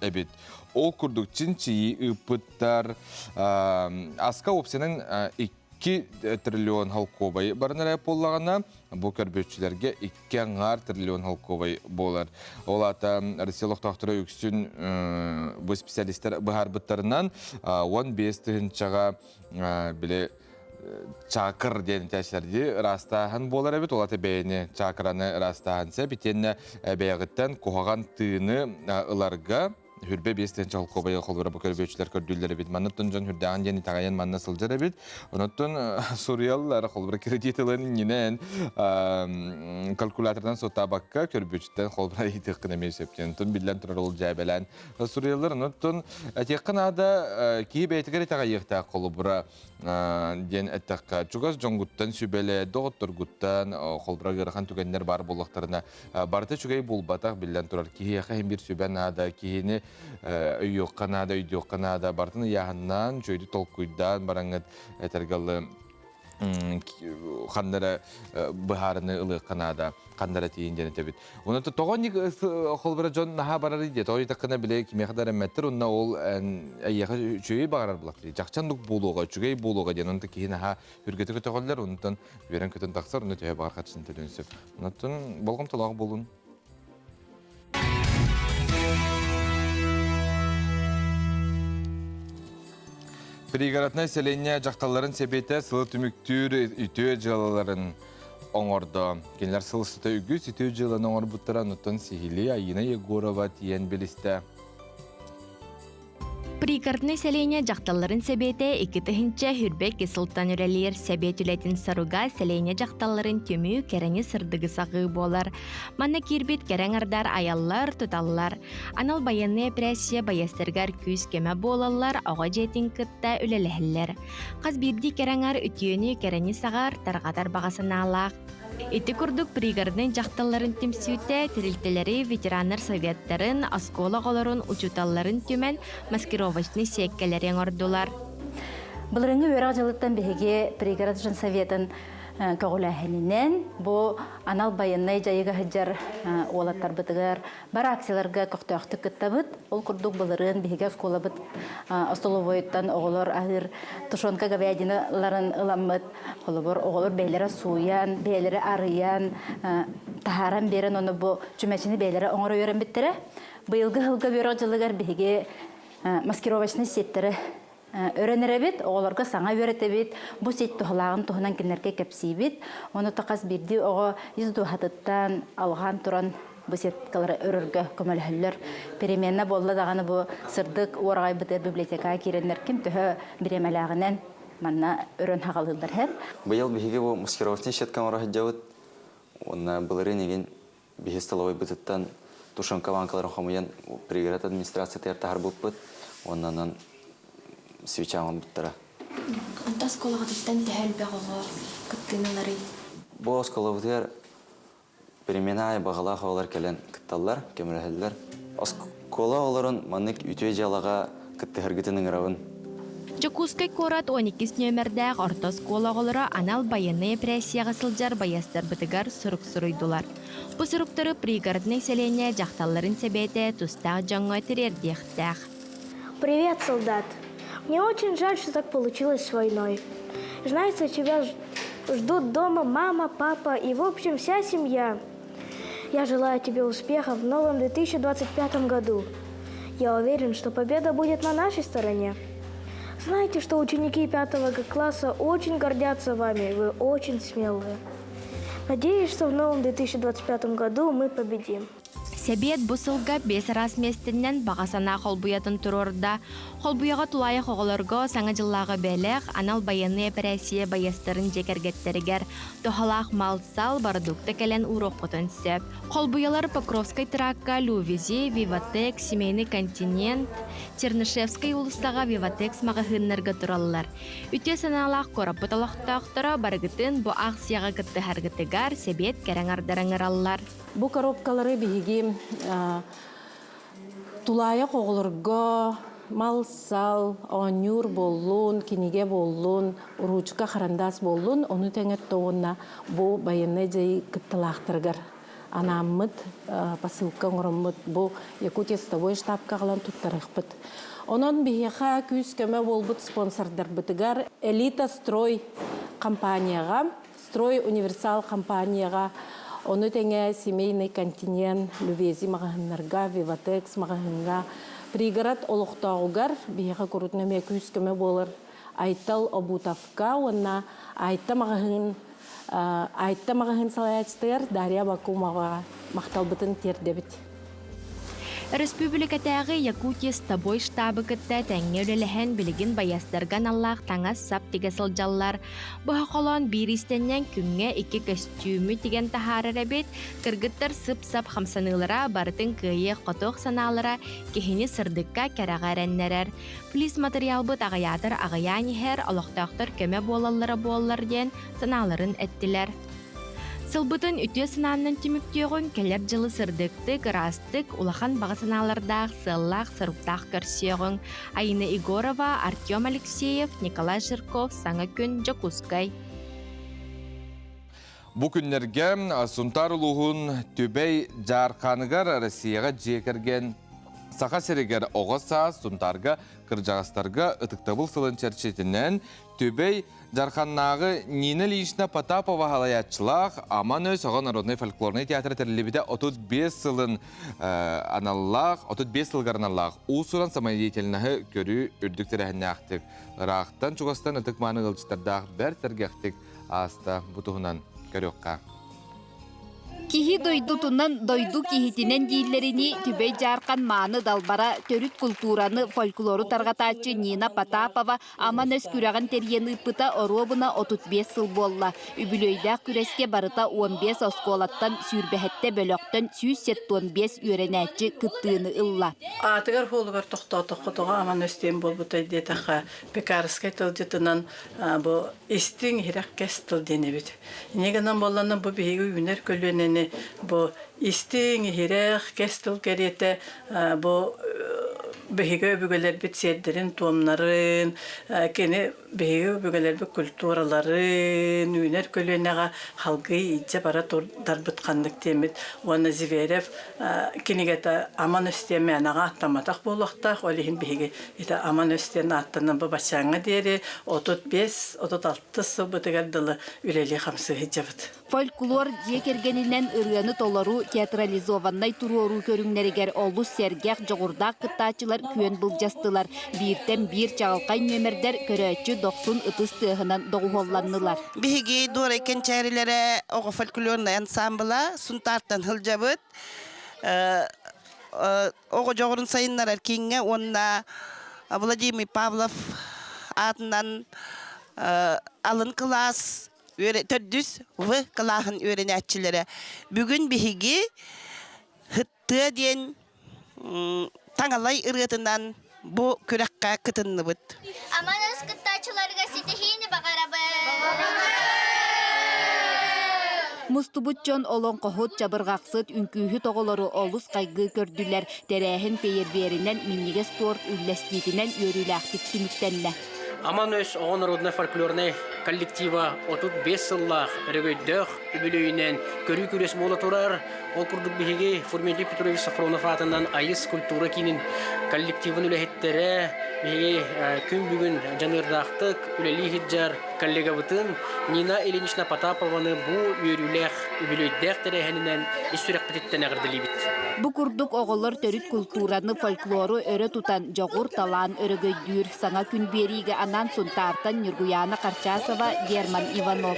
эбит. Ол курдук чинчийии ыыппыттар. Аска уопсайынан 2 триллион холкуобай баран эрэ буоллаҕына, бу көрбүөччүлэргэ 2 аҥаар триллион холкуобай буолар. Ол аата Россия олохтоохторо үксүн бу специалистар быһаарбыттарынан 15 тыһыынчаҕа били чакыр диэн этээчилэрди ыраастааһын буолар эбит. Ол аата бэйэни чакраны ыраастааһын сөп. Итиэннэ бэйэҕиттэн куһаҕан тыыны ыларга Хүрбэ биэс тыһыынча холкуобайга холбура бу көрбүөччүлэр көрдүүллэр эбит. Манныттан дьон хүрдээҕин диэн итэҕэйэн манна сылдьар эбит. Онуттан суруйаллар холбура кредит ылан иннинэн калькулятордан суоттаабакка көрбүөччүттэн холбура ыйытыаххын эмиэ сөп диэн. Онтон биллэн турар ол дьээбэлээн суруйаллар. Онуттан этиэххэ наада киһи бэйэтигэр итэҕэйиэхтээх холобура диэн эттэххэ чугас дьоҥгуттан сүбэлээ, доҕотторгуттан холбура ыарахан түгэннэр баар буоллахтарына Барыта үчүгэй буолбатах, биллэн турар. Киһиэхэ иһин биир сүбэ наада, киһини өйүөххэ наада, өйдүөххэ наада. Барытын ыйааһыннаан, үчүгэйдик толкуйдаан бараҥҥыт этэргэ ханна эрэ быһаарыны ылыахха наада, ханна эрэ тиийин диэн этэбит. Онон тоҕо холбура дьон наһаа барар дии, тоҕо диэтэххинэ били кимиэхэ да эрэммэттэр, уонна ол эйиэхэ үчүгэй баҕарар булахтар. Чахчан буолуоҕа, үчүгэй буолуоҕа диэн, онон киһи наһаа үргэтэ көтөҕөллөр, онтон үөрэн-көтөн тахсар, онно төһө баҕар хаччын төлүөн сөп. Онтон болҕомтолоох буолун. Пригороднай сэлиэнньэ дьахталларын сэбиэтэ сылы түмүктүүр үтүө дьыалаларын оҥордо. Кинилэр сыл устата үгүс үтүө дьыаланы оҥорбуттара, онуттан сиһилии Айыына Егорова тиийэн билистэ. Пригороднай сэлиэнньэ дьахталларын сэбиэтэ 2022 сылтан үлэлиир сэбиэт үлэтин соруга сэлиэнньэ дьахталларын түмүү кэрэни сырдыгы саҕыы буолар. Манна киирбит кэрэ аҥардар айаллар, туталлар. Анал байыаннай эпэрээссийэ байыастарыгар күүс-көмө буолаллар, оҕо дьиэтин кытта үлэлэһэллэр. Хас биирдии кэрэ аҥар үтүөнү, кэрэни саҕар, тарҕатар баҕа санаалаах. Ити курдук пригороднай дьахталларын түмсүүтэ тэрилтэлэри, ветераннар советтарын, оскуола оҕолорун, учууталларын түмэн маскировочнай сиэккэлэри оҥордулар. Былырыҥҥы үөрэх дьылыттан биһиги пригород женсоветын көҕүлээһининэн бу анал байыаннай дьайыыга сылдьар уолаттарбытыгар Бар акцияларга көхтөөхтүк кыттабыт. Ол курдук былырыын биһиги оскуолабыт остолобуойуттан оҕолор аһыыр тушенка говядиналарын ыламмыт. Холобур, оҕолор бэйэлэрэ сууйан, бэйэлэрэ арыйан, таһааран биэрэн, ону бу чүмэчини бэйэлэрэ оҥоро үөрэммиттэрэ. Быйылгы сылга үөрэх дьылыгар биһиги маскировочнай сеттэри өрөн эрэбит, оҕолорго саҥа үөрэтэбит, бу сет туһалааҕын туһунан кинилэргэ кэпсиибит. Ону хас биирдии оҕо ис дууһатыттан алҕаан туран бу сеткалары өрөргө көмөлөһөллөр. Перемена буолла даҕаны бу сырдык уораҕайбытыгар библиотекаҕа киирэннэр ким төһө бириэмэлээҕинэн манна өрөн хаҕалыыллар һэр. Быйыл биһиги бу маскировочный сетка оҥоро сылдьабыт. Уонна былырыын игин биһи столовойбытыттан тушенка банкаларын хомуйан пригород администрациятыгар таһарбыппыт. Уонна онон свеча оҥорбуттара. Онто оскуолаҕытыттан төһө элбэх оҕо кыттыыны ыларый? Бу оскуолабытыгар перемена аайы баҕалаах оҕолор кэлэн кытталлар, көмөлөһөллөр. Оскуола оҕолорун маннык үтүө дьыалаҕа кыттыһаргытын ыҥырабын. Дьокуускай куорат 12 нүөмэрдээх орто оскуола оҕолоро анал байыаннай эпэрээссийэҕэ сылдьар байыастарбытыгар сурук суруйдулар. Бу суруктары Пригороднай сэлиэнньэ дьахталларын сэбиэтэ тустаах дьоҥҥо тириэрдиэхтээх. Привет, солдат! Мне очень жаль, что так получилось с войной. Знаете, тебя ждут дома мама, папа и, в общем, вся семья. Я желаю тебе успехов в новом 2025 году. Я уверен, что победа будет на нашей стороне. Знаете, что ученики пятого класса очень гордятся вами, вы очень смелые. Надеюсь, что в новом 2025 году мы победим. Сэбиэт бу сылга биэс араас миэстэнэн баҕа санаа холбуйатын туруорда. Холбуйаҕа тулаайах оҕолорго Саҥа дьыллааҕы бэлэх, анал байыаннай эпэрээссийэ байыастарын дьиэ кэргэттэригэр туһалаах мал-сал, бородуукта кэлэн ууруоххутун сөп. Холбуйалар Покровскай тракка Лювизи, Виватекс, Семейный континент, Чернышевскай уулуссаҕа Виватекс маҕаһыыннарга тураллар. Үтүө санаалаах куораппыт олохтоохторо барыгытын бу аахсыйаҕа кыттыһаргытыгар сэбиэт кэрэҥ ардарыҥыраллар. Бу коробкалары биһиги тулаайах оҕолорго мал-сал, оонньуур буоллун, кинигэ буоллун, уруучука харандаас буоллун, ону тэҥэ уонна бу байыаннай дьайыы кытталаахтарыгар анааммыт посылка оҥороммут бу Якутия сотовой штабка аҕалан туттарыахпыт. Онон биһиэхэ күүс-көмө буолбут спонсордарбытыгар Элита Строй компанияҕа Строй Универсал компанияҕа, ону тэҥэ Семейный континент, Лювези маҕаһыыннарга, Виватекс маҕаһыыҥҥа, Пригород олохтооҕугар биһиэхэ курутун эмиэ күүс-көмө буолар Айтал Обутовка уонна Айта маҕаһыын Айта маҕаһыын салайааччытыгар Дарья Бакумоваҕа махталбытын тиэрдэбит. Өрөспүүбүлүкэтээҕи Якутия с тобой штабы кытта тэҥҥэ үлэлэһэн билигин байыастарга аналлаах таҥас-сап тигэ сылдьаллар. Быһа холоон биир иистэнньэҥ күҥҥэ икки көстүүмү тигэн таһаарар эбит. Кыргыттар сып-сап хамсаныылара, барытын кыайыах-хотуох санаалара киһини сырдыкка, кэрэҕэ эрэннэрэр. Флис матырыйаалбыт аҕыйаатар аҕыйаан иһэр, олохтоохтор көмө буолаллара буоллар диэн санааларын эттилэр. Сылбытын үтүө санаанан түмүктүөҕүҥ, кэлэр дьылы сырдыктык, ыраастык, улахан баҕа санаалардаах, сыаллаах-соруктаах көрсүөҕүҥ. Айна Егорова, Артем Алексеев, Николай Жирков, Саҥа күн, Дьокуускай. Бу күннэргэ Сунтаар улууһун Түбэй Дьаархааныгар Россияҕа дьиэ кэргэн Саха сиригэр оҕо саас Сунтаарга кырдьаҕастарга ытыктабыл сылын чэрчитинэн Түбэй Дьарханнааҕы Нина Ильинична Потапова салайааччылаах Аман өс оҕо народнай фольклорнай театра тэриллибитэ 35 сылын аналлаах 35 сылыгар аналлаах уус-уран самодеятельноһы көрүү үрдүк тэрээһиннээхтик ыраахтан чугастан ытык-мааны ыалдьыттардаах бэрт сэргэхтик ааста бу туһунан көрүөххэ. Киһи дойдутунан, дойду киһитинэн дииллэринии Түбэй Дьаархан мааны далбара, төрүт култуураны, фольклору тарҕатааччы Нина Потапова Аман өс күрэҕин тэрийэн ыыппыта оруобуна 35 сыл буолла. Үбүлүөйдээх күрэскэ барыта 15 оскуолаттан, сүүрбэһэттэ бөлөхтөн 175 үөрэнээччи кыттыыны ылла. Аатыгар-суолугар тохтоотоххо тоҕо Аман өс диэн буолбутай диэтэххэ, Пекарскай тылдьытынан бу истиҥ иһирэх кэс тыл диэн эбит. Инньэ гынан буолланна бу биһиги үүнэр көлүөнэни бу истиҥ иһирэх кэс тыл кэриэтэ бу биһиги өбүгэлэрбит сиэрдэрин-туомнарын, кини биһиги өбүгэлэрбит культураларын үүнэр көлүөнэҕэ халгыы илдьэ бара турдарбыт ханнык диэммит уонна Зверев кинигэтэ Аман өс диэн мээнэҕэ ааттамматах буолуохтаах, ол иһин биһиги ити Аман өс диэн ааттанан бу баччааҥҥа диэри 35-36 сылбытыгар дылы үлэлии-хамсыы сылдьабыт. Фольклор дьиэ кэргэнинэн ырыаны толоруу театрализованнай туруоруу көрүҥнэригэр олус сэргэх, дьоҕурдаах кыттааччылар күөн былдьастылар. Бииртэн биир чаҕылхай нүөмэрдэр көрөөччү дохсун ытыс тыаһынан доҕуһуолланнылар. Биһиги Дуорай кэнчээрилэрэ оҕо фольклорнай ансаамбыла Сунтаартан сылдьабыт. Оҕо дьоҕурун сайыннарар кииҥҥэ уонна Владимир Павлов аатынан алын кылаас төрдүс В кылааһын үөрэнээччилэрэ. Бүгүн биһиги Һыттыа диэн таҥалай ырыатынан бу күрэххэ кытынныбыт. Аман өс кыттааччыларга ситиһиини баҕарабын! Мустубут дьон олоҥхоһут, чабырҕахсыт, үҥкүүһүт оҕолору олус хайгыы көрдүлэр. Тэрээһин фейерверинэн, минньигэс торт үллэстиитинэн үөрүүлээхтик түмүктэннэ. Аман өс оҕо народнай фольклорнай коллектива 35 сыллаах өрөгөйдөөх үбүлүөйүнэн көрүү күрэс буола турар. Ол курдук биһиги Фурментий Петрович Софронов аатынан Айыс культура киинин коллективын үлэһиттэрэ биһиги күн бүгүн дьаныардаахтык үлэлии сылдьар коллегабытын Нина Ильинична Потапованы бу үөрүүлээх үбүлүөйдээх тэрээһининэн ис сүрэхпититтэн эҕэрдэлиибит. Бу курдук оҕолор төрүт култуураны, фольклору өрө тутан, дьоҕур, талаан өрөгөйдүүр саҥа күн биэриигэ анаан Сунтаартан Ньургуйаана Харчасова, Герман Иванов.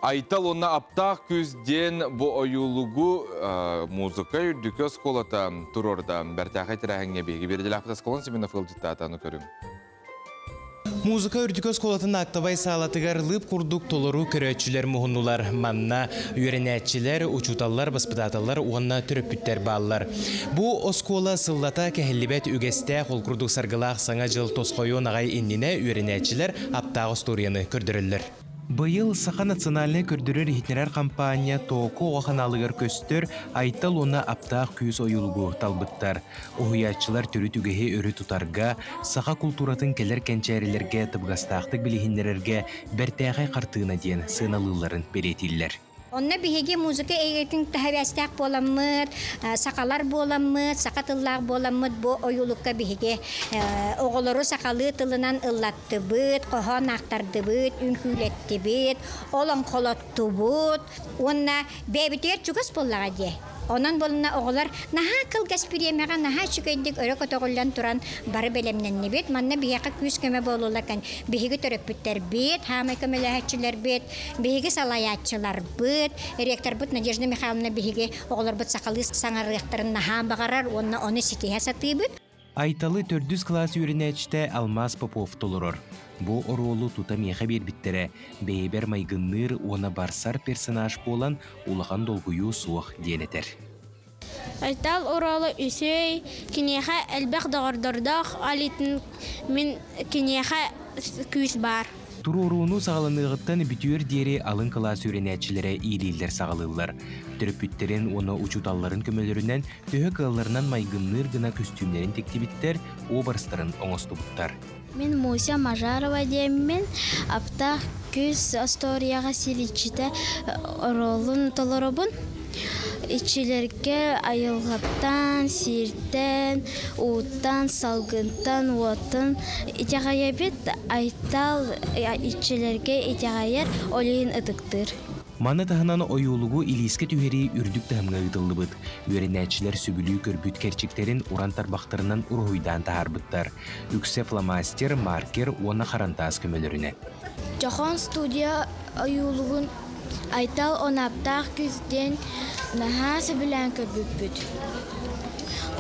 Айтал уонна аптаах күүс диэн бу ойуулугу музыка үрдүкү оскуолата туруорда. Бэртээхэй тэрээһиҥҥэ биһиги биэрдилээхпит оскуолан Семенов ыалдьыттаатаны көрүҥ. Музыка үрдүкү оскуолатын актовай саалатыгар лыып курдук толору көрөөччүлэр муһуннулар. Манна үөрэнээччилэр, учууталлар, баспытааталлар уонна төрөппүттэр бааллар. Бу оскуола сыллата кэһиллибэт үгэстээх, ол курдук саргылаах Саҥа дьыл тосхойуон аҕай иннинэ үөрэнээччилэр аптаах остуоруйаны көрдөрөллөр. Быйыл Саха национальнай көрдөрөр-иһитиннэрэр хампаанньа Тооку оҕо ханаалыгар көстөр Айтал уонна Аптаах күүс ойуулугу талбыттар. Уһуйааччылар төрүт үгэһи өрө тутарга, саха култууратын кэлэр кэнчээрилэргэ табыгастаахтык билиһиннэрэргэ бэртээхэй хартыына диэн сыаналыылларын бэлиэтииллэр. Онно биһиги музыка эйгэтин таһабэстээх буоламмыт, сахалар буоламмыт, саха тыллаах буоламмыт бу ойуулукка биһиги оҕолору сахалыы тылынан ыллаттыбыт, хоһоон аахтардыбыт, үҥкүүлэттибит, олоҥхолоттубут уонна бэйэбитигэр чугас буоллаҕа дии. Онон буолна оҕолор наһаа кылгас бириэмэҕэ наһаа үчүгэйдик өрө көтөҕүллэн туран бары бэлэмнэннибит. Манна биһиэхэ күүс-көмө буолууларган биһиги төрөппүттэрбит, хаамай көмөлөһөөччүлэрбит, биһиги салайааччыларбыт, ректорбыт Надежда Михайловна биһиги оҕолорбут сахалыы саҥарыахтарын наһаа баҕарар уонна ону ситиһэ сатыыбыт. Айталы төрдүс кылаас үөрэнээччитэ Алмаз Попов толорор. Бу оруолу тута миэхэ биэрбиттэрэ, бэйэбэр майгынныыр уонна барсар персонаж буолан улахан долгуйуу суох диэн этэр. Айтал оруола үсүөй, киниэхэ элбэх доҕордордоох Алитын мин киниэхэ күүс баар. Туруорууну саҕаланыаҕыттан бүтүөр диэри алын кылаас үөрэнээччилэрэ иилииллэр-саҕалыыллар. Төрөппүттэрин уонна учууталларын көмөлөрүнэн төһө кыалларынан майгынныыр гына көстүүмнэрин тиктибиттэр, образтарын оҥостубуттар. Мин Муся Мажарова диэммин, аптаах күүс остуоруйаҕа сир иччитэ оруолун толоробун. Иччилэргэ айылҕаттан, сиртэн, ууттан, салгынтан, уоттан итэҕэйэбит, Айтал иччилэргэ итэҕэйэр, ол иһин ытыктыыр. Маны таһынан ойуулугу илиискэ түһэрии үрдүк таһымҥа ыытыллыбыт. Үөрэнээччилэр сөбүлүү көрбүт кэрчиктэрин уран тарбахтарынан уруһуйдаан таһаарбыттар. Үксэ фломастер, маркер уонна харантаас көмөлөрүнэн. Дьохон студия ойуулугун Айтал онаптаах күүс диэн наһаа сөбүлээн көрбүппүт.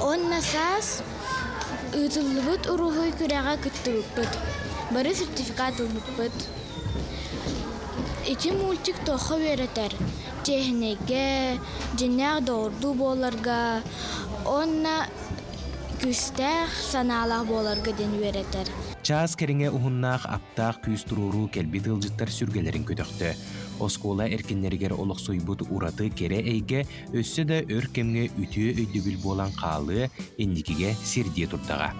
Уонна саас ыытыллыбыт уруһуй күрэҕэ кыттыбыппыт. Бары сертификат ылбыппыт. Ити мультик туохха үөрэтэр? Чиэһинэйгэ, дьиҥнээх доҕордуу буоларга уонна күүстээх санаалаах буоларга диэн үөрэтэр. Чаас кэриҥэ уһуннаах аптаах күүс туруоруу кэлбит ыалдьыттар сүргэлэрин көтөхтө. Оскуола эркиннэригэр олохсуйбут ураты кэрэ эйгэ өссө да өр кэмҥэ үтүө өйдөбүл буолан хаалыа, инникигэ сирдиэ турдаҕа.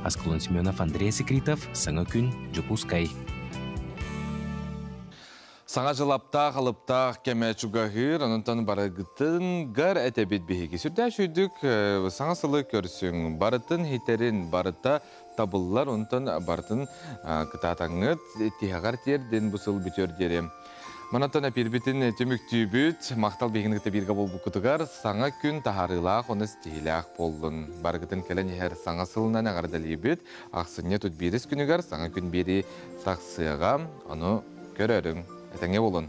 Аскалон Семенов, Андрей Секритов, Саҥа күн, Дьокуускай. Саҥа дьыл аптаах алыптаах кэмэ чугаһыыр, онон барыгытын гар этэбит биһиги. Сүрдээх сүүрдүк саҥа сылы көрсүҥ, барытын хитерин, барыта табыллар, онтон барытын кытаатаҥҥыт тиһэҕэр тиэрдин бу сыл бүтүөр диэри. Манаттан эпиирбитин түмүктүүбүт. Махтал биһигини кытта бииргэ буолбуккутугар саҥа күн таһаарыылаах уонна ситиһиилээх буоллун. Барыгытын кэлэн иһэр саҥа сылынан эҕэрдэлиибит. Ахсынньы 31 күнүгэр саҥа күн биэрии тахсыаҕа. Ону көрөрүҥ. Этэҥҥэ буолун.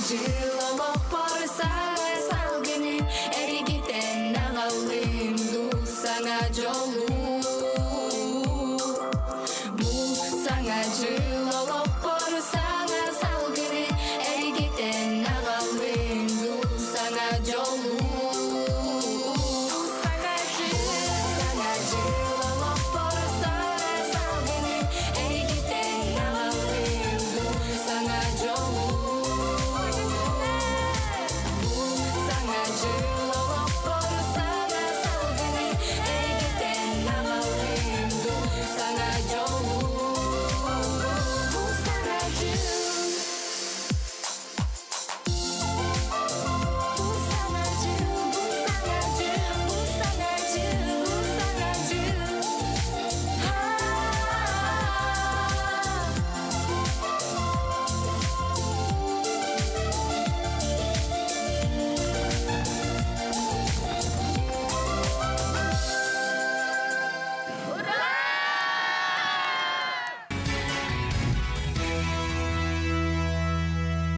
жыл олох пор сага салгыны.